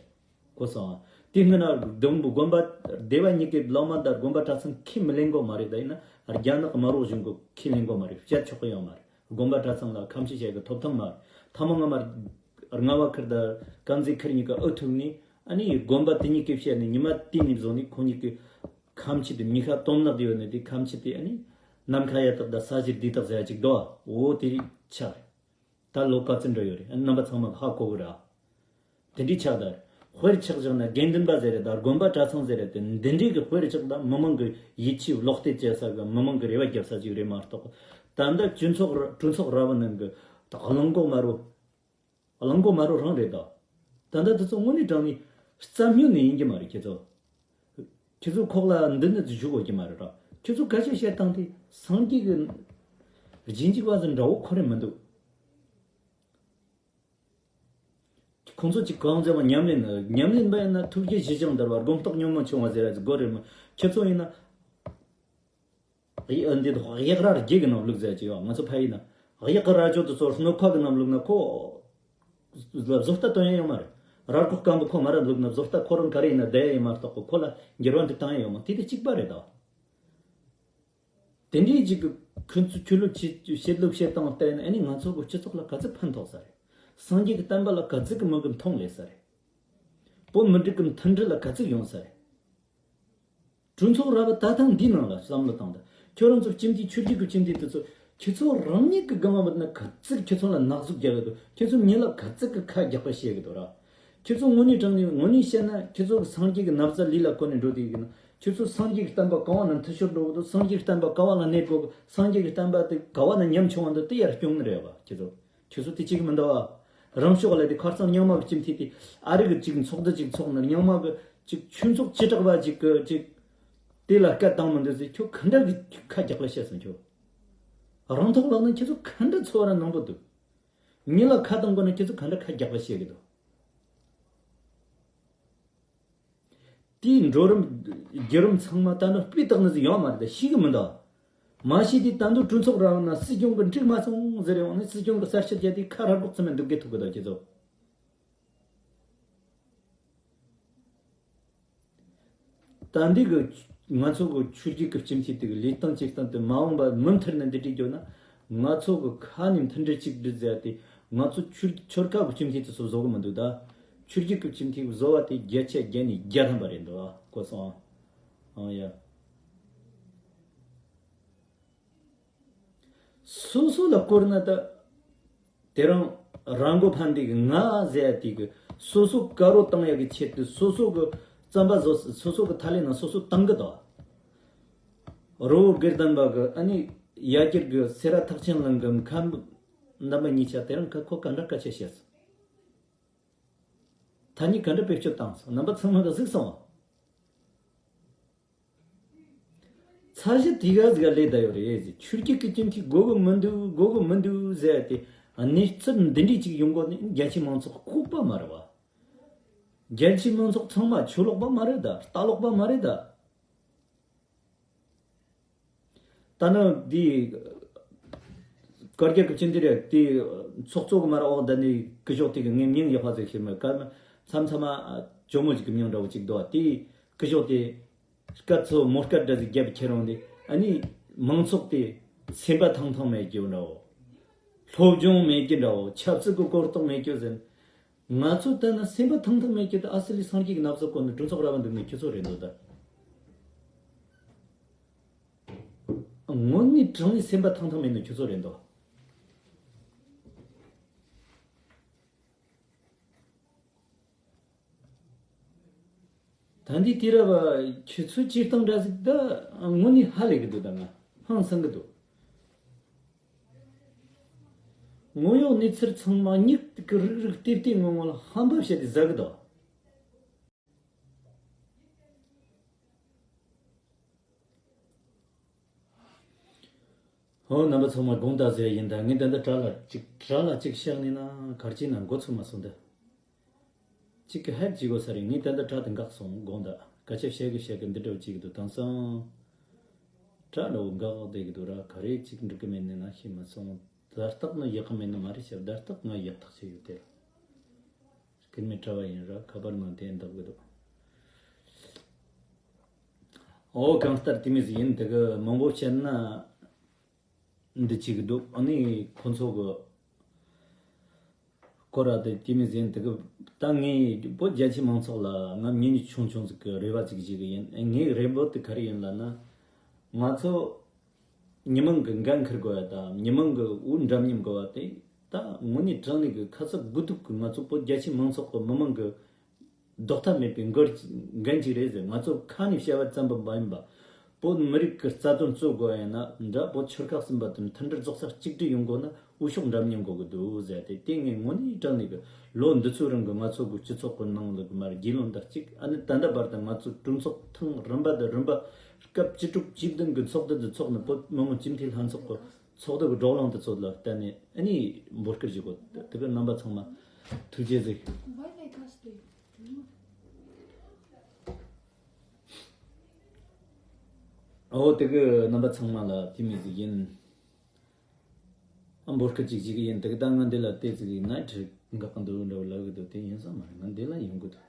གོ་སོང་། དེ་སྔོན་ན་སྡོང་པོ་དགོན་པ་སྡེ་བ་གཉིས་ཀྱི་བླ་མ་དང་དགོན་པ་གྲྭ་ཚང་ཁས་མི་ལེན་གོ་མ་རེད། ད་ཡིན་ན་རྒྱ་ནག་དམར་རོ་གཞུང་གི་ཁས་ལེན་གོ་མ་རེད། བཤད་ཆོག་གི་ཡོད་མ་རེད། དགོན་པ་གྲྭ་ཚང་ལ་ཁ་མཆུ་བྱེད་གི་ཐོབ་ཐང་མ་རེད། ཐ་མ་ང་མ་རྔ་བ་ཁུལ་དང་ཀན་ཛི་ཁུལ་གཉིས་ཀ་ཨུ་ཐུག་ནས་ཨ་ནི་དགོན་པ་དེ་གཉིས་ཀས་བཤད་ནས་ཉི་མ་དེ་ནས་བཟུང་ནས་ཁོང་གཉིས་ཀྱི་ཁ་མཆུ་དེ་མྱི་ཤ་དོན་དག་དེ་ཡོད་ནས་དེ་ཁ་མཆུ་དེ་ཨ་ནི་ནམ་མཁའ་ཡ་དག་དང་ས་གཞིར་དེ་དག་ཟེར་ཡ་ཅིག་འདུག་འོ་དེ་ཆགས་རེད། ད་ལོ་ག་ཚོད་འགྲོ་ཡོད་རེད། རྣམ་པ་ཚང་མ་ཧ་གོ་གི་རེད། དེ་འདྲའི་ཆགས་ད་རེད། དཔེར་ཆགས་བཞག་ན་དགེ་འདུན་པ་ཟེར་རེད་ད། དགོན་པ་གྲྭ་ཚང་ཟེར་རེད་དེ། འདི་འདྲའི་གི་དཔེར་ཆགས་ད་མི་མང་གི་ཡིད་ཆེས་བློ་གཏད་བྱེད་ས་གི་མི་མང་གི་རེ་བ་རྒྱབ་ས་ཅིག་རེད་མ་གཏོགས། ད་ལྟ་གྲོས་ཚོགས་ར་གྲོས་ཚོགས་ར་བ་ནང་གི་ད་གླང་གོག་དམར་རོ། གླང་གོག་དམར་རོ་རང་རེད་ད། ད་ལྟ་དེ་ཚོ་དངོས་གནས་དྲང་ནས་རྩ་བསྙོན་ནས་ཡིན་གྱི་མ་རེད་ཁྱེད་ཚོ། ཁྱེད་ཚོ་ཁོག་ལ་འདི་ནི་བཞུགས་དགོས་ཀྱི་མ་རེད་ར། ཁྱེད་ཚོ་སྐད་ཆ་བཤད་སྟངས་དེ་སངས་རྒྱས་ཀྱི་རྗེས་འཇུག་པ་ཚོ་འདྲ་བོ་ཁོ་རེ་མི་འདུག་ཁོང་ཚོ་གཅིག་གང་ཟེར་བ་ཉམས་ལེན་ནི་ཉམས་ལེན་པ་ཡིན་ན་ཐུགས་རྗེ་ཞི་ཞིང་དུལ་བ་སྒོམ་རྟོགས་ཉོན་མོངས་ཆུང་བ་ཟེར་ཡ་དགོས་རེད་མོད། ཁྱེད་ཚོ་ཡིན་ན། གཡག་འདི་གཡག་རྭ་རྒྱུད་ཀྱི་ནང་བླུགས་ཟེར་གྱི་ཡོད། ང་ཚོ་ཕ་ཡིན་ན་གཡག་གི་རྭ་ཅོ་དེ་ཚོ་སྣོད་ཁ་གི་ནང་བླུགས་ན་ཁོ་བཟོ་ལྟ་སྟོན་ཡ་ཡོད་མ་རེད། རྭ་ཁོག་སྐམ་པོ་ཁོ་མ་ར་བླུགས་ན་བཟོ་ལྟ་ཁོ་རང་ག་རེ་ཡིན་ན་བསྡད་ཡ་ཡིན་མ་གཏོགས་ཁོ་ལ་འགྱུར་བ་འདི་བཏང་ཡ་ཡོད་མ། དེ་དེ་གཅིག་པ་རེད་ད། དེ་འདྲའི་ཅིག་གི་ཁོ་ཚོ་ཆོས་ལུགས་བྱེད་བྱེད་ལུགས་བྱེད་སྟངས་བལྟས་ན་ཨ་ནི་ང་ཚོ་གི་སྤྱི་ཚོགས་ལ་ག་ཚོད་ཕན་ཐོགས་ས་རེད། སངས་རྒྱས་ཀྱི་བསྟན་པ་ལ་ག་ཚོད་ཀྱི་མི་གི་མཐོང་ལས་ས་རེད། བོད་མི་རིགས་ཀྱི་མཐུན་སྒྲིལ་ལ་ག་ཚོད་ཡོང་ས་རེད། གྲོས་ཚོགས་ར་བ་ད་ཐེངས་འདིའི་ནང་ལ་བསམ་བློ་བཏང་དང་། ཁྱོད་རང་ཚོ་སྤྱི་འཐུས་ཆོས་བརྒྱུད་ཀྱི་སྤྱི་འཐུས་དེ་ཚོ་ཁྱེད་ཚོ་རང་ཉིད་ཀྱི་སྒང་ལ་མ་ན་ག་ཚོད་ཁྱེད་ཚོ་ལ་ནག་གཟུགས་རྒྱག་གི་འདུག་ཁྱེད་ཚོ་མྱི་ལ་ག་ཚོད་ཀྱི་ཁ་རྒྱག་པ་བཤད་གི་འདུག་ར། ཁྱེད་ཚོ་དངོས་གནས་དྲང་གནས་དངོས་གནས་བཤད་ན་ཁྱེད་ཚོ་གི་སངས་རྒྱས་ཀྱི་ན་བཟའ་ལུས་ལ་གོན་ནས་འགྲོ་དུས་ཀྱི་ན། ཁྱེད་ཚོ་སངས་རྒྱས་ཀྱི་བསྟན་པ་ག་བ་ན་མཐུད་ཤོར་འགྲོ་གི་འདུག་སངས་རྒྱས་ཀྱི་བསྟན་པ་ག་བ་ལ་གནས་དགོས་གི་སངས་རྒྱས་ཀྱི་བསྟན་པ་དེ་ག་བ་ན་ཉམས་ཆུང་བ་འདུག་དེ་ཡར་སྐྱོང་ནི་རེད་བ། ཁྱེད་ཚོ་ཁྱེད་ཚོ་དེ་གཅིག་མི་འདུག་བ། རང་ཕྱོགས་ལ་དེ་ཁ་རྩང་རྙིང་མ་གི་སྤྱི་འཐུས་དེ་ཨ་རི་གི་གཅིག་ཚོགས་འདུ་གཅིག་ཚོགས་ན་རྙིང་མ་གི་གཅིག་ཆོས་ཚོགས་བྱེ་བྲག་པ་གཅིག་གི་གཅིག་དེ་ལ་སྐད་བཏང་མི་འདུག་ཟེར། ཁྱོད་ག་འདྲ་གི་ཁ་རྒྱག་པ་བཤད་སོང་ཁྱོད། རང་ཐོག་ལ་ན་ཁྱེད་ཚོ་ག་འདྲ་ཚོར་བ་ནང་པོ་འདུག་མི་ལ་ཁ་གཏོང་དགོས་ན་ཁྱེད་ཚོ་ག་འདྲ་ཁ་རྒྱག་པ་བཤད་གི་འདུག་དེའི་འགྲོ་རིམ་བརྒྱུད་རིམ་ཚང་མ་ད་ནི་སྤུས་དག་ནི་ཟིག་ཡོང་མ་རེད། ཤེས་གི་མི་འདུག་མ་ཤེས་དུས་ད་དུང་གྲོས་ཚོགས་རང་ན་སྲིད་སྐྱོང་གི་འགྲིག་མ་སོང་ཟེར་ཡོང་ནི། སྲིད་སྐྱོང་གི་གསར་ཤོག་བརྒྱབ་དུས་ཁ་ར་སྒོག་ཙམ་མེད་འདུག་གི་ཐུག་གི་འདུག་ཁྱེད་ཚོ། ད་འདི་གི་ང་ཚོ་གི་ཆོས་བརྒྱུད་ཀྱི་སྤྱི་འཐུས་དེ་གི་ལས་སྟངས་བྱེད་སྟངས་དེ་མ་འོངས་པ་མུ་མཐུད་ནས་འདི་འགྲིག་རྒྱུ་ན། ང་ཚོ་གི་ཁ་ནས་མཐུན་སྒྲིལ་གཅིག་སྒྲིལ་ཟེར་ཏེ་ང་ཚོ་ཆོས་ཆོལ་ཁ་གི་སྤྱི་འཐུས་དེ་ཚོ་བཟོ་གི་མི་འདུག་ད་ཆོས་བརྒྱུད་ཀྱི་སྤྱི་འཐུས་བཟོ་བ་དེ་བརྒྱ་ཆ་བརྒྱ་ནས་བརྒྱ་ཐམ་པ་རེད་འདུག་ཨ། གོ་སོང་ཨ། ཨང་ཡ། སོ་སོ་ལ་བསྐོར་ན་ད། དེ་རང་རང་མགོ་ཕན་དེ་གི་ང་ཟེར་ཡ་དེ་གི་སོ་སོ་དཀའ་རོགས་བཏང་ཡ་གི་ཆེད་དུ་སོ་སོ་གི་རྩམ་པ་བཟོ། སོ་སོ་གི་ཐ་ལེ་ནང་སོ་སོ་བཏང་གི་དོ། རི་བོ་དགེ་ལྡན་པ་གི་ཨ་ནི་ཡ་གྱལ་གི་སེ་ར་ཐེག་ཆེན་གླིང་གི་མཁན་པོ་རྣམ་པ་གཉིས་ཆ་དེ་རང་ཁ་ཁོ་ག་འདྲ་སྐད་ཆ་བཤད་སོང་། ཐ་སྙད་ག་འདྲ་བེད་སྤྱོད་བཏང་སོང་། རྣམ་པ་ཚང་མ་གི་གཟིགས་སོང་། ཚ་གཞི་དེ་ག་ཟིག་ལས་ད་ཡོད་རེད་ཟེར། ཆོས་བརྒྱུད་ཀྱི་སྤྱི་འཐུས་དགོས་གི་མི་འདུག་དགོས་གི་མི་འདུག་ཟེར་ཏེ་གནས་ཚུལ་འདི་འདྲས་ཅིག་ཡོང་གོ་ནི་རྒྱ་ཆེ་མང་ཚོགས་ལྐུགས་པ་མ་རེད་བ། རྒྱ་ཆེ་མང་ཚོགས་ཚང་མ་ཆོས་ལོག་པ་མ་རེད་ད། རྟ་ལོག་པ་མ་རེད་ད། ད་ནི་འདི་བཀའ་རྒྱ་གི་ཅི་འདི་རེད། དེ་ཚོགས་གཙོ་གི་མ་ར་འོག་ད་ནི་སྐུ་ཞོགས་དེ་གི་ངའི་མིང་ཡག་པ་ཟིག་ཤེས་མེད་ཀ། མཚམས་མཚམས་མ་ཇོ་མོ་ཅིག་གི་མིང་འདྲ་བོ་ཅིག་འདུག་དེ་སྐུ་ཞོགས་དེ་སྐད་ཚོ་མོ་སྐད་འདྲ་ཟིག་རྒྱབ་ཁྱེར་རུང་དེ་ཨ་ནི་མང་ཚོགས་དེ་སེམས་པ་ཐང་ཐང་མེད་རྒྱུ་འདྲ་བོ། སློབ་སྦྱོང་མེད་རྒྱུ་འདྲ་བོ། ཆབ་སྲིད་ཀྱི་གོ་རྟོགས་མེད་རྒྱུ་ཟེར། ང་ཚོ་ལྟ་ན་སེམས་པ་ཐང་ཐང་མེད་ཀྱི་ད་ཨ་སི་ལི་སངས་རྒྱས་ཀྱི་ན་བཟའ་གོན་ནས་གྲོས་ཚོགས་ར་བ་འདུག་ནས་ཁྱོད་ཚོ་རེད་འདུག་ད། ནི་དྲང་ནས་སེམས་པ་ཐང་ཐང་མེད་ནི་ཁྱོད་ཚོ་རེད་འདུག་ད་འདི་དུས་རབས་ཁྱོད་ཚོའི་སྤྱིར་བཏང་འདྲ་ཟིག་ད་དངོས་གནས་ཧ་ལས་གི་འདུག་ད་ང་ཧང་སང་གི་འདུག་དངོས་ཡོད་གནས་ཚུལ་ཚང་མ་མྱིག་གི་རིག་རིག་ལྟེབ་ལྟེབ་ངོ་ངོ་ལ་ཧམ་པ་བཤད་དེ་ཟ་གི་འདུག་ཧོ། རྣམ་པ་ཚང་མ་དགོངས་དག་ཟེར་ཡིན། ད་ངས་ད་ལྟ་དྲ་ལ་གཅིག་དྲ་ལ་གཅིག་བཤད་ནས་ན་གར་གྱིས་ན་འགོ་ཚུགས་མ་སོང་། ད་གཅིག་གི་ཧད་ཅིག་གོ་ས་རེད། ངས་ད་ལྟ་དྲ་དེ་འགག་སོང་དགོངས་དག་སྐད་ཆ་བཤད་གི་བཤད་གི་འདི་འདྲ་བོ་ཅིག་འདུག་དེང་སང་དྲ་འདྲ་བོ་འགག་བསྡད་གི་འདུག་ར། ག་རེ་ཅིག་འགྲིག་གི་མེད་ནས་ན་ཤེས་མ་སོང་། བརྡ་རྟགས་ནི་ཡག་གི་མེད་ནི་མ་རེད་ཤག་བརྡ་རྟགས་ང་ཡག་ཐག་ཆོད་ཡོད་དེ། སྐུད་མེད་གྲྭ་བ་ཡིན་ར་ཁ་པར་ནང་དེ་འདག་གི་འདུག་ཨོ་གང་ལྟར་དེ་མོ་ཟིག་ཡིན། དེ་གི་མང་པོ་བཤད་ན་འདི་གཅིག་འདུག་ཨ་ནི་ཁོ་ཚོ་གི་སྐོར་ར་དེ་དེ་མོ་ཟིག་ཡིན། དེ་གི་ད་ངས་བོད་རྒྱ་ཆེ་མང་ཚོགས་ལ་ང་མྱི་ཆུང་ཆུང་ཟིག་གི་རེ་བ་ཅིག་བྱེད་གི་ཡིན། ངའི་རེ་འབོད་དེ་ག་རེ་ཡིན་ལབ་ན། ང་ཚོ་མི་མང་གི་འགན་འཁུར་དགོས་ཡ་དང་མི་མང་གི་འུར་འདྲ་མཉམ་དགོས་པ་དེ་ད་དངོས་གནས་དྲང་གནས་ཀྱི་ཁ་ཚ་དགོས་གཏུགས་ཀྱི་ང་ཚོ་བོད་རྒྱ་ཆེ་མང་ཚོགས་ཀྱི་མི་མང་གི་ལྡོག་ཐབས་མེད་པའི་འགན་འགན་ཅིག་རེད་ཟེར། ང་ཚོ་ཁ་ནས་བཤད་པ་ཙམ་པ་མ་ཡིན་པ། བོད་མི་རིགས་ཀྱི་རྩ་དོན་རྩོད་དགོས་ཡིན་ན་འདྲ། བོད་ཆོལ་ཁ་གསུམ་པ་དང་མཐུན་སྒྲིལ་རྫོགས་ས་གཅིག་སྒྲིལ་ཡོང་དགོས་ན་འོས་ཤོག་འདྲ་མཉམ་དགོས་ཀྱི་འདུག་ཟེར་ཏེ། དེ་ངས་དངོས་གནས་དྲང་གནས་ཀྱི་ལོ་འདི་ཚོའི་རིང་གི་ང་ཚོ་གི་སྤྱི་ཚོགས་ཀྱི་ནང་ལ་གི་མར་རྒྱུས་ལོན་དང་གཅིག་ཨ་ནི་ད་ལྟ་བར་དུ་ང་ཚོ་གྲོས་ཚོགས་ཐེངས་རིམ་པ་དང་རིམ་པ་སྐབས་བཅུ་དྲུག་བཅུ་བདུན་གྱི་ཚོགས་འདུ་འདི་ཚོགས་ནས་བོད་མི་མང་སྤྱི་འཐུས་ལྷན་ཚོགས་ཀྱི་ཚོགས་འདུ་གི་བགྲོ་གླེང་དེ་ཚོ་ལ་བརྟེན་ནས་ཨ་ནི་འབོད་སྐུལ་ཞུ་དགོས། དེ་གི་རྣམ་པ་ཚང་མ་ཐུགས་རྗེ་གཟིགས། ཨོ་དེ་གི་རྣམ་པ་ཚང་མ་ལ་དེ་མོ་ཟིག་ཡིན། ཨ་འབོད་སྐུལ་ཅིག་བྱེད་གི་ཡིན། དེ་གི་ད་ང་འདི་ལ་བལྟས་ཙི་གི་ནའི་ཁྲི་འགག་གི་འདུག་འདྲ་བོ་ལབ་གི་འདུག་དེ་ཡིན་ས་མ་རེད། ང་འདི་ལ་ཡོང་གི་འདུག་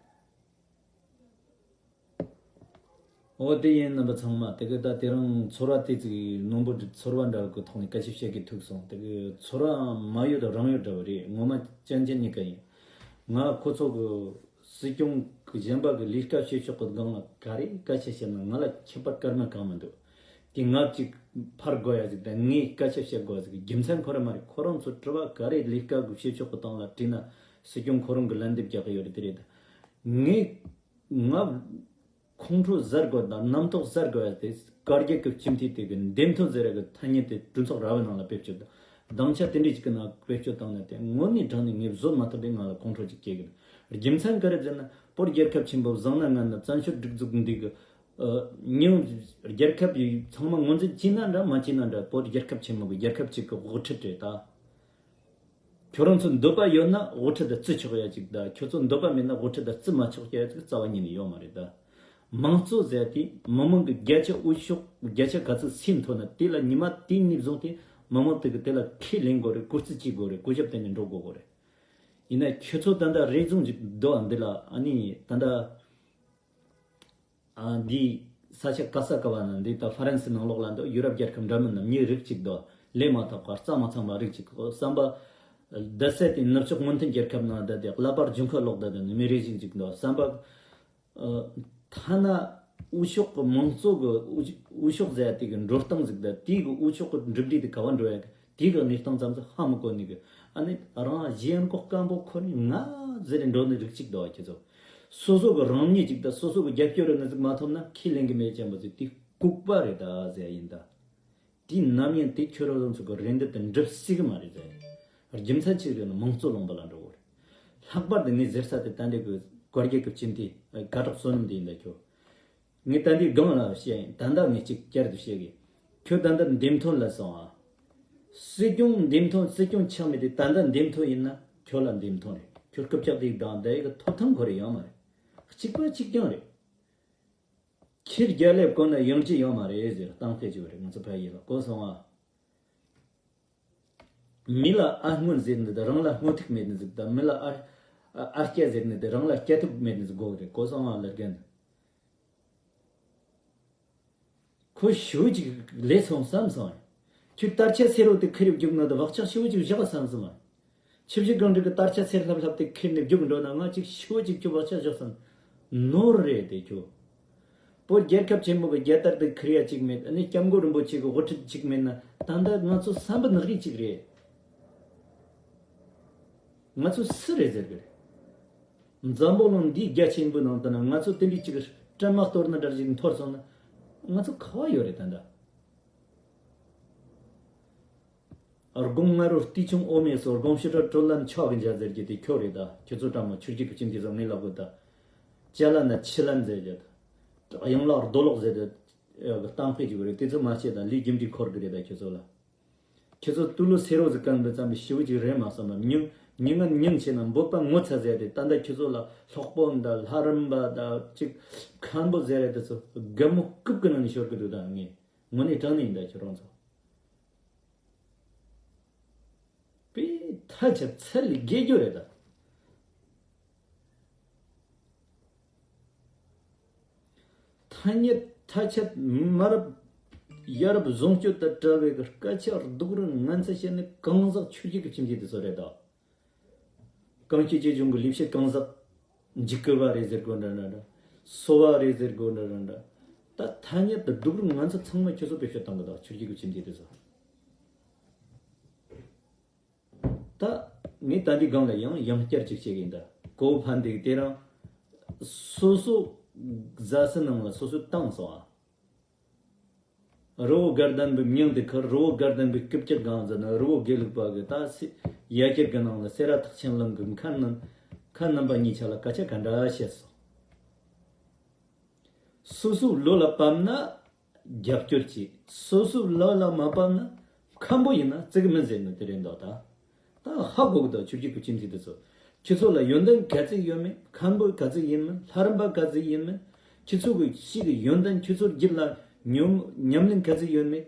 ཨོ་དེ་ཡིན། རྣམ་པ་ཚང་མ་དེ་གི་ད་དེ་རིང་ཚོར་བ་དེ་ཙི་གི་རྣོན་པོ་འདྲ་ཚོར་བ་འདྲ་བོ་གི་ཐོག་ནས་སྐད་ཆ་བཤད་གི་ཐུག་སོང་། དེ་གི་ཚོར་བ་མ་ཡོད་རང་ཡོད་འདྲ་བོ་རེད། ངོ་མ་ཅན་ཅན་གཉིས་ཀ་ཡིན། ང་ཁོ་ཚོ་གི་སྲིད་སྐྱོང་གི་གཞན་པ་གི་ལས་ཀ་བྱེད་ཕྱོགས་གི་སྒང་ལ་ག་རེ་སྐད་ཆ་བཤད་ན་ང་ལ་ཁྱད་པར་སྐར་མ་གང་མི་འདུག་དེ་ང་གཅིག་ཕར་དགོས་ཡ་ཟིག་དང་ངས་སྐད་ཆ་བཤད་དགོས་ཟིག་རྒྱུ་མཚན་ཁོ་རང་མ་རེད། ཁོ་རང་ཚོ་དྲི་བ་ག་རེ་ལས་ཀ་གི་བྱེད་ཕྱོགས་གི་སྟེང་ལ་དྲིས་ན་སྲིད་སྐྱོང་ཁོ་རང་གི་ལན་འདེབས་རྒྱག་གི་ཡོད་རེད། དེ་རེད། ངས་ང་ཁོང་ཁྲོ་ཟ་དགོས་དང་རྣམ་རྟོག་ཟ་དགོས་ཡ་དེ་བཀའ་རྒྱ་གི་སྤྱི་འཐུས་དེ་གི་འདེམས་ཐོན་ཟེར་ཡ་གི་ཐ་སྙད་དེ་གྲོས་ཚོགས་ར་བའི་ནང་ལ་བེད་སྤྱོད་དང་། སྡིངས་ཆ་དེ་འདྲའི་ཅིག་གི་ནང་བེད་སྤྱོད་བཏང་ནས་དེ་དངོས་གནས་དྲང་གནས་ངས་བཟོད་མ་ཐུབ་པའི་ང་ལ་ཁོང་ཁྲོ་ཅིག་སྐྱེ་གི་རེད། རྒྱུ་མཚན་ག་རེ་ཟེར་ན་བོད་རྒྱལ་ཁབ་ཆེན་པོ་བཟང་ན་ངན་ན་བཙན་བྱོལ་སྒྲིག་འཛུགས་འདི་གི་ཨ་ཉིན་རྒྱལ་ཁབ་ཡི་ཚང་མ་ངོས་འཛིན་བྱས་ན་འདྲ་མ་བྱས་ན་འདྲ་བོད་རྒྱལ་ཁབ་ཆེན་མོ་གི་རྒྱལ་ཁབ་ཅིག་གི་དབུ་ཁྲིད་རེད་ད། ཁྱོད་རང་ཚོ་འདོད་པ་ཡོད་ན་དབུ་ཁྲིད་དེ་བརྩི་ཆོག་ཡ་ཅིག་ད། ཁྱོད་ཚོ་འདོད་པ་མེད་ན་དབུ་ཁྲིད་དེ་བརྩི་མ་ཆོག་ཡ་ཅིག་རྩ་བ་ཉིད་ནས་ཡོད་མ་རེད་ད། མང་གཙོ་ཟེར་དེ་མི་མང་གི་བརྒྱ་ཆ་དབུ་ཤོག་བརྒྱ་ཆ་ག་ཚོད་སེམས་ཐོན་ན་དེ་ལ་ཉི་མ་དེ་ནས་བཟུང་སྟེ་མི་མང་དེ་གི་དེ་ལ་ཁས་ལེན་དགོས་རེད། གུས་བརྩི་བྱེད་དགོས་རེད། གུས་ཞབས་བསྟན་ནས་འགྲོ་དགོས་དགོས་རེད། ཡིན་ན་ཁྱོད་ཚོ་ད་ལྟ་རེ་ཟུང་ཅིག་འདུག་ཨ། འདི་ལ་ཨ་ནི་ད་ལྟ། ཨ་འདི་ས་ཆ་ག་ས་ག་བ་ན་འདི་ད་ཧྥ་རན་སི་ནང་ལོགས་ལ་འདུག་ཡུ་རོབ་རྒྱལ་ཁབ་འདྲ་མིན་ན་མི་རིགས་གཅིག་འདུག་ལས་མ་ཐག་པར་རྩ་མ་ཚང་བ་རིགས་གཅིག་བསམ་པ་བསྡད་ས་དེ་ནུབ་ཕྱོགས་སྔོན་ཐོན་རྒྱལ་ཁབ་ནང་བསྡད་དེ་ཀླད་པ་རྒྱུན་ཁ་ལོག་བསྡད་དེ་མི་རིགས་གཅིག་འདུག་བསམ་པ། ཨ་ཐ་ན་དབུ་ཤོག་གི་མང་གཙོ་གི་དབུ་དབུ་ཤོག་ཟེར་ཡ་དེ་གི་འགྲོ་སྟངས་ཟིག་དང་དེ་གི་དབུ་ཤོག་གི་གྲུབ་འབྲས་དེ་ག་བ་འགྲོ་ཡ་གི་དེ་གི་གནས་སྟངས་ཙམ་ཟིག་ཧ་མི་གོ་ནི་གི། ཨ་ནི་རང་གཞན་མགོ་སྐམ་པོ་ཁོ་ནི་ང་ཟེར་ནས་འགྲོ་ནི་རིགས་གཅིག་འདུག་བ་ཁྱེད་ཚོ། སོ་སོ་གི་རང་ཉིད་ཅིག་དང་སོ་སོ་གི་རྒྱབ་སྐྱོར་རེ་ནི་ཟིག་མ་ཐོབ་ན་ཁས་ལེན་གི་མེད་ཅན་པོ་ཟིག་དེ་ལྐུགས་པ་རེད་ད་ཟེར་ཡ་ཡིན་ད། དེ་ནམ་ཡིན་དེ་ཁྱོད་རང་ཚོ་གི་རེ་འདུན་དེ་འགྲུབ་སྲིད་གི་མ་རེད་ཟེར། རྒྱུ་མཚན་ཆི་རེད་ན་མང་གཙོ་ལུང་པ་ལ་འགྲོ་གི་རེད། ལྷག་པར་དུ་ངས་ཟེར་ས་དེ་ད་འདི་གི་བཀའ་རྒྱ་གི་སྤྱི་འཐུས་དགའ་གྲགས་བསོད་ནམས་དེ་ཡིན་ད་ཁྱོད། ངས་ད་འདི་སྒང་ལ་བཤད་ཡིན། ད་ལྟ་ངས་གཅིག་བསྐྱར་དུ་བཤད་གི། ཁྱོད་ད་ལྟ་འདེམས་ཐོན་ལ་སོང་ཨ། སྲིད་སྐྱོང་འདེམས་ཐོན་སྲིད་སྐྱོང་ཆགས་མེད་དེ་ད་ལྟ་འདེམས་ཐོན་ཡིན་ན་ཁྱོད་ལ་འདེམས་ཐོན་རེད། ཁྱོད་རྐུབ་ཀྱག་དེ་སྒང་བསྡད་ཡི་གི་ཐོབ་ཐང་ཁོ་རེ་ཡོད་མ་རེད། གཅིག་པ་གཅིག་རྐྱང་རེད། ཁྱེད་རྒྱ་ལས་གོ་ན་ཡང་ཅི་ཡོད་མ་རེད་ཟེར་གཏམ་དཔེ་ཅིག་རེད། ང་ཚོ་ཕ་ཡུལ་ལ་གོ་སོང་ཨ། མི་ལ་ཨ་སྔོན་ཟེར་ནི་དང་རང་ལ་སྔོན་ཐུག་མེད་ནི་ཟིག་དང་མི་ལ་ཨ་ཨ་སྐྱ་ཟེར་ནི་དང་རང་ལ་སྐྱ་ཐུག་མེད་ནི་ཟིག་དགོས་རེད། གོ་སོང་ཨ་ལར་རྒན། ཁོ་ཞེ་པོ་ཅིག་ལས་སོང་བསམ་སོང་། ཁྱོད་དར་ཆ་སེར་པོ་དེ་ཁུར་རྒྱུག་ན་དེ་བག་ཆགས་ཞེ་པོ་ཅིག་བཞག་བསམ་སོང་། ཆུ་བཞི་སྒང་དྲུག་གི་དར་ཆ་སེར་ལྷབ་ལྷབ་དེ་ཁུར་ནས་རྒྱུག་འགྲོ་ན་ང་ཅིག་ཞེ་པོ་ཅིག་ཁྱོད་བག་ཆགས་བཞག་བསམ། ནོར་རེད་དེ་ཁྱོད། བོད་རྒྱལ་ཁབ་ཆེན་མོ་གི་རྒྱལ་དར་དེ་ཁུར་ཡ་གཅིག་མེད། ཨ་ནི་སྐྱབས་མགོན་རིན་པོ་ཆེ་གི་དབུ་ཁྲིད་གཅིག་མེད་ན། ད་ལྟ་ང་ཚོ་བསམ་པ་ནག་རིས་གཅིག་རེད། ང་ཚོ་སུ་རེད་ཟེར་གི་རེད། འཛམ་བུ་གླིང་འདིའི་རྒྱ་ཆེན་པོའི་ནང་དུ་ན་ང་ཚོ་དེ་འདྲའི་གཅིག་སྲན་མ་གཏོར་ན་འདྲ་ཞིག་འཐོར་སོང་ན། ང་ཚོ་ག་བ་ཡོད་རེད་ད་ལྟ། དགུང་ང་རོ་ལྟས་ཆུང་འོ་མས་སོ། དགུང་ཕྱི་དྲོ་དྲོ་ལན་ཆག་གི་འཇའ་ཟེར་གྱི་དེ་ཁྱོད་རེད་ད། ཁྱོད་ཚོ་ཀྲང་མོ་ཆུ་སྐྱེས་ཀྱི་ཁྱིམ་དེ་ཚོ་ངའི་ལག་གོ་ད། ཅ་ལ་ན་ཆི་ལན་ཟེར་གྱི་ད། གཡང་ལག་རྡོ་ལོག་ཟེར་གྱི་ད། གཏམ་དཔེ་ཅིག་རེད། དེ་ཚོ་མ་བཤད་ད་ལས་རྒྱུ་འབྲས་འཁོར་གི་རེད་ད་ཁྱོད་ཚོ་ལ། ཁྱེད་ཚོ་ཏུ་ལུ་སེ་རོ་ཟི་ཀན་པའི་ཙམ་པའི་ཞི་བོ་ཅིག་རེད་མ་བསམ་པ། མྱིང་མྱིང་ང་མྱིང་ཆེ་ན་འབོད་པ་ངོ་ཚ་ཟེར་ཏེ། ད་ལྟ་ཁྱེད་ཚོ་ལ་ལྷག་པོ་འདྲ་ལྷ་རམས་པ་འདྲ་ཅིག་མཁན་པོ་ཟེར་རེད། དེ་ཚོ་རྒན་མོ་རྐུབ་ཀྱི་ནང་ནས་ཤོར་གི་འདུག་ད་ངས་དངོས་གནས་དྲང་གནས་ཡིན་ད་ཁྱེད་རང་ཚོ། པའི་ཐ་ཆད་ཚད་ལས་བརྒལ་རྒྱུ་རེད་ད། ཐ་སྙད་ཐ་ཆད་མ་རབས་ཡ་རབས་བཟུང་སྤྱོད་དང་བྲལ་བའི་སྐད་ཆ་སྡུག་རུས་ངན་ཚད་བཤད་ནས་གང་ཟག་ཆོས་བརྒྱུད་ཀྱི་ཁྱིམ་རྒྱུད་དེ་ཚོ་རེད་ད། གངས་སྐྱིད་ཆེ་ཆུང་གི་ལས་བྱེད་གང་ཟག་འཇིགས་སྐུལ་བ་རེད་ཟེར་དགོས་འདྲ་འདྲ་འདྲ། གསོ་བ་རེད་ཟེར་དགོས་འདྲ་འདྲ་འདྲ། ད་ཐ་སྙད་དུ་སྡུག་རུས་ངན་ཚད་ཚང་མ་ཁྱོད་ཚོ་བེད་སྤྱོད་བཏང་གི་འདུག་ཆོས་བརྒྱུད་ཀྱི་ཁྱིམ་རྒྱུད་དེ་ཚོ། ད་ངས་ད་འདི་སྒང་ལ་ཡང་ཡང་བསྐྱར་ཅིག་བཤད་གི་ཡིན་ད། གོ་ཕན་འདུག་དེ་རང་སོ་སོ་ཟ་ས་ནང་ལ་སོ་སོས་བཏང་སོང་ཨ། རི་བོ་དགའ་ལྡན་པའི་མྱིང་དེ་ཁུར། རི་བོ་དགའ་ལྡན་པའི་སྐུ་བཅར་སྒང་ཟེར་ན། རི་བོ་དགེ་ལུགས་པ་གི་ད་སི་ཡ་གྱལ་གི་ནང་ལ་སེ་ར་ཐེག་ཆེན་གླིང་གི་མཁན་རྣམ་མཁན་རྣམ་པ་གཉིས་ཆ་ལ་སྐད་ཆ་ག་འདྲ་བཤད་སོང་། སོ་སོའི་བློ་ལ་བབས་ན་རྒྱབ་སྐྱོར་བྱེད། སོ་སོའི་བློ་ལ་མ་བབས་ན་མཁན་པོ་ཡིན་ན་བརྩི་གི་མིན་ཟེར་ནི་དེ་རེད་འདུག་ད་ད་ཧ་གོ་གི་འདུག་ཆོས་བརྒྱུད་ཀྱི་ཁྱིམ་མཚེས་དེ་ཚོ། ཁྱེད་ཚོ་ལ་ཡོན་ཏན་ག་ཚོད་ཡོད་མེད། མཁན་པོ་ག་ཚོད་ཡིན་མིན། ལྷ་རམས་པ་ག་ཚོད་ཡིན་མིན། ཁྱེད་ཚོ་གི་ཤི་གི་ཡོན་ཏན། ཁྱེད་ཚོའི་རྒྱུད་ལ་ཉམས་ཉམས་ལེན་ག་ཚོད་ཡོད་མེད།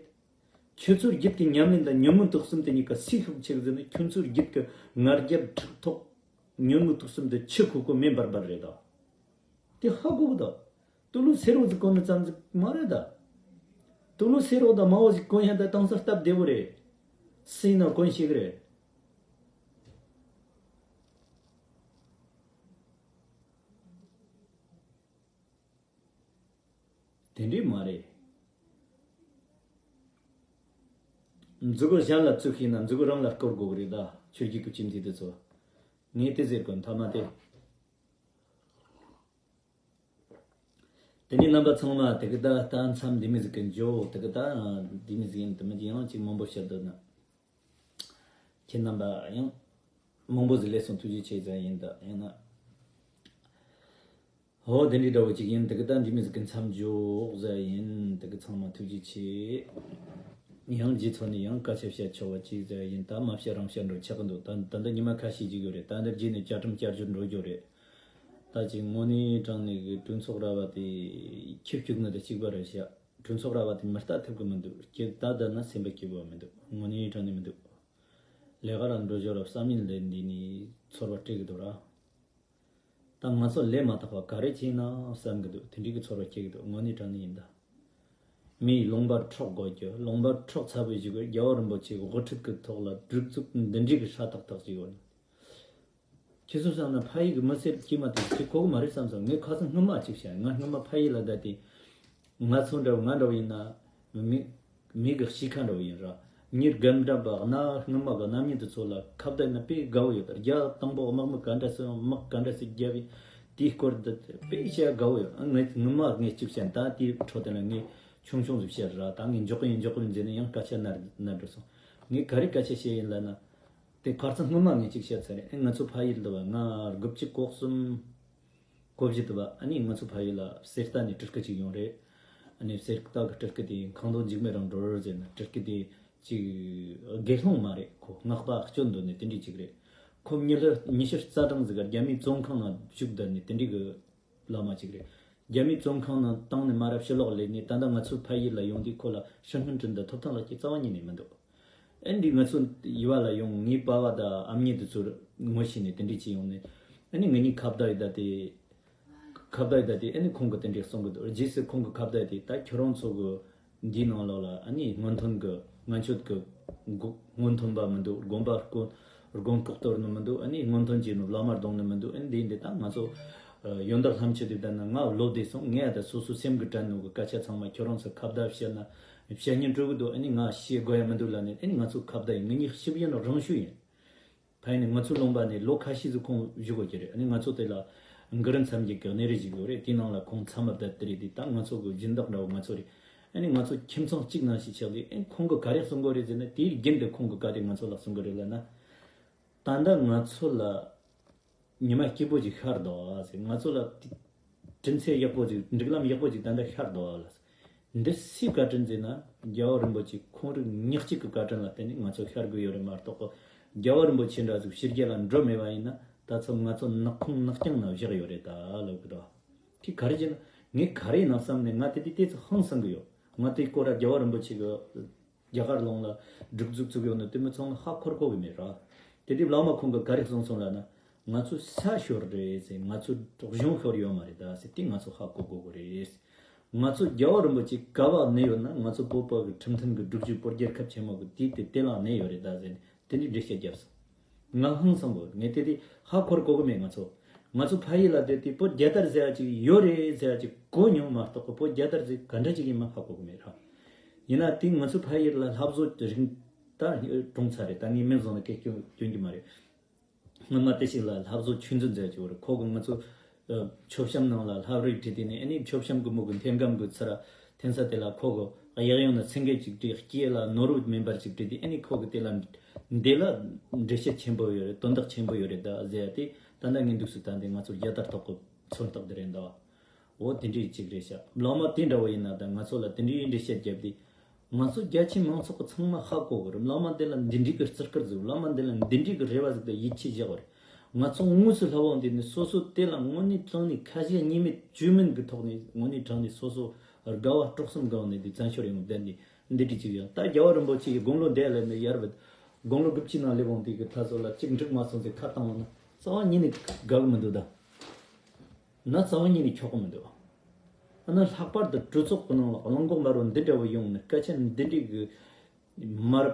ཁྱེད་ཚོའི་རྒྱུད་ཀྱི་ཉམས་ལེན་དང་ཉོན་མོངས་དུག་གསུམ་དེ་གཉིས་ཀ་སུས་ཤུགས་ཆེ་གི་ཟེར་ན། ཁྱོད་ཚོའི་རྒྱུད་ཀྱི་ང་རྒྱལ་ཕྲག་དོག་ཉོན་མོངས་དུག་གསུམ་དེ་ཆུ་ཁོལ་ཁོལ་མེ་འབར་འབར་རེད་ད། དེ་ཧ་གོ་གི་ད། ཏུ་ལུ་སེ་རོ་ཟིག་གོན་ནི་ཙམ་ཟིག་མ་རེད་ད། ཏུ་ལུ་སེ་རོ་དང་མ་འོ་ཟིག་གོན་ཡ་ད་དང་སར་སྟབས་བདེ་བོ་རེད། སུ་ཡིན་ན་གོན་ཤེས་གི་རེད། དེ་འདྲས་མ་རེད། མཛུ་གུ་གཞན་ལ་བཙུགས་ཤེས་ན་མཛུ་གུ་རང་ལ་བསྐོར་དགོས་གི་རེད་ད། ཆོས་བརྒྱུད་ཀྱི་ཁྱིམ་མཚེས་དེ་ཚོ། ངས་དེ་ཟེར་གོ་མཐའ་མ་དེ། དེ་ནས་རྣམ་པ་ཚང་མ་དེ་གི་ད་ལྟ་མཚམས་འདི་མི་ཟིག་གི་འཇོག་དེ་གི་ད་འདི་མི་ཟིག་ཡིན་དུ་མི་ཡང་ཅིག་མང་པོ་བཤད་འདོད་ན། ཁྱེད་རྣམ་པ་ཡང་མང་པོ་ཟིག་ལས་སོང་། ཐུགས་རྗེ་ཆེ་ཟེར་ཡིན་ད། ཡང་ན། ཧོ་དེ་འདྲའི་འདྲ་བོ་ཅིག་ཡིན། དེ་གི་ད་འདི་མི་ཟིག་གི་མཚམས་འཇོག་ཟེར་ཡིན། དེ་གི་ཚང་མ་ཐུགས་རྗེ་ཆེ། ཡང་རྗེས་ཚོ་ནས་ཡང་སྐད་ཆ་བཤད་ཆོག་པ་ཅིག་ཟེར་ཡིན་ད། མ་བཤད་རང་བཤད་འགྲོ་ཆགས་གི་འདུག་ད་ད་འདི་ཉི་མ་ཁ་ཤས་ཅིག་ཡོད་རེད། ད་འདི་རྗེས་ནས་བསྐྱར་སྒྲུང་བསྐྱར་བརྗོད་འགྲོ་རྒྱུ་རེད། ད་ཅིག་དངོས་གནས་དྲང་གནས་གི་གྲོས་ཚོགས་ར་བ་དེ་ཁྱི་སྐྱུག་ནི་དང་གཅིག་པ་རེད་ཤག་གྲོས་ཚོགས་ར་བ་དེ་མི་ལྟ་ཐུབ་གི་མི་འདུག་སྐྱེ་ད་ད་ན་སེམས་པ་སྐྱིད་པོ་མི་འདུག་དངོས་གནས་དྲང་གནས་མི་འདུག་ལས་ཀ་ར་འགྲོ་ཞོར་ར་བསམ་ཡུལ་ལས་འདི་ནས་ཚོར་བ་སྤྲད་གི་འདུག་ར། ད་ང་ཚོ་ལས་མ་དག་པ་ག་རེ་བྱས་ན་བསམ་གི་འདུག་དེ་འདྲའི་གི་ཚོར་བ་སྐྱེ་གི་འདུག་དངོས་གནས་དྲང་གནས་ཡིན་ད། མིའི་ལུང་པར་འཕྲོག་དགོས་རྒྱུ། ལུང་པར་འཕྲོག་ཚར་བའི་གཞུག་གུ་རྒྱལ་བ་རིན་པོ་ཆེའི་དབུ་ཁྲིད་ཀྱི་ཐོག་ལ་སྒྲིག་འཛུགས་འདི་འདྲའི་གི་ཧྲ་ཐག་ཐག་ཅིག་ཡོད། ཁྱེད་ཚོ་བསམ་ན་ཕ་ཡུལ་གྱི་མི་སེར་སྐྱེས་མ་ཐག་ཁྱེད་གོ་གི་མ་རེད་བསམ་སོང་། ངས་ཁ་སང་སྔོན་མ་གཅིག་བཤད། ང་སྔོན་མ་ཕ་ཡུལ་ལ་བསྡད་དེ། ང་ཚོ་འདྲ་བོ་ང་འདྲ་བོ་ཡིན་ན། མི་མི་གི་གཤིས་ཀ་འདྲ་བོ་ཡིན་ར། མྱི་རྒན་འདྲ་བ་གནའ་སྔོན་མ་གི་རྣམ་དབྱེ་དེ་ཚོ་ལ་ཁ་བརྡ་ཡིན་ན་དཔེ་དགའ་བོ་ཡོད། རྒྱ་དང་པོ་དམག་མི་ག་འདྲ་སེ་དམག་ག་འདྲ་སེ་རྒྱབ་ཡིན། དེའི་སྐོར་དུ་དཔེ་བཤད་དགའ་བོ་ཡོད། ང་སྔོན་མ་ངས་གཅིག་བཤད། ད་དེའི་འཕྲོ་དེ་ལ་ངས་ཆུང་ཆུང་ཟིག་བཤད་ར། ད་ངས་མགྱོགས་ཀི་ཡིན་མགྱོགས་ཀི་ཡིན་ཟེར་ནས་ཡང་སྐད་ཆ་ནར་ནར་འགྲོ་སོང་། ངས་ག་རེ་སྐད་ཆ་བཤད་ཡིན་ལབ་ན། དེ་ཁ་སང་སྔོན་མ་ངས་གཅིག་བཤད་ཚར་རེད། ཨེ་ང་ཚོ་ཕ་ཡུལ་འདི་བ་ང་དགུ་བཅུ་གོ་གསུམ་གོ་བཞི་འདི་བ། ཨ་ནི་ང་ཚོ་ཕ་ཡུལ་ལ་གསེར་རྟ་ནས་སྤྲུལ་སྐུ་ཅིག་ཡོང་རེད། ཨ་ནི་གསེར་རྟ་གི་སྤྲུལ་སྐུ་དེ་ཁང་རྡོ་འཇིགས་མེད་རང་འགྲོ་རོལ་ཟེར་ན། སྤྲུལ་སྐུ་དེ་ཅིག་དགེ་སློང་མ་རེད། ཁོ་སྔགས་པ་སྐྱོན་འདོན་ནས་དེ་འདྲས་ཅིག་རེད། ཁོ་ཉི་ལི་ཉི་ཤུ་རྩ་གྲངས་ཟིག་ག་རྒྱ་མིའི་བཙོན་ཁང་ནང་བཅུག་བསྡད་ནས་དེ་འདྲས་གི་བླ་མ་ཅིག་རེད། རྒྱ་མིའི་བཙོན་ཁང་ནང་བཏང་ནས་མ་རབས་ཕྱི་ལོགས་སླེབས་ནས་ད་ལྟ་ང་ཚོའི་ཕ་ཡུལ་ལ་ཡོང་དུས་ཁོ་ལ་ཧྲི་ཧུན་ཀྲིན་དང་ཐོབ་ཐང་ལགས་ཀྱིས་རྩ་བ་ཉིད་ནས་མི་འདུག་ཨེ་འདི་ང་ཚོ་ཡུལ་བ་ལ་ཡོང་། ངའི་པ་བ་དང་ཨ་མྱེས་དེ་ཚོར་ངོ་ཤེས་ནས་དེ་འདྲས་ཅིག་ཡོང་ནས། ཨ་ནི་ང་གཉིས་ཁ་བརྡ་ཡི་ད་དེ། ཁ་བརྡ་ཡི་ད་དེ་ཨ་ནི་ཁོང་གིས་དེ་འདྲས་གསུང་གི་འདུག་རྗེས་སུ་ཁོང་གིས་ཁ་བརྡ་ཡི་དེ་ད་ཁྱོད་རང་ཚོ་གི་འདིའི་ནང་ལོགས་ལ་ཨ་ནི་སྔོན་ཐོན་གི་སྔོན་ཆད་གི་སྔོན་ཐོན་པ་མི་འདུག་དགོན་པ་དགོན་དགོན་ཁག་གཏོར་ནི་མི་འདུག་ཨ་ནི་སྔོན་ཐོན་བྱས་ནི་བླ་མ་རྡུང་ནི་མི་འདུག་ཨ་ནི་འདི་འདི་ད་ང་ཚོ་ ཡོན་བདག་ལྷམ་ཆེ་དེ་ལྟར་ན་ང་ལོ་བདེ་སོང་། ངས་ད་སོ་སོ་སེམས་ཀྱི་དྲན་ནོ་གི་སྐད་ཆ་ཚང་མ་ཁྱོད་རང་ཚོ་ཁ་བརྡ་བཤད་ན་བཤད་སྙིང་བྲོ་གི་འདུག་ཨ་ནི་ང་བཤད་དགོས་ཡ་མི་འདུག་ལ་ནི། ཨ་ནི་ང་ཚོ་ཁ་བརྡ་ཡིན། ང་གཉིས་ཞིབ་ཡིན་རང་ཞུ་ཡིན། ཕ་ཡིན་ནི་ང་ཚོ་ལུང་པ་ནས་ལོ་ཁ་ཤས་ཟིག་ཁོང་བཞུགས་དགོས་ཀྱི་རེད། ཨ་ནི་ང་ཚོ་དེ་ལ་གུ་རུ་མཚན་བརྒྱད་ཀྱི་གནས་རི་ཞིག་ཡོད་རེད། དེའི་ནང་ལ་ཁོང་མཚམས་མ་བསྡད་དེ་རེད། དེ་ད་ང་ཚོ་གི་སྦྱིན་བདག་འདྲ་བོ་ང་ཚོ་རེད། ཨ་ནི་ང་ཚོ་ཁྱིམ་ཚང་གཅིག་ནང་བཞིན་ཆགས་དུས། ཨ་ནི་ཁོང་གི་ག་རེ་གསུང་གི་རེད་ཟེར་ན། དེའི་རྒྱུན་དུ་ཁོང་གི་ག་དེ་ང་ཚོ་ལ་གསུང་གི་རེད་ལབ་ན། ད་ལྟ་ང་ཚོ་ལ་ཉི་མ་སྐྱིད་པོ་ཅིག་ཤར་འདུག་ཟེར། ང་ཚོ་ལ་དེ་དྲིན་ཚད་ཡག་པོ་ཅིག་སྒྲིག་ལམ་ཡག་པོ་ཅིག་ད་ལྟ་ཤར་འདུག་ལ། འདི་སུའི་བཀའ་དྲིན་ཟེར་ན། རྒྱལ་བ་རིན་པོ་ཆེ་ཁོང་རང་ཉག་གཅིག་གི་བཀའ་དྲིན་ལ་བརྟེན་ནས་ང་ཚོ་ཤར་དགོས་ཡོད་རེད་མ་གཏོགས། རྒྱལ་བ་རིན་པོ་ཆེ་འདྲ་ཟིག་ཕྱི་རྒྱལ་ལ་འགྲོ་མེད་པ་ཡིན་ན། ད་ཚོ་ང་ཚོ་ནག་ཁུང་ནག་རྐྱང་ན་བཞག་ཡོད་རེད་ད་ལབ་གི་འདུག་དེ་ག་རེ་བྱས་ན། ངས་ག་རེ་ཡིན་ན་བསམ་ནས་ང་དེ་དུས་དེ་ཚོ་ཧང་སང་གི་ཡོད། ང་དེ་སྐོར་ར་རྒྱལ་བ་རིན་པོ་ཆེ་གི་རྒྱ་གར་ལུང་ལ་སྒྲིག་འཛུགས་བཙུགས་ཡོད་ནི་དེ་མི་ཚང་ལ་ཧ་གོ་གི་མེད་ར། དེ་དུས་བླ་མ་ཁོང་གིས་ག་རེ་གསུངས་སོང་ལབ་ན། ང་ཚོ་ས་ཤོར་རེད་ཟེར། ང་ཚོ་གཞུང་ཤོར་ཡོད་མ་རེད་ད་ཟེར། དེ་ང་ཚོ་ཧ་གོ་དགོས་གི་རེད། ང་ཚོ་རྒྱལ་བ་རིན་པོ་ཆེ་ག་བ་གནས་ཡོད་ན། ང་ཚོ་བོད་པ་གི་ཁྲིམས་མཐུན་གི་སྒྲིག་གཞི་བོད་རྒྱལ་ཁབ་ཆེན་མོ་གི་དེའི་དེ་དེ་ལ་གནས་ཡོད་རེད་ད་ཟེར་ནས་དེ་འདྲའི་འགྲེལ་བཤད་བརྒྱབ་སོང་། ང་ཧང་སང་གོ། ངས་དེ་དུས་ཧ་གོ་གི་མེད། ང་ཚོ་ང་ཚོ་ཕ་ཡུལ་ལ་བསྡད་དུས་བོད་རྒྱལ་དར་ཟེར་ཡ་ཅིག་ཡོད་རེད་ཟེར་ཡ་ཅིག་གོ་མྱོང་མ་གཏོགས་གི། བོད་རྒྱལ་དར་ཟེར་ག་འདྲ་ཅིག་ཡིན་མིན་ཧ་གོ་གི་མེད་ར། ཡིན་ན་དེ་ང་ཚོ་ཕ་ཡུལ་ལ་ལྷ་བཟོ་རིང་ད་གྲོངས་ཚར་རེད། ད་ངས་མིང་བཟུང་ན་སྐད་སྐྱོན་སྐྱོན་གྱི་མ་རེད། སྔོན་མ་དེ་ཞིག་ལ་ལྷ་བཟོ་ཆོས་འཛིན་ཟེར་གྱི་ཡོད་རེད། ཁོ་གིས་ང་ཚོ་ཨ་མཆོད་བཤམས་ནང་ལ་ལྷ་རིས་བྲིས་དུས་ནས། ཨ་ནི་མཆོད་བཤམས་གི་མུ་གི་འཐེན་སྒམ་གི་ཚུར་འཐེན་ས་དེ་ལ་ཁོ་གིས་གཡས་གཡོན་ན་ཚིག་འགེལ་ཅིག་བྲིས། སྐེ་ལ་ནོར་བུ་མིན་པར་ཅིག་བྲིས་དུས། ཨ་ནི་ཁོ་གིས་དེ་ལ་འདི་ལ་འགྲེལ་བཤད་ཆེན་པོ་ཡོད་རེད། དོན་དག་ཆེན་པོ་ཡོད་རེད་ད་ཟེར་ཡ་དེ། ད་ལྟ་ངས་འདུག་སེ་ད་འདི་ང་ཚོ་རྒྱལ་དར་ཐོག་གི་མཚོན་རྟགས་དེ་རེད་འདུག་འོ་དེ་འདྲའི་ཅིག་རེད་ཤག་བླ་མ་དེ་འདྲ་བོ་ཡིན་ན་ད་ང་ཚོ་ལ་དེ་འདྲའི་འགྲེལ་བཤད་བརྒྱབ་དུས། ང་ཚོ་རྒྱ་ཆེ་མང་ཚོགས་ཀྱི་ཚང་མ་ཧ་གོ་གི་རེད། བླ་མ་དེ་ལ་འདི་འདྲའི་གི་བརྩི་བཀུར་ཟིག་བླ་མ་དེ་ལ་འདི་འདྲའི་གི་རེ་བ་ཟིག་དང་ཡིད་ཆེས་བཞག་གི་རེད། ང་ཚོ་དངོས་སུ་ལྷ་བ་འདི་ནས་སོ་སོ་དེ་ལ་དངོས་གནས་དྲང་གནས་ཁ་ཞེ་གཉིས་མེད་བཅོས་མིན་གི་ཐོག་ནས་དངོས་གནས་དྲང་གནས་སོ་སོ་དགའ་བ་དཀྲོག་གསུམ་སྒང་ནས་འདི་བཙན་བྱོལ་ཡོང་བསྡད་འདི་འདི་འདྲའི་ཅིག་ཡོད། ད་རྒྱལ་བ་རིན་པོ་ཆེ་གི་དགུང་ལོ་འདི་ལ་ནས་ཡར་བུད། དགུང་ལོ་དགུ་བཅུ་ནང་སླེབས་འོང་དུས་ཀྱི་ད་ཚོ་ལ་གཅིག་འགྲིག་མ་སོང་ཟེར་ཁ་བཏང་བ་ན་རྩ་བ་ཉིད་ནས་དགའ་གི་མི་འདུག་ད་ན་རྩ་བ་ཉིད་ནས་ཁྱོག་གི་མི་འདུག་ཨ་ན་ལྷག་པར་དུ་གྲོས་ཚོགས་ཀྱི་ནང་ལ་གླང་གོག་དམར་པོ་འདི་འདྲ་བོ་ཡོང་ནས་སྐད་ཆ་འདི་འདྲའི་གི་མར་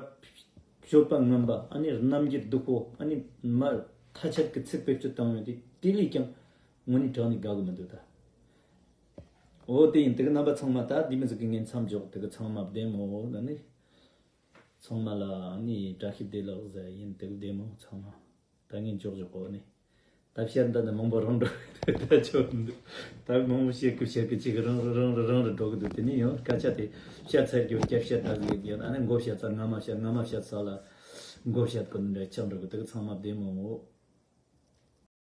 སྤྱོད་པ་ངན་པ། ཨ་ནི་རྣམ་འགྱུར་སྡུག་པོ། ཨ་ནི་མར་ཐ་ཆད་ཀྱི་ཚིག་བེད་སྤྱོད་བཏང་ཡོང་དུས་དེ་ལས་ཀྱང་དངོས་གནས་དྲང་ནས་དགའ་གི་མི་འདུག་ད། འོ་དེ་ཡིན། དེ་གི་རྣམ་པ་ཚང་མ་ད་འདི་མི་ཟིག་གི་ངས་མཚམས་འཇོག་དེ་གི་ཚང་མ་བདེ་མོ་ན་ནི། ཚང་མ་ལ་ཨ་ནི་བཀྲ་ཤིས་བདེ་ལེགས་ཟེར་ཡིན། དེ་གི་བདེ་མོ་ཚང་མ། ད་ངས་འཇོག་འཇོག་གོ་ནི། ད་བཤད་འདི་ནི་མང་པོ་རང་འགྲོ་ད་ཆོག་འདུག་ད་མང་པོ་བཤད་ཀི་བཤད་ཀི་ཅིག་རང་རང་རང་རང་རང་འགྲོ་གི་འདུག་དེ་ནི་ཡང་སྐད་ཆ་དེ་བཤད་ཚར་རྒྱུ་བསྐྱར་བཤད་ད་ཟིག་ཡོད། ཨ་ནི་མགོ་བཤད་ཚར་རྔ་མ་བཤད། རྔ་མ་བཤད་ཚར་ལ་མགོ་བཤད་གི་འདྲ་ཆགས་འགྲོ་གི། དེ་གི་ཚང་མ་བདེ་མོ།